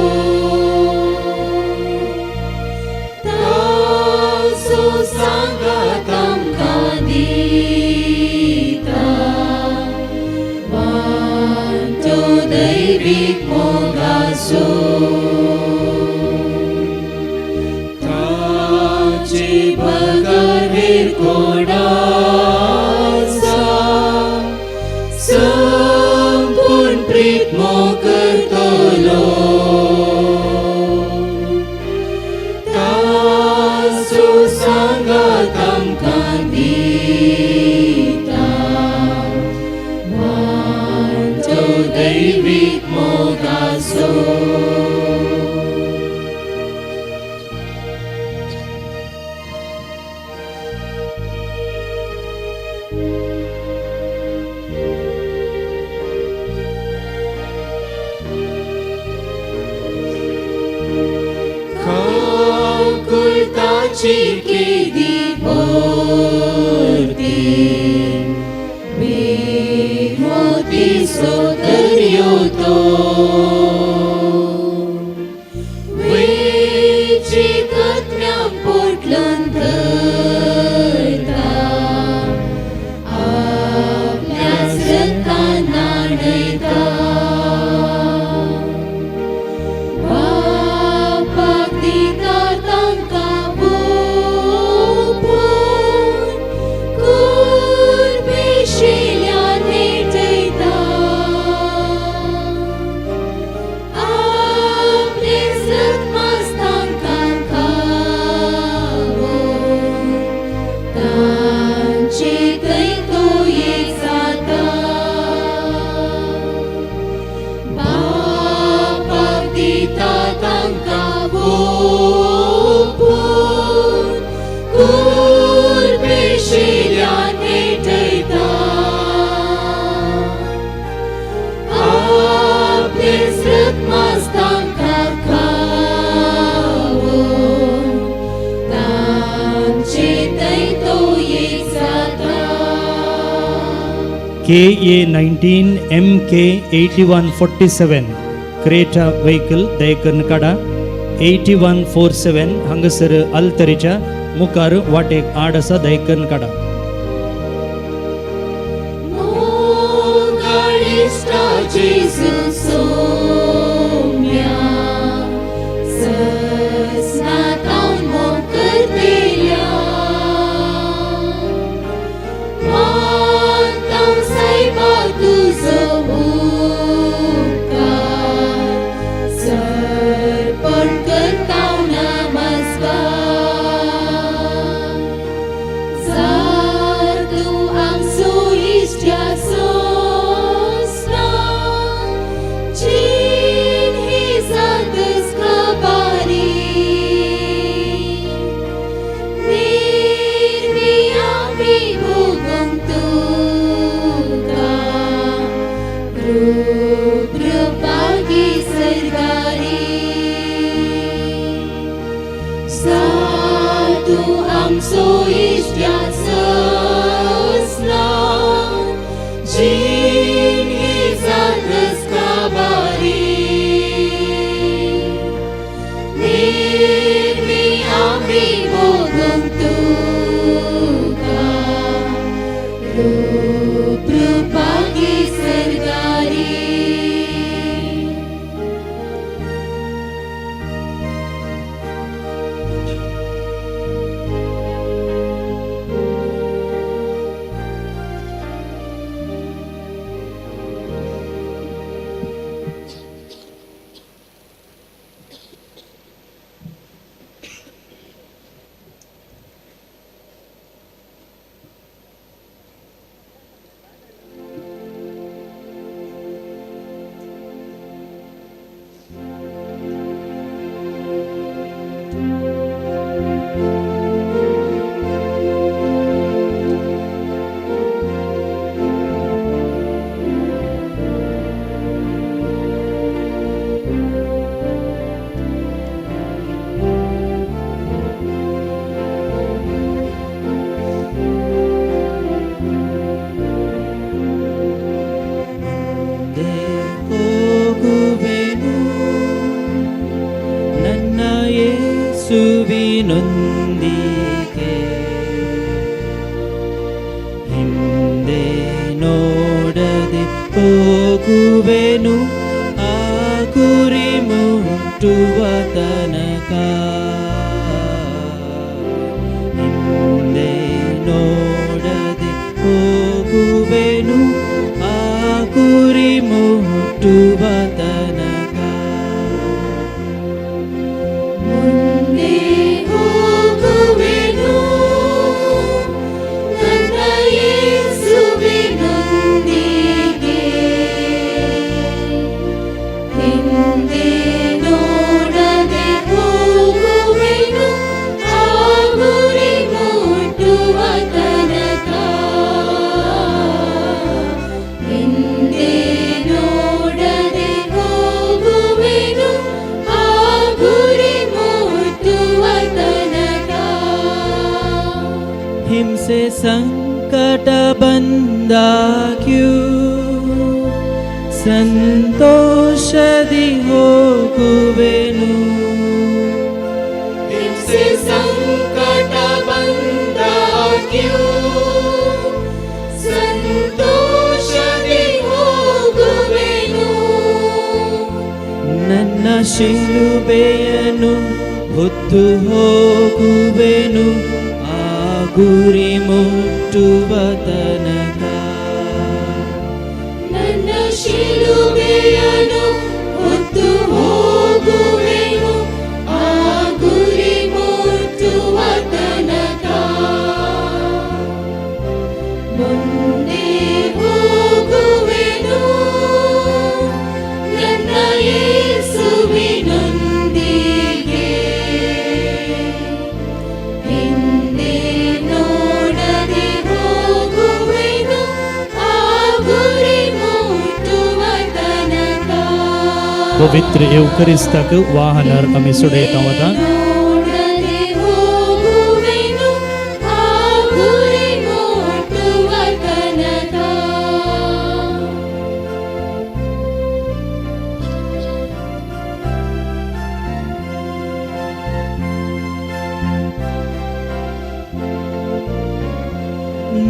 ताचो सांगात आमकां दिता वांटो दैवीक मोगाचो ताचे बगर हेर कोण आसा संपूर्ण प्रीत मोग करतलो ताचो सांगात आमकां दिता वांटो दैवीक मोगाचो. काकुळताची केदी भरती बेमोतीचो दर्यो तो वेची कत्म्यांक पोटलून धरता आपल्याच रक्तान न्हाणयता बापाक दिता तांकां पोपून कुरबेशिल्यान नेटयता आपलें रक्तमास तांकां खावोवन तांचे थंय तो एक जाता बापाक दिता तांकां पोपून कुरबेशिल्यान नेटयता आपलें रक्तमास तांकां खावोवन तांचे थंय तो एक जाता. KA 19 MK 8147 Creta vehicle दयकरून काडा 8147 हांगासर आल्तरीच्या मुखार वाटेक आड आसा दयकरून काडा. मोगाळ इश्टा जेजू सोम्या सस्नातावन मोग करतेल्या मानतांव सायबा तुजो उपकार सर्पण करतांव नमस्कार जा तूं आमचो इश्ट ह्या संवसारांत जीण ही जातच खबारी निर्मी आमी भोगूंक तुका रुद्रपागी सरगारी जा तूं आमचो इश्ट ह्या संवसारांत जीण ही जातच खबारी निर्मी आमी भोगूंक तुका रुद्रपागी सरगारी. ಹಿಂದೆ ನೋಡದೆ ಹೋಗುವೆನು ಆ ಗುರಿ ಮುಟ್ಟುವ ತನಕ. ಹಿಂದೆ ನೋಡದೆ ಹೋಗುವೆನು ಆ ಗುರಿ ಮುಟ್ಟುವ ತನಕ. ಮುಂದೆ ಹೋಗುವೆನು ನನ್ನ ಯೇಸುವಿನೊಂದಿಗೆ. ಹಿಂದೆ ನೋಡದೆ ಹೋಗುವೆನು ಆ ಗುರಿ ಮುಟ್ಟುವ ತನಕ. ಹಿಂದೆ ನೋಡದೆ ಹೋಗುವೆನು ಆ ಗುರಿ ಮುಟ್ಟುವ ತನಕ. ಹಿಂಸೆ ಸಂಕಟ ಬಂದಾಗ್ಯೂ ಸಂತೋಷದಿ ಹೋಗುವೆನು. ಹಿಂಸೆ ಸಂಕಟ ಬಂದಾಗ್ಯೂ ಸಂತೋಷದಿ ಹೋಗುವೆನು. ನನ್ನ ಶಿಲುಬೆಯನ್ನು ಹೊತ್ತು ಹೋಗುವೆನು ಆ ಗುರಿ ಮುಟ್ಟುವ ತನಕ. ನನ್ನ ಶಿಲುಬೆಯನ್ನು ಹೊತ್ತು ಹೋಗುವೆನು ಆ ಗುರಿ ಮುಟ್ಟುವ ತನಕ. ಮುಂದೆ ಹೋಗುವೆನು ನನ್ನ ಯೇಸುವಿನೊಂದಿಗೆ. ಹಿಂದೆ ನೋಡದೆ ಹೋಗುವೆನು ಆ ಗುರಿ ಮುಟ್ಟುವ ತನಕ. पवित्र येवकरिस्ताक वाहनार आमी सोडयता वता. ನೋಡದೆ ಹೋಗುವೆನು ಆ ಗುರಿ ಮುಟ್ಟುವ ತನಕ.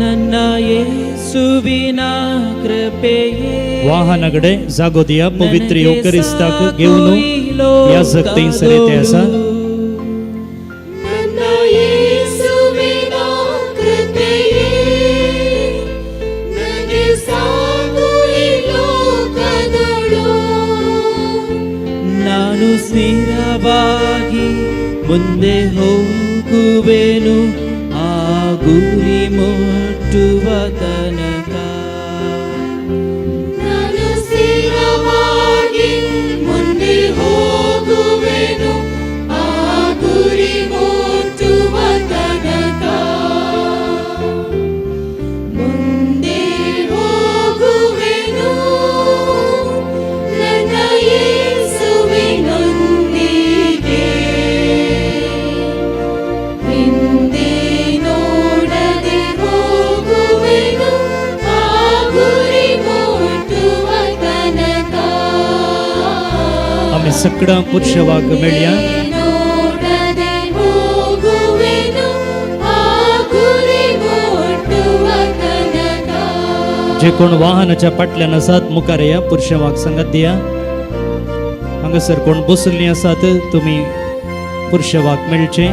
ನನ್ನ ಯೇಸುವಿನ ಕೃಪೆಯೇ वाहनाकडे जागो दिया. पवित्र येवकरिस्ताक घेवन ह्या जगतींसर येते आसा. ನನ್ನ ಯೇಸುವಿನ ಕೃಪೆಯೇ ನನಗೆ ಸಾಕು ಈ ಲೋಕದೊಳು. ನಾನು ಸ್ಥಿರವಾಗಿ ಮುಂದೆ ಹೋಗುವೆನು ಆ ಗುರಿ ಮುಟ್ಟುವ ತನಕ. ನಾನು ಸ್ಥಿರವಾಗಿ ಮುಂದೆ ಹೋಗುವೆನು ಆ ಗುರಿ ಮುಟ್ಟುವ ತನಕ. ಮುಂದೆ ಹೋಗುವೆನು ನನ್ನ ಯೇಸುವಿನೊಂದಿಗೆ. ಹಿಂದೆ ನೋಡದೆ ಹೋಗುವೆನು ಆ ಗುರಿ ಮುಟ್ಟುವ ತನಕ. आमी सगळ्यां पुरुषवाक मेळया. ನೋಡದೆ ಹೋಗುವೆನು ಆ ಗುರಿ ಮುಟ್ಟುವ ತನಕ. जे कोण वाहनाच्या फाटल्यान आसात मुखार या, पुरुषवाक सांगात दिया. हांगासर कोण बसल्लीं आसात तुमी पुरुषवाक मेळचे.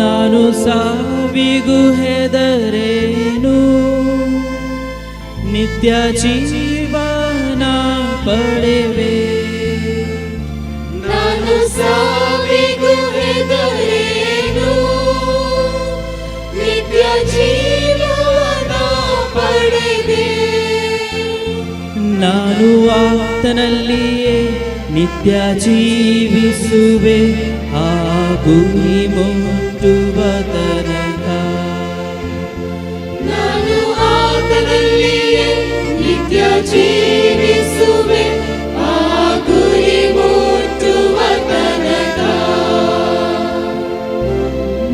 ನಾನು ಸಾವಿಗೂ ಹೆದರೇನು, ನಿತ್ಯ ಜೀವನ ಪಡೆವೆ. ನಾನು ಸಾವಿಗೂ ಹೆದರೇನು, ನಿತ್ಯ ಜೀವನ ಪಡೆದೆ. ನಾನು ಆತನಲ್ಲಿಯೇ ನಿತ್ಯ ಜೀವಿಸುವೆ ಆ ಗುರಿ ಮುಟ್ಟುವ ತನಕ. ನಾನು ಆತನಲ್ಲಿಯೇ ನಿತ್ಯ ಜೀವಿಸುವೆ ಆ ಗುರಿ ಮುಟ್ಟುವ ತನಕ.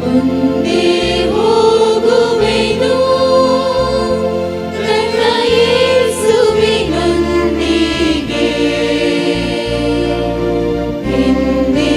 ಮುಂದೆ ಹೋಗುವೆನು ನನ್ನ ಯೇಸುವಿನೊಂದಿಗೆ. ಹಿಂದೆ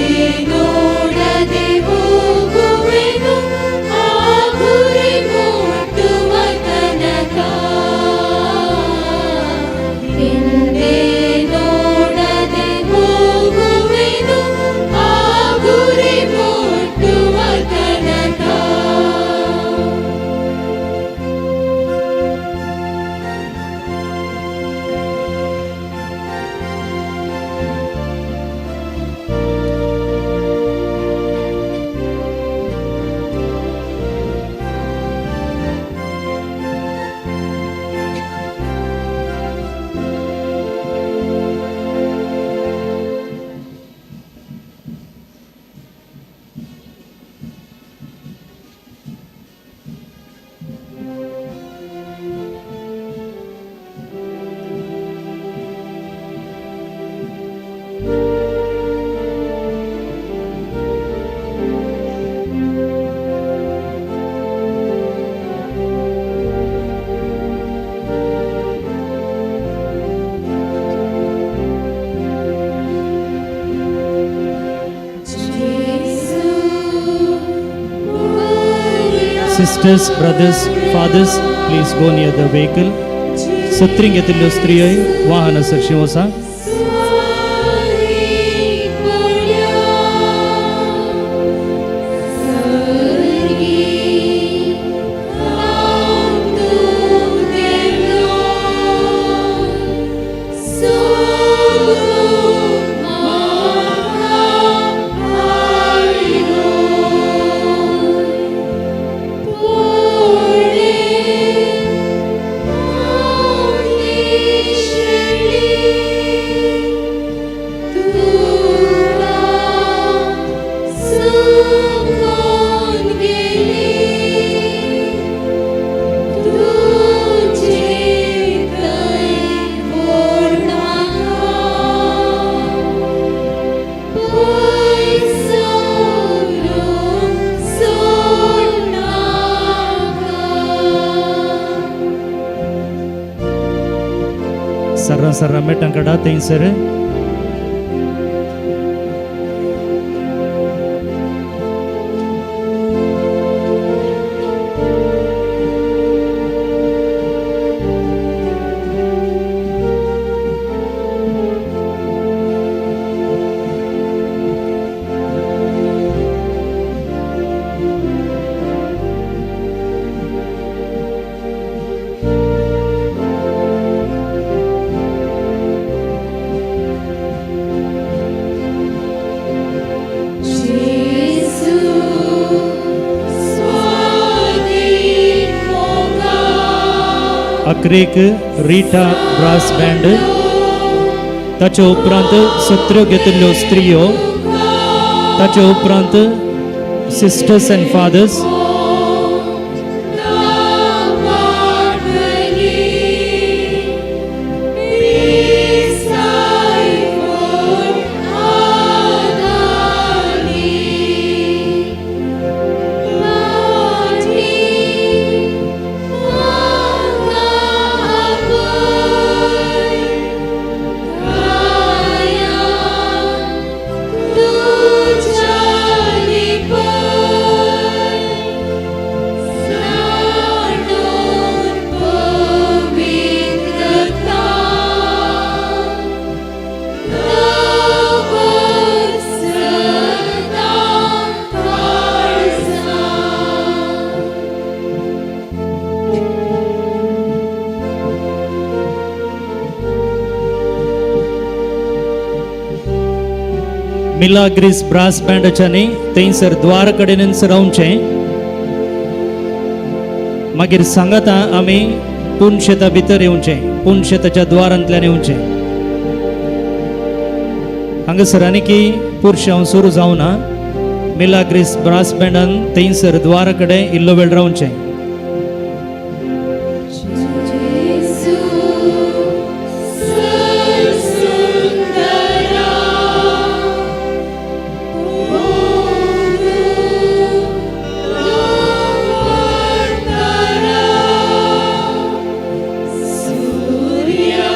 Sisters, brothers, fathers, please go near the vehicle. सत्रींक घेतिल्ल्यो स्त्रियोय वाहन सरशीं वचा. सर्रा सर्रा मेटां कडा थंयसर. अकरेक रीटा ब्रास बँड, ताचे उपरांत सत्र्यो घेतिल्ल्यो स्त्रियो, ताचे उपरांत sisters and fathers. Milagres brass बँडाच्यानी थंयसर द्वार कडेन रावचें. मागीर सांगाता आमी पुनशेता भितर येवचें, पुनशेताच्या द्वारांतल्यान येवचें. हांगासर आनी की पुरशांव सुरू जावना. मिलाग्रीस ब्रास बँडान थंयसर द्वारा कडेन इल्लो वेळ रावचें. Surya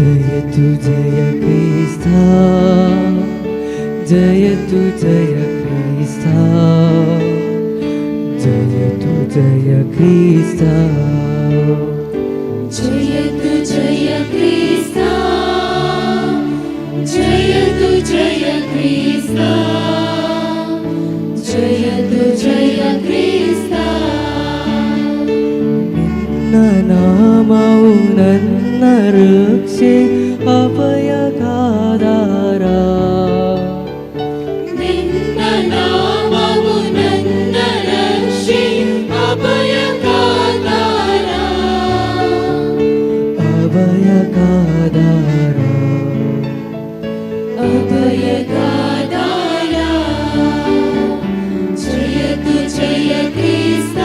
जयतु जय क्रिस्ता, जयतु जय क्रिस्ता, जयतु जय क्रिस्ता, जयतु जय क्रिस्ता, जयतु जय क्रिस्ता, जयतु जय क्रिस्ता. ನಿನ್ನ ನಾಮವು ನನ್ನ ರಕ್ಷೆ ಅಭಯಕಾದಾರ, ನಿನ್ನ ನಾಮವು ನನ್ನ ರಕ್ಷೆ ಅಭಯಕಾದಾರ, ಅಭಯಕಾದಾರ, ಅಭಯಕಾದಾರ. ಜಯತು ಜಯ ಕ್ರಿಸ್ತ,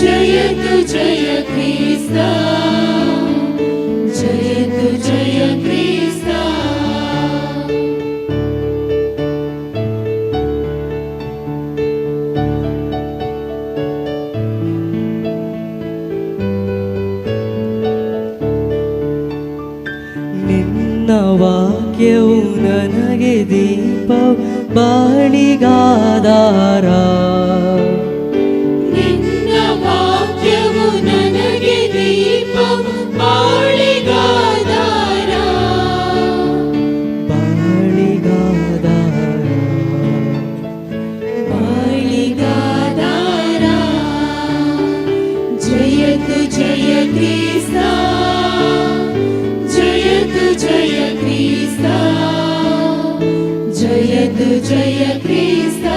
ಜಯತು ಜಯ ಕ್ರಿಸ್ತ, ಜಯತು ಜಯ ಕ್ರಿಸ್ತ. ನಿನ್ನ ವಾಕ್ಯವು ನನಗೆ ದೀಪ ಬಾಳಿಗಾದಾರ, ನಿನ್ನ ವಾಕ್ಯವು ನನಗೆ ದೀಪ ಬಾಳಿಗಾದಾರ, ಬಾಳಿಗಾದಾರ, ಬಾಳಿಗಾದಾರ. ಜಯತು ಜಯ ಕ್ರಿಸ್ತ, ಜಯತು ಜಯ ಕ್ರಿಸ್ತ, ಜಯತು ಜಯ ಕ್ರಿಸ್ತ.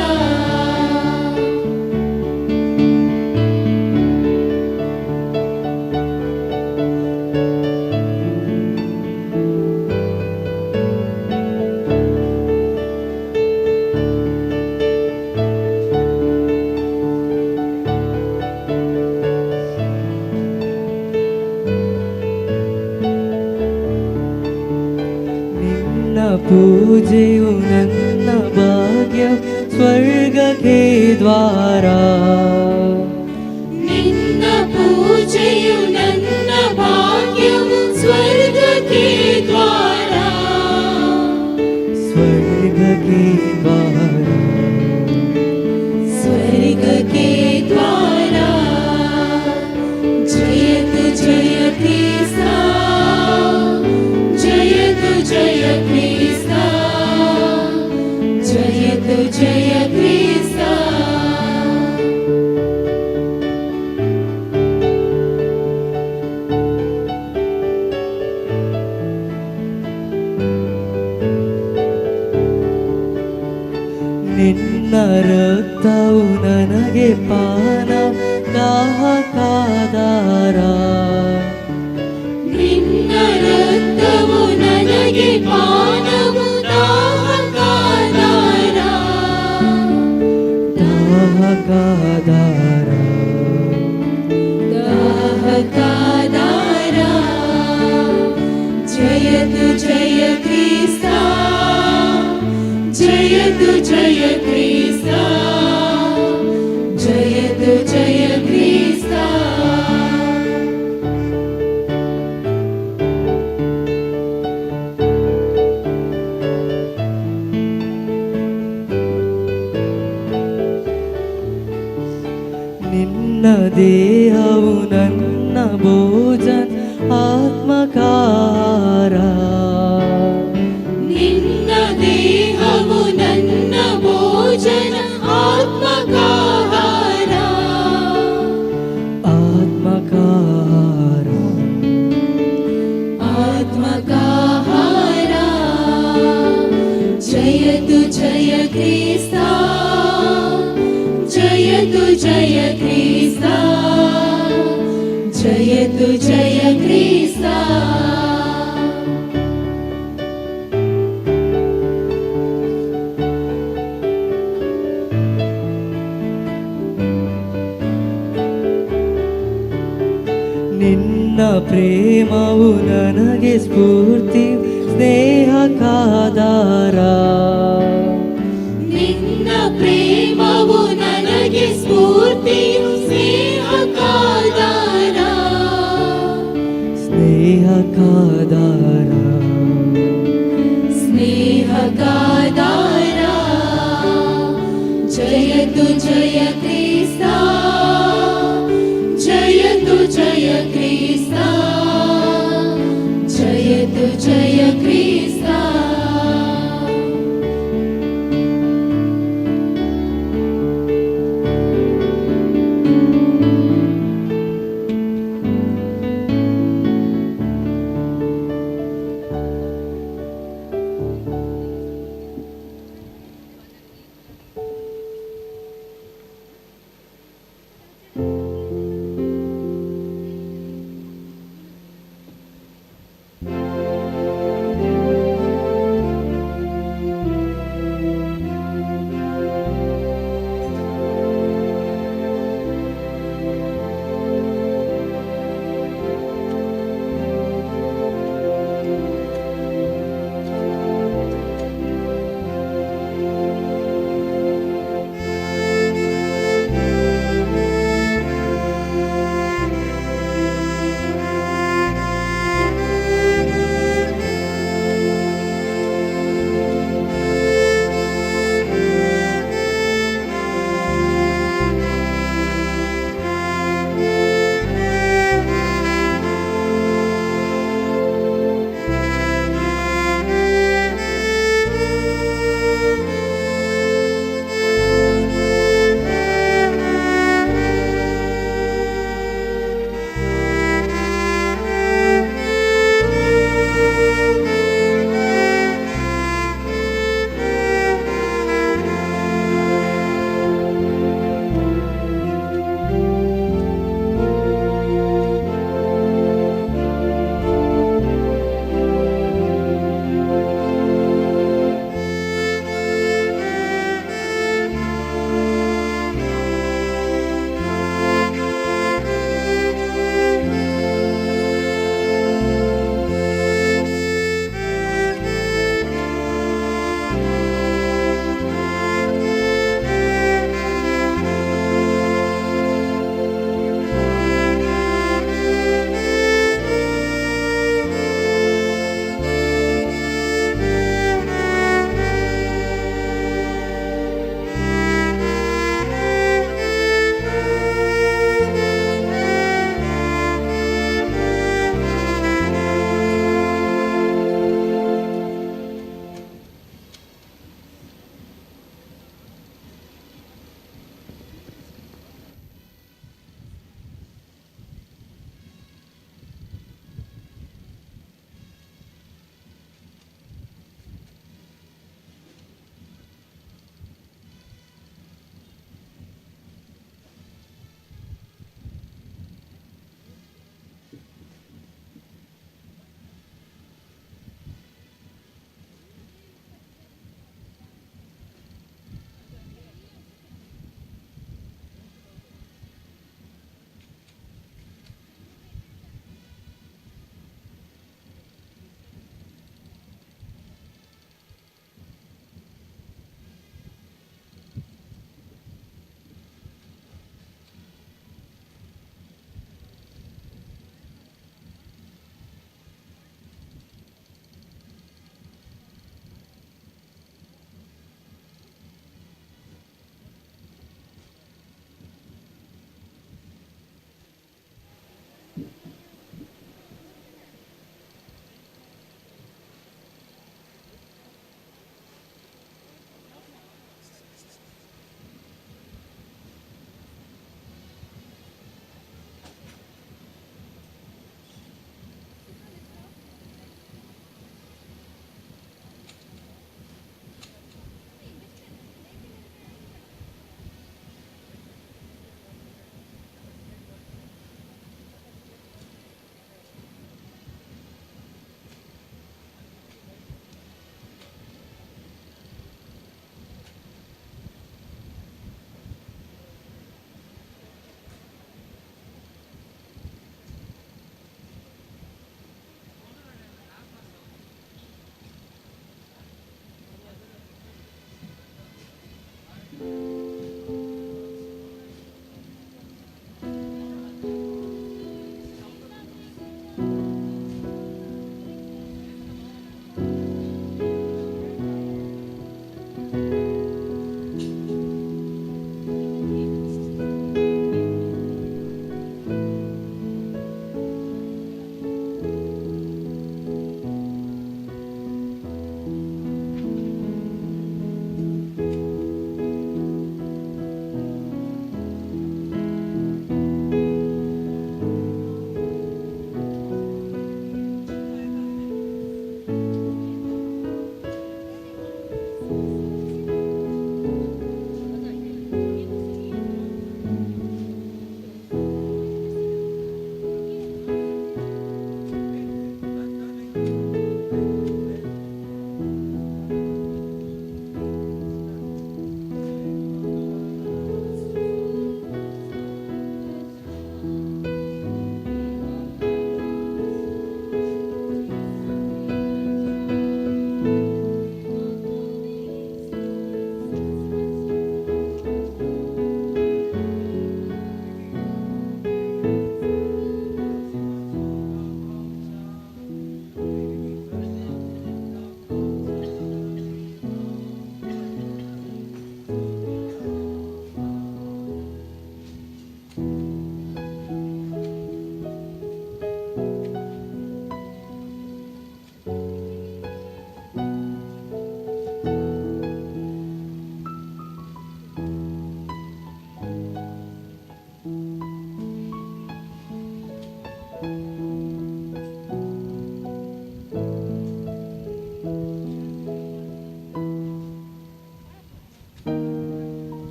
ನಿನ್ನ ಪೂಜೆಯು ನನ್ನ ಭಾಗ್ಯ ಸ್ವರ್ಗಕ್ಕೆ ದ್ವಾರ, ನಿನ್ನ ಪೂಜೆಯು ನನ್ನ ಭಾಗ್ಯವು ಸ್ವರ್ಗಕ್ಕೆ ದ್ವಾರ, ಸ್ವರ್ಗಕ್ಕೆ ದ್ವಾರ, ಸ್ವರ್ಗಕ್ಕೆ ದ್ವಾರ. ಜಯತು ಜಯ ಕ್ರಿಸ್ತ, ಜಯತು ಜಯ ಕ್ರಿಸ್ತ, ಜಯತು ಜಯ ಕ್ರಿಸ್ತ. ನಿನ್ನ ರಕ್ತವು ನನಗೆ ಪಾನ ದಾಹಕಾದಾರ, ನಿನ್ನ ರಕ್ತವು ನನಗೆ ಪಾನವು ದಾಹಕಾದಾರ, ದಾಹಕಾದಾರ, ದಾಹಕಾದಾರ. ಜಯತು ಜಯ ಕ್ರಿಸ್ತ, ಜಯತು ಜಯ ಕ್ರಿಸ್ತ, ಜಯತು ಜಯ ಕ್ರಿಸ್ತ. ನಿನ್ನ ದೇಹವು ನನ್ನ ಭೋಜನ ಆತ್ಮಕಾರ, ನಿನ್ನ ದೇಹವು ನನ್ನ ಭೋಜನ ಆತ್ಮಕಾಹಾರ, ಆತ್ಮಕಾರ, ಆತ್ಮಕಾಹಾರ. ಜಯತು ಜಯ ಕ್ರಿಸ್ತ, ಜಯತು ಜಯ ಕ್ರಿಸ್ತ, ಜಯತು ಜಯ ಕ್ರಿಸ್ತ. ನಿನ್ನ ಪ್ರೇಮವು ನನಗೆ ಸ್ಫೂರ್ತಿ ಸ್ನೇಹಕಾದಾರ, ನಿನ್ನ ಪ್ರೇಮವು ನನಗೆ ಸ್ಫೂರ್ತಿಯು ಸ್ನೇಹಕಾದಾರ, ಸ್ನೇಹಕಾದಾರ, स्नेह का दारा, स्नेह का दारा, जय तु जय क्रिस्ता, जय तु जय क्रिस्ता, जय तु जय क्रिस्ता।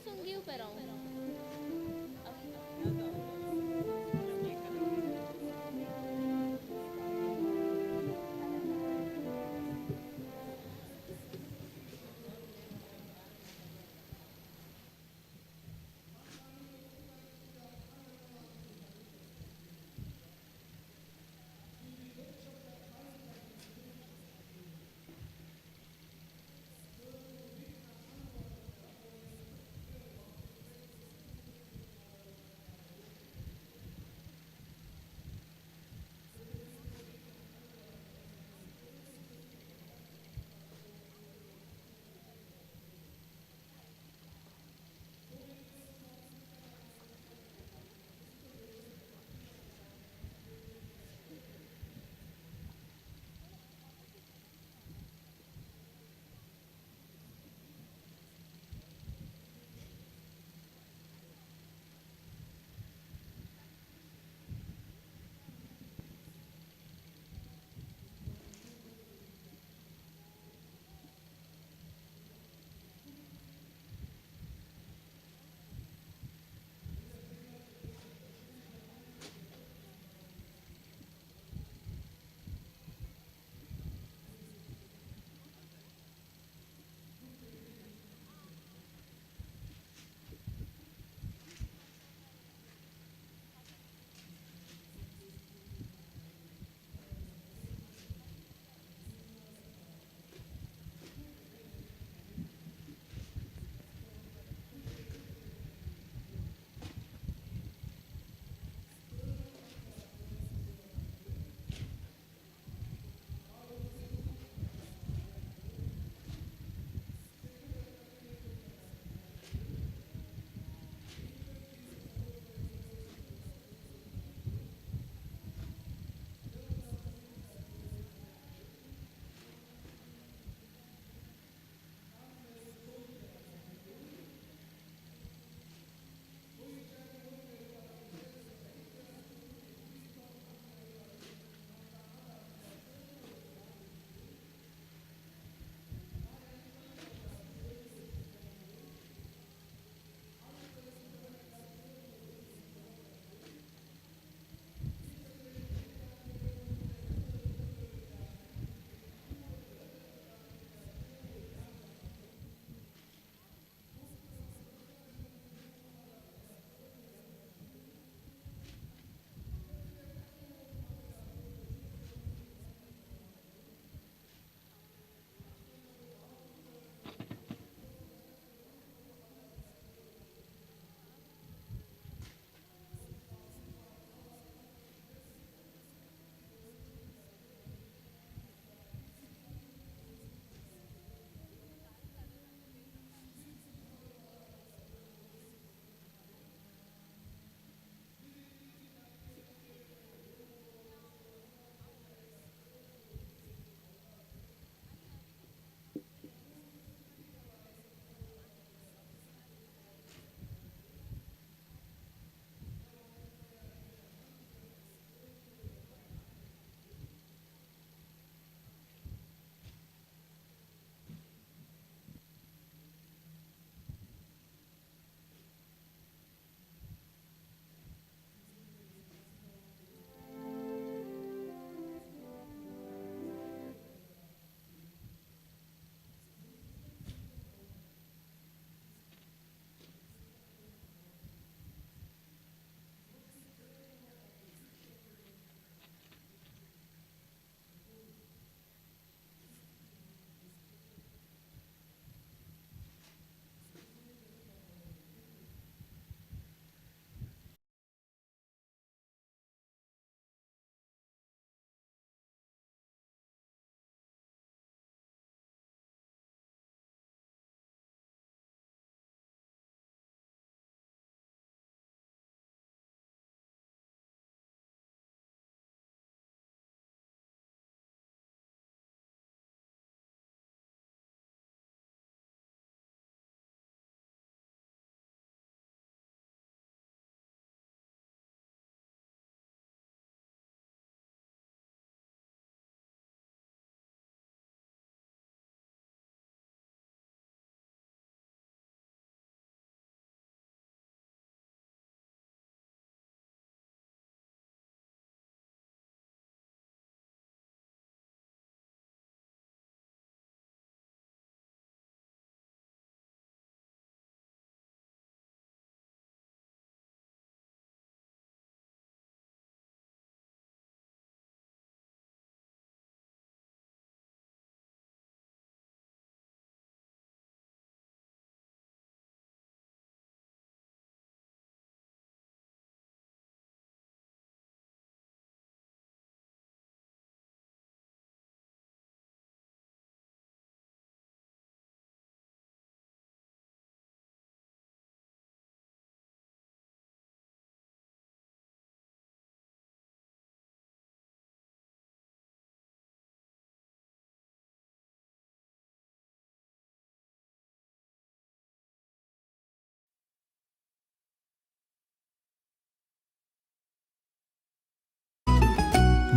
वचून घेव पेराव.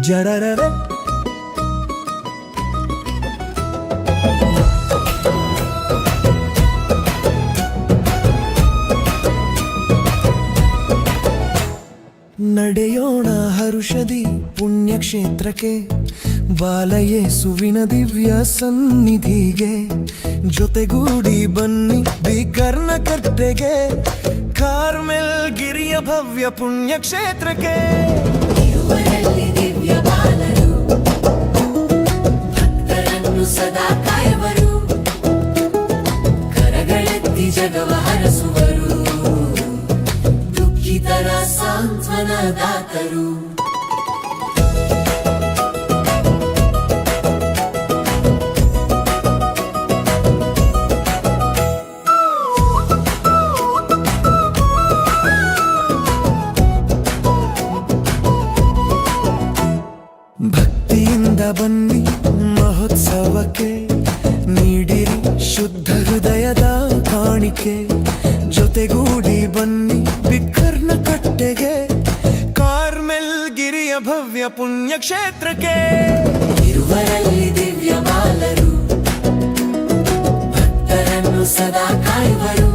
ಜರರರೆ. ನಡೆಯೋಣ ಹರುಷದಿ ಪುಣ್ಯಕ್ಷೇತ್ರಕ್ಕೆ, ಬಾಲಯೇಸುವಿನ ದಿವ್ಯ ಸನ್ನಿಧಿಗೆ. ಜೊತೆಗೂಡಿ ಬನ್ನಿ ಬಿಕರ್ನ ಕಟ್ಟೆಗೆ, ಕಾರ್ಮೆಲ್ ಗಿರಿಯ ಭವ್ಯ ಪುಣ್ಯಕ್ಷೇತ್ರಕ್ಕೆ. ಇರುವರಲ್ಲಿ ದಿವ್ಯ ಬಾಲರು, ಭಕ್ತರನ್ನು ಸದಾ ಕಾಯುವರು, ಕರಗಳೆತ್ತಿ ಜಗವ ಹರಸುವರು, ದುಃಖಿತರ ಸಾಂತ್ವನದಾತರು. ಭಕ್ತಿಯಿಂದ ಬನ್ನಿ ಮಹೋತ್ಸವಕ್ಕೆ, ನೀಡಿರಿ ಶುದ್ಧ ಹೃದಯದ ಕಾಣಿಕೆ. ಜೊತೆಗೂಡಿ ಬನ್ನಿ ಬಿಕ್ಕರ್ನ ಕಟ್ಟೆಗೆ, ಕಾರ್ಮೆಲ್ ಗಿರಿಯ ಭವ್ಯ ಪುಣ್ಯಕ್ಷೇತ್ರಕ್ಕೆ. ಇರುವರಲ್ಲಿ ದಿವ್ಯ ಬಾಲರು, ಭಕ್ತರನ್ನು ಸದಾ ಕಾಯುವರು,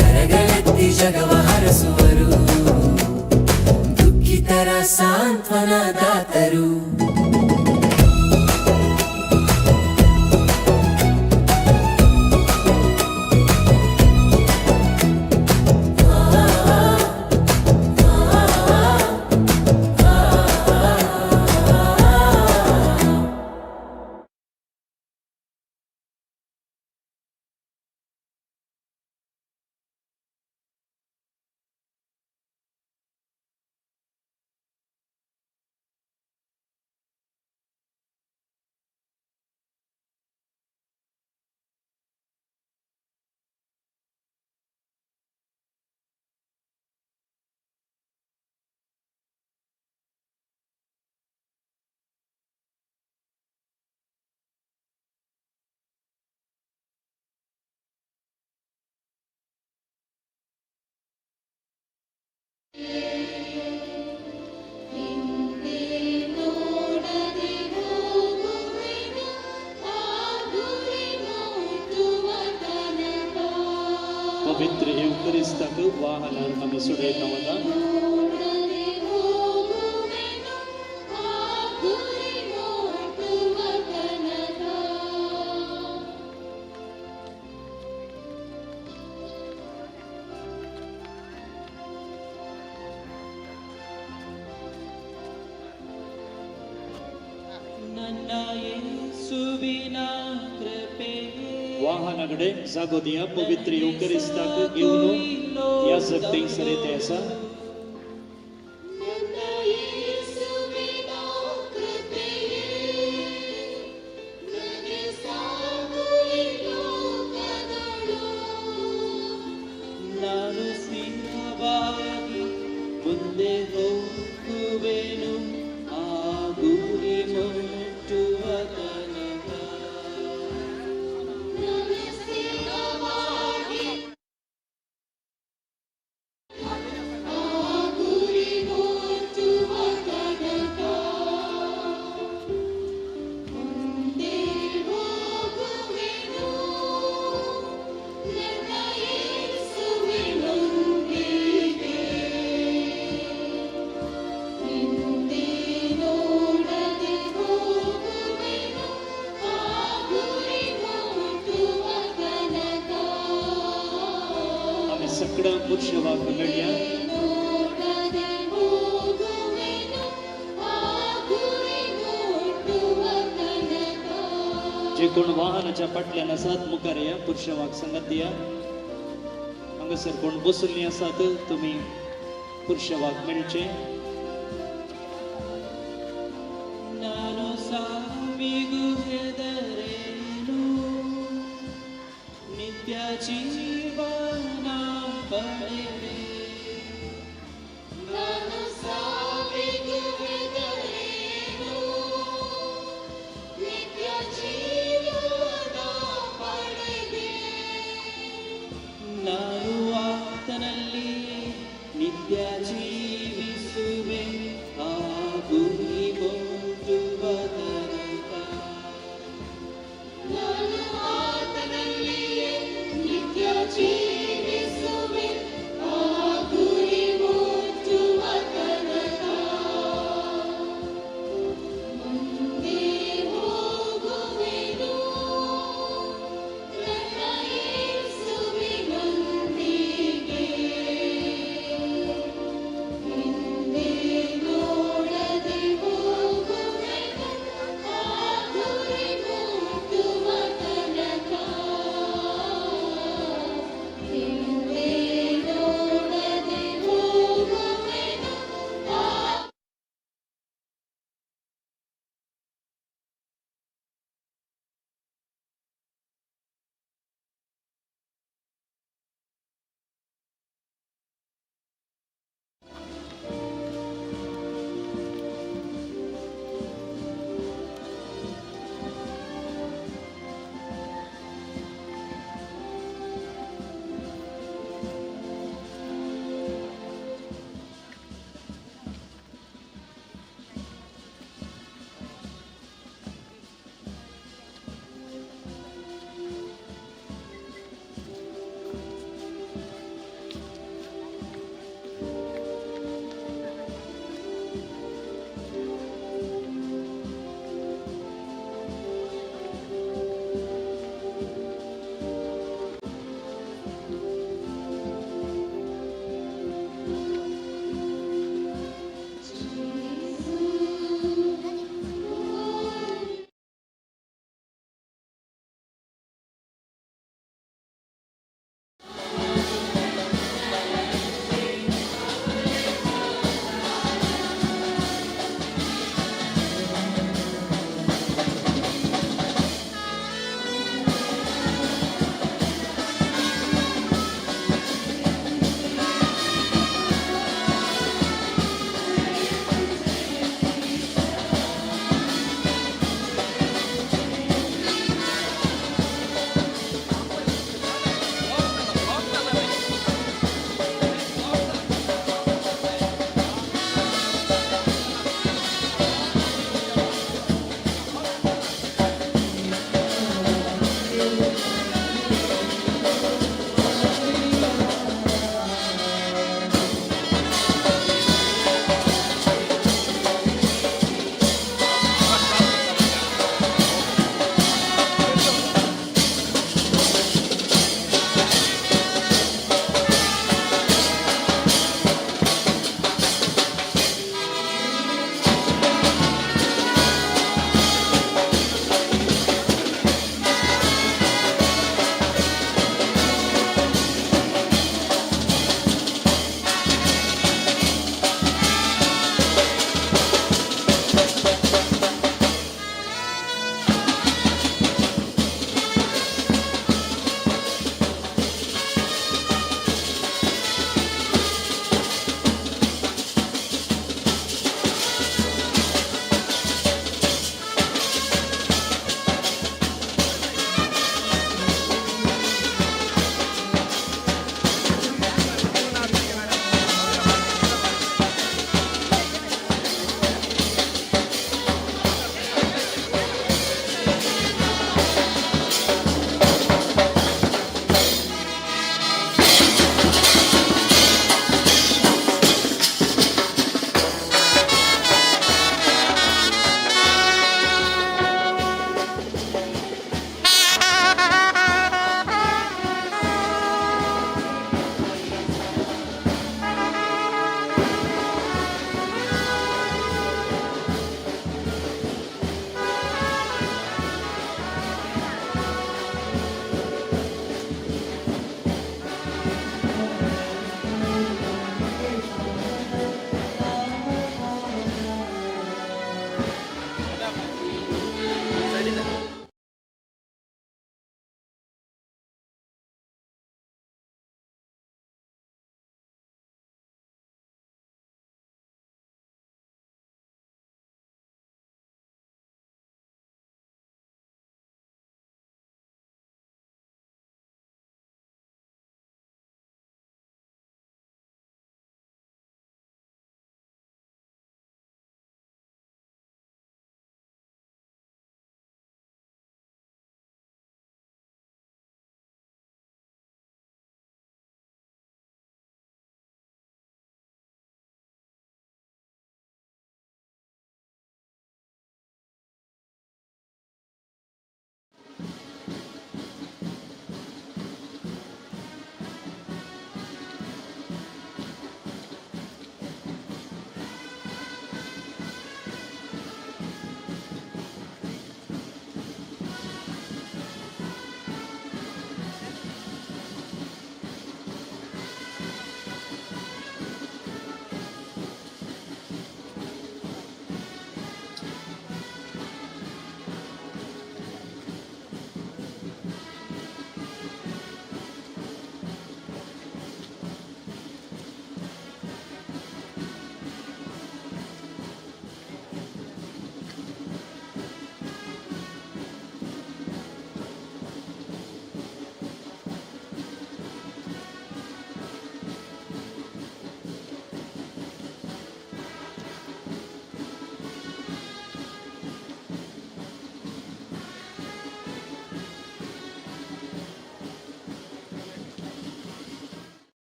ಕರಗಳೆತ್ತಿ ಜಗವ ಹರಸುವರು, ದುಃಖಿತರ ಸಾಂತ್ವನದಾತರು. पवित्र एवकरिस्ताक वाहनार आमी सुडयता वता. वाहनाकडे जागो दिया पवित्र एवकरिस्ताक घेवन ह्या जगतें सर आसा. ನಾನು ಸ್ಥಿರವಾಗಿ ಮುಂದೆ ಹೋಗುವೆನು, ಆ ಗುರಿ ಮುಟ್ಟುವ ತನಕ. आमी सगळ्या पुरुषवाक मेळया. जे कोण वाहनाच्या फाटल्यान आसात मुखार या पुरुषवाक संगत दिया. हांगासर कोण बसल्लीं आसात तुमी पुरुषवाक मेळचे. ನಾನು ಸಾವಿಗೂ ಹೆದರೇನು, ನಿತ್ಯ ಜೀವನ ಪಡೆವೆ. ನಾನು ಸಾವಿಗೂ ಹೆದರೇನು, ನಿತ್ಯ ಜೀವನ ಪಡೆದೆ. ನಾನು ಆತನಲ್ಲಿ ನಿತ್ಯ ಜೀವಿಸುವೆ, ಆ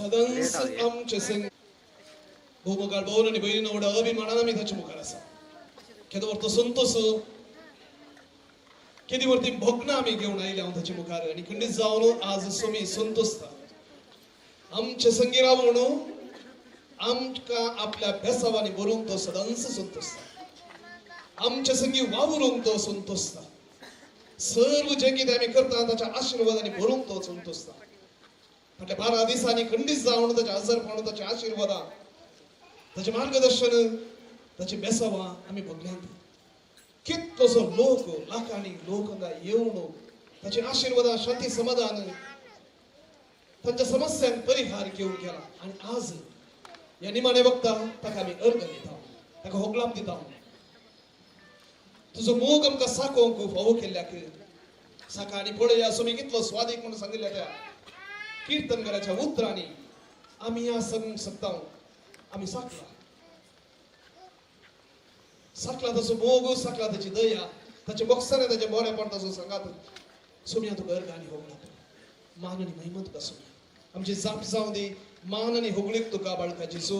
सदांच आमचे संग भोवमुखार भोवन आनी भयणीनो व्हडा अभिमानान आमी ताचे मुखार आसा. केदो व्हड तो संतोश, केदी व्हड ती भोगणां आमी घेवन आयल्या हांव ताचे मुखार आनी खंडीत जावन आज सोमी संतोशता आमचे संगी रावून आमकां आपल्या बेसावांनी भरून तो सदांच संतोशता. आमचे संगी वावरूंक तो संतोशता. सर्व जें कितें आमी करता ताच्या आशिर्वादांनी भरूंक तो संतोशता. फाटल्या 12 दिसांनी खंडीत जावन ताच्या आजारपण, ताच्या आशिर्वादां, ताचें मार्गदर्शन, ताची बेसावां आमी भोगल्यांत. कितलोसो लोक, लाखांनी लोक हांगा येवन ताचे आशिर्वादां, शांती, समाधान, तांच्या समस्यांक परिहार घेवन गेला. आनी आज ह्या निमाणे वखता ताका आमी अर्घ दिता, ताका होगलाप दिता. तुजो मोग आमकां साकोवंक फावो केल्ल्याक साका आनी पळया सोमी कितलो स्वादीक म्हणून सांगिल्ल्या त्या किर्तनकाराच्या उतरांनी आमी ह्या सांगूंक शकता. आमी साकला, साकला ताचो मोग, साकला ताची दया, ताचे बोक्साने, ताचे बरेपण ताचो सांगात. सोमया तुका अर्घ आनी होगलाप, मान आनी महिमा तुका सोमया. आमची जाप जावं दी, मान आनी होगळीक तुका बाळका जेजू.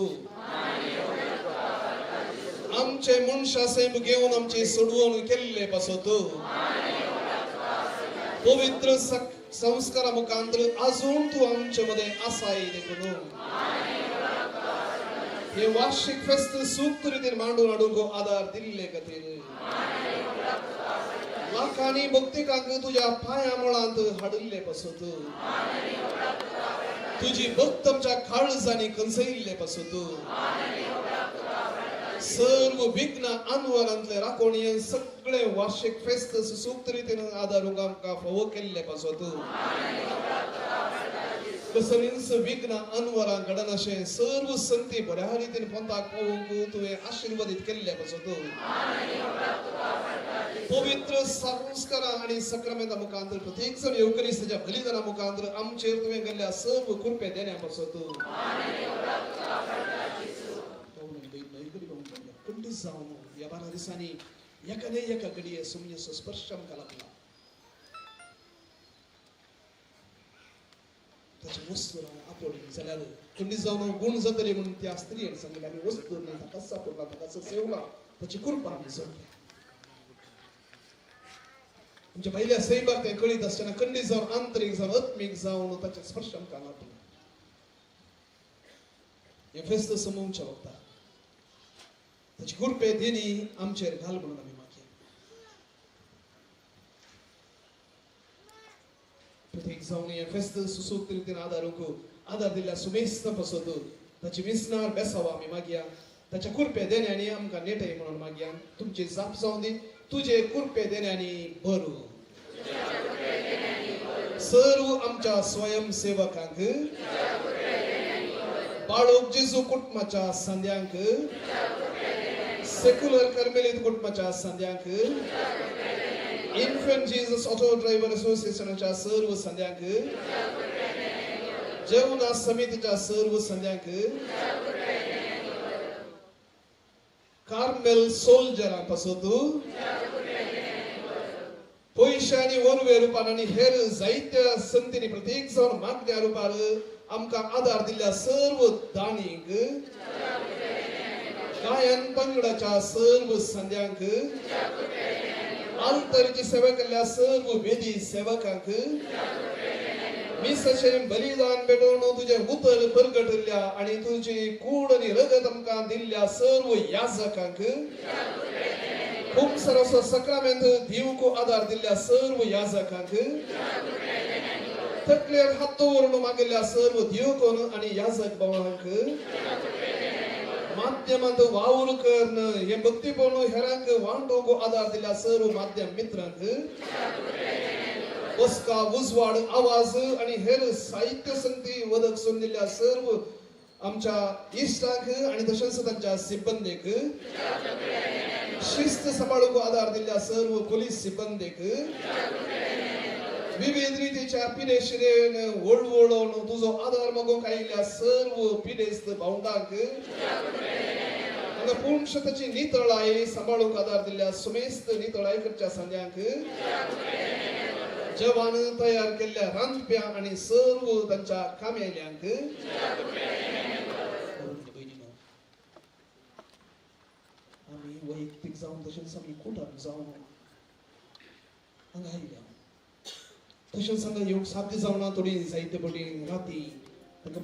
आमचे मनशा सैम घेवन आमची सोडवण केल्ले पासत पवित्र संस्कारा मुखांतर अजून तूं आमचे मदें आसाय देखून हे वार्षिक फेस्त सूक्त रितीन मांडून हाडूंक आदार दिल्ले खातीर लाखांनी भक्तिकांक तुज्या पांया मुळांत हाडिल्ले पासत तुजी भक्त आमच्या काळजांनी कंसयिल्ले पासत सर्व विघ्न अनवरांतले राखोणी सगळे वार्षिक फेस्त सुसूक्त रितीन आदारूंक आमकां फावो केल्ले पासत कसलींच विघ्न अनवरां घडनाशें सर्व संती बऱ्या रितीन पंथाक पावोवंक तुवें आशिर्वादीत केल्ले पासत पवित्र संस्कारां आनी सक्रामेंता मुखांतर प्रत्येक जण येवकरिस्ताच्या बलिदाना मुखांतर आमचेर तुवें केल्ल्या सर्व कृपे देण्या पासत खंडीत जावन ह्या 12 दिसांनी एका न्हय एका घडये सोमयेचो स्पर्श आमकां लागला. ताचे वस्तू आपवली जाल्यार खंडीत जावन गूण जातली म्हणून त्या स्त्रियेन सांगलें आमी वस्तू न्हय ताका सापडला, ताका सेवला, ताची कृपा आमी जोडल्या. आमच्या भायल्या सैमाक तें कळीत आसतना खंडीत जावन आंतरीक जावन आत्मीक जावन ताचे स्पर्श आमकां लागलो. हें फेस्त समोवच्या वखता ताची कृपे देणी आमचेर घाल म्हणून आमी मागया. प्रत्येक जावन हें फेस्त सुसूक्त रितीन आदारूंक आदार दिल्ल्या सुमेस्त पासत ताची मिसनार बेसावा आमी मागया. ताच्या कृपे देण्यांनी आमकां नेटय म्हणून मागया. तुमची जाप जावं दी, तुजे कृपे देण्यांनी भरू. सर्व आमच्या स्वयंसेवकांक, बाळूक जेजू कुटुंबाच्या संद्यांक, सेक्युलर कर्मेलीत कुटुंबाच्या संद्यांक, इन्फंट जीजस ऑटो ड्रायव्हर असोसिएशनाच्या सर्व संद्यांक, जेवणा समितीच्या सर्व संद्यांक, कार्मेल सोल्जरां पासत पयशे आनी वरवे रुपान आनी हेर जायत्या संतींनी प्रत्येक जावन मागण्या रुपार आमकां आदार दिल्ल्या सर्व दाणींक, गायन पंगडाच्या सर्व संद्यांक, आल्तरीची सेवा केल्ल्या सर्व वेदी सेवकांक, मिसाचें बलिदान भेटोवन तुजें उतर परगटिल्ल्या आनी तुजी कूड आनी रगत आमकां दिल्ल्या सर्व याजकांक, खुबसराचो सक्रामेंत दिवंक आदार दिल्ल्या सर्व याजकांक, तकलेर हात दवरून मागिल्ल्या सर्व दिवकोन आनी याजक भावांक, माध्यमांत वावर करून हे भक्तीपण हेरांक वांटोवंक आदार दिल्ल्या सर्व माध्यम मित्रांक, बसका, उजवाड, आवाज आनी हेर साहित्य संती वदक सोडून दिल्ल्या सर्व आमच्या इश्टांक आनी तशेंच तांच्या सिब्बंदेक, शिस्त सांबाळूंक आदार दिल्ल्या सर्व पोलीस सिब्बंदेक, विविध रितीच्या पिडेशिरेन वळवळोवन तुजो आदार मागूंक आयिल्ल्या सर्व पिडेस्त भावंडांक, हांगा पुंशताची नितळाय सांबाळूंक आदार दिल्ल्या सुमेस्त नितळाय करच्या संद्यांक, जेवण तयार केल्ल्या रांदप्या आनी सर्व तांच्या कामेल्यांक. आमी वैयक्तीक जावन तशेंच आमी कुटान जावन हांगा आयल्या, तशेंच हांगा येवंक साध्य जावना थोडी जायते पटी राती तांकां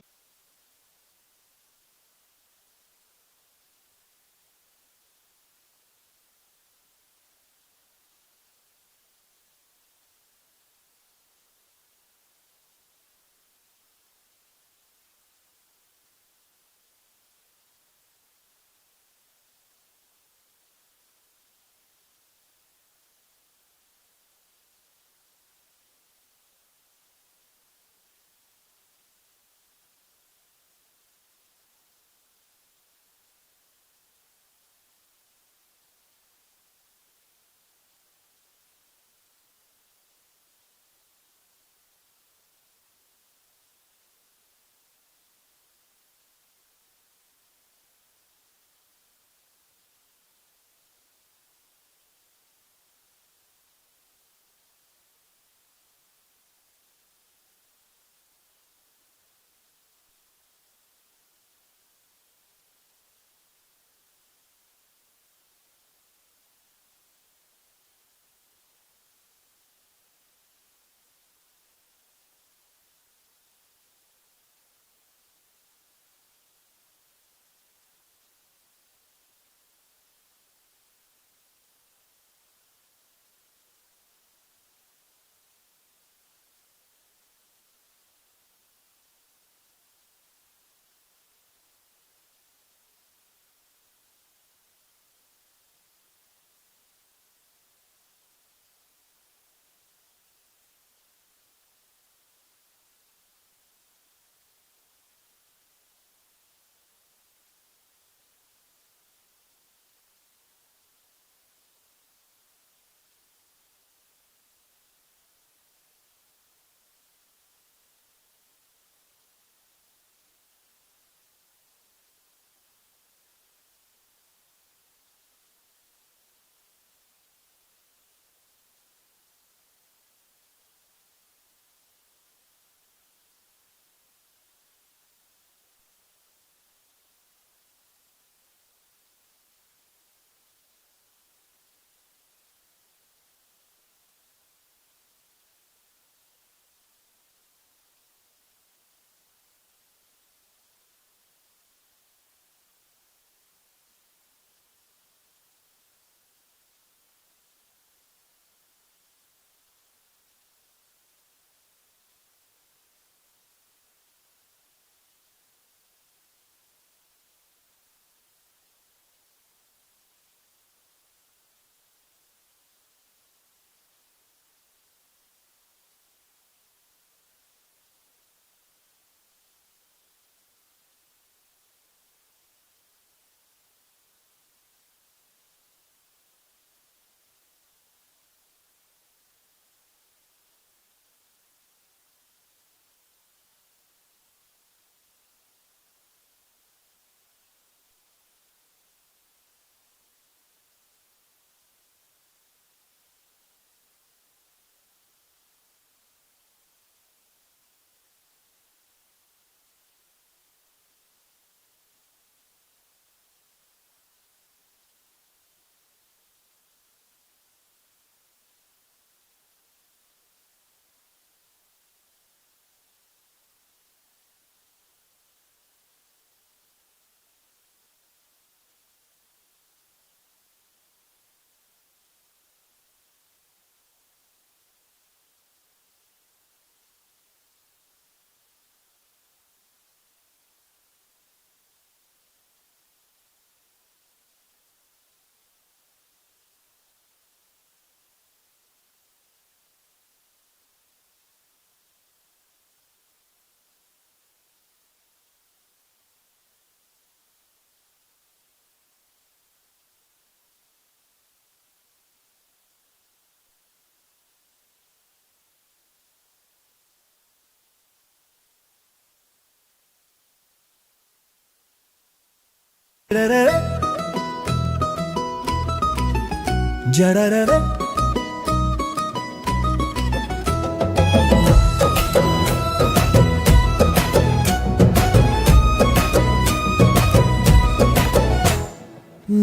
ಜಡರರೆ.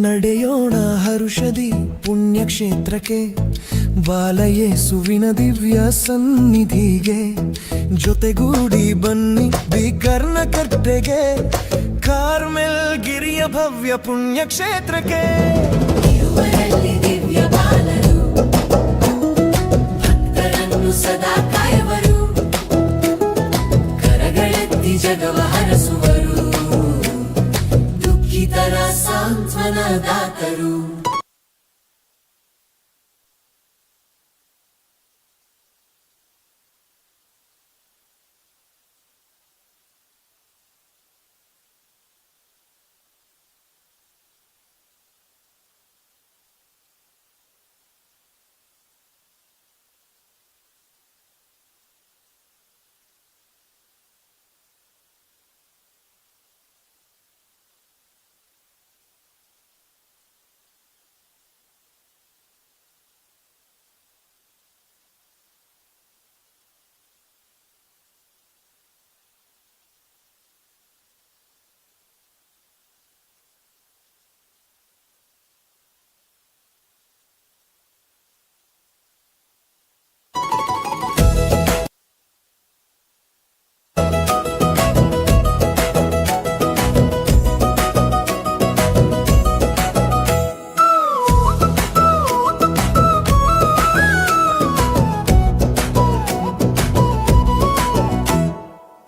ನಡೆಯೋಣ ಹರುಷದಿ ಪುಣ್ಯಕ್ಷೇತ್ರಕ್ಕೆ, ಬಾಲಯೇಸುವಿನ ದಿವ್ಯ ಸನ್ನಿಧಿಗೆ. ಜೊತೆಗೂಡಿ ಬನ್ನಿ ಬಿಕರ್ನ ಕಟ್ಟೆಗೆ, ಕಾರ್ಮೆಲ್ ಗಿರಿಯ ಭವ್ಯ ಪುಣ್ಯಕ್ಷೇತ್ರಕ್ಕೆ. ಇರುವರಲ್ಲಿ ದಿವ್ಯ ಬಾಲರು, ಭಕ್ತರನ್ನು ಸದಾ ಕಾಯುವರು, ಕರಗಳೆತ್ತಿ ಜಗವ ಹರಸುವರು, ದುಃಖಿತರ ಸಾಂತ್ವನದಾತರು.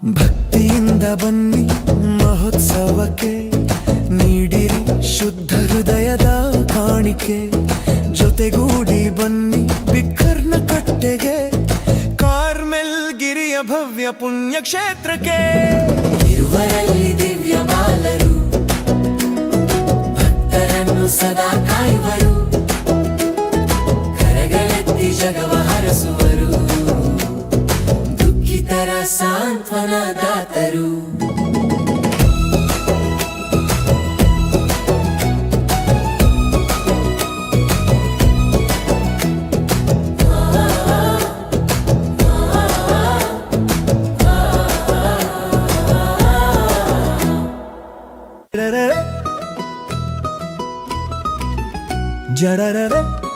ಭಕ್ತಿಯಿಂದ ಬನ್ನಿ ಮಹೋತ್ಸವಕ್ಕೆ, ನೀಡಿರಿ ಶುದ್ಧ ಹೃದಯದ ಕಾಣಿಕೆ. ಜೊತೆಗೂಡಿ ಬನ್ನಿ ಬಿಕ್ಕರ್ನ ಕಟ್ಟೆಗೆ, ಕಾರ್ಮೆಲ್ ಗಿರಿಯ ಭವ್ಯ ಪುಣ್ಯಕ್ಷೇತ್ರಕ್ಕೆ. ಇರುವರಲ್ಲಿ ದಿವ್ಯ ಬಾಲರು, ಭಕ್ತರನ್ನು ಸದಾ ಕಾಯುವರು, ಕರಗಳೆತ್ತಿ ಜಗವ ಹರಸುವರು, ದುಃಖಿತರ ಸಾಂತ್ವನದಾತರು. ಜಡರರೆ.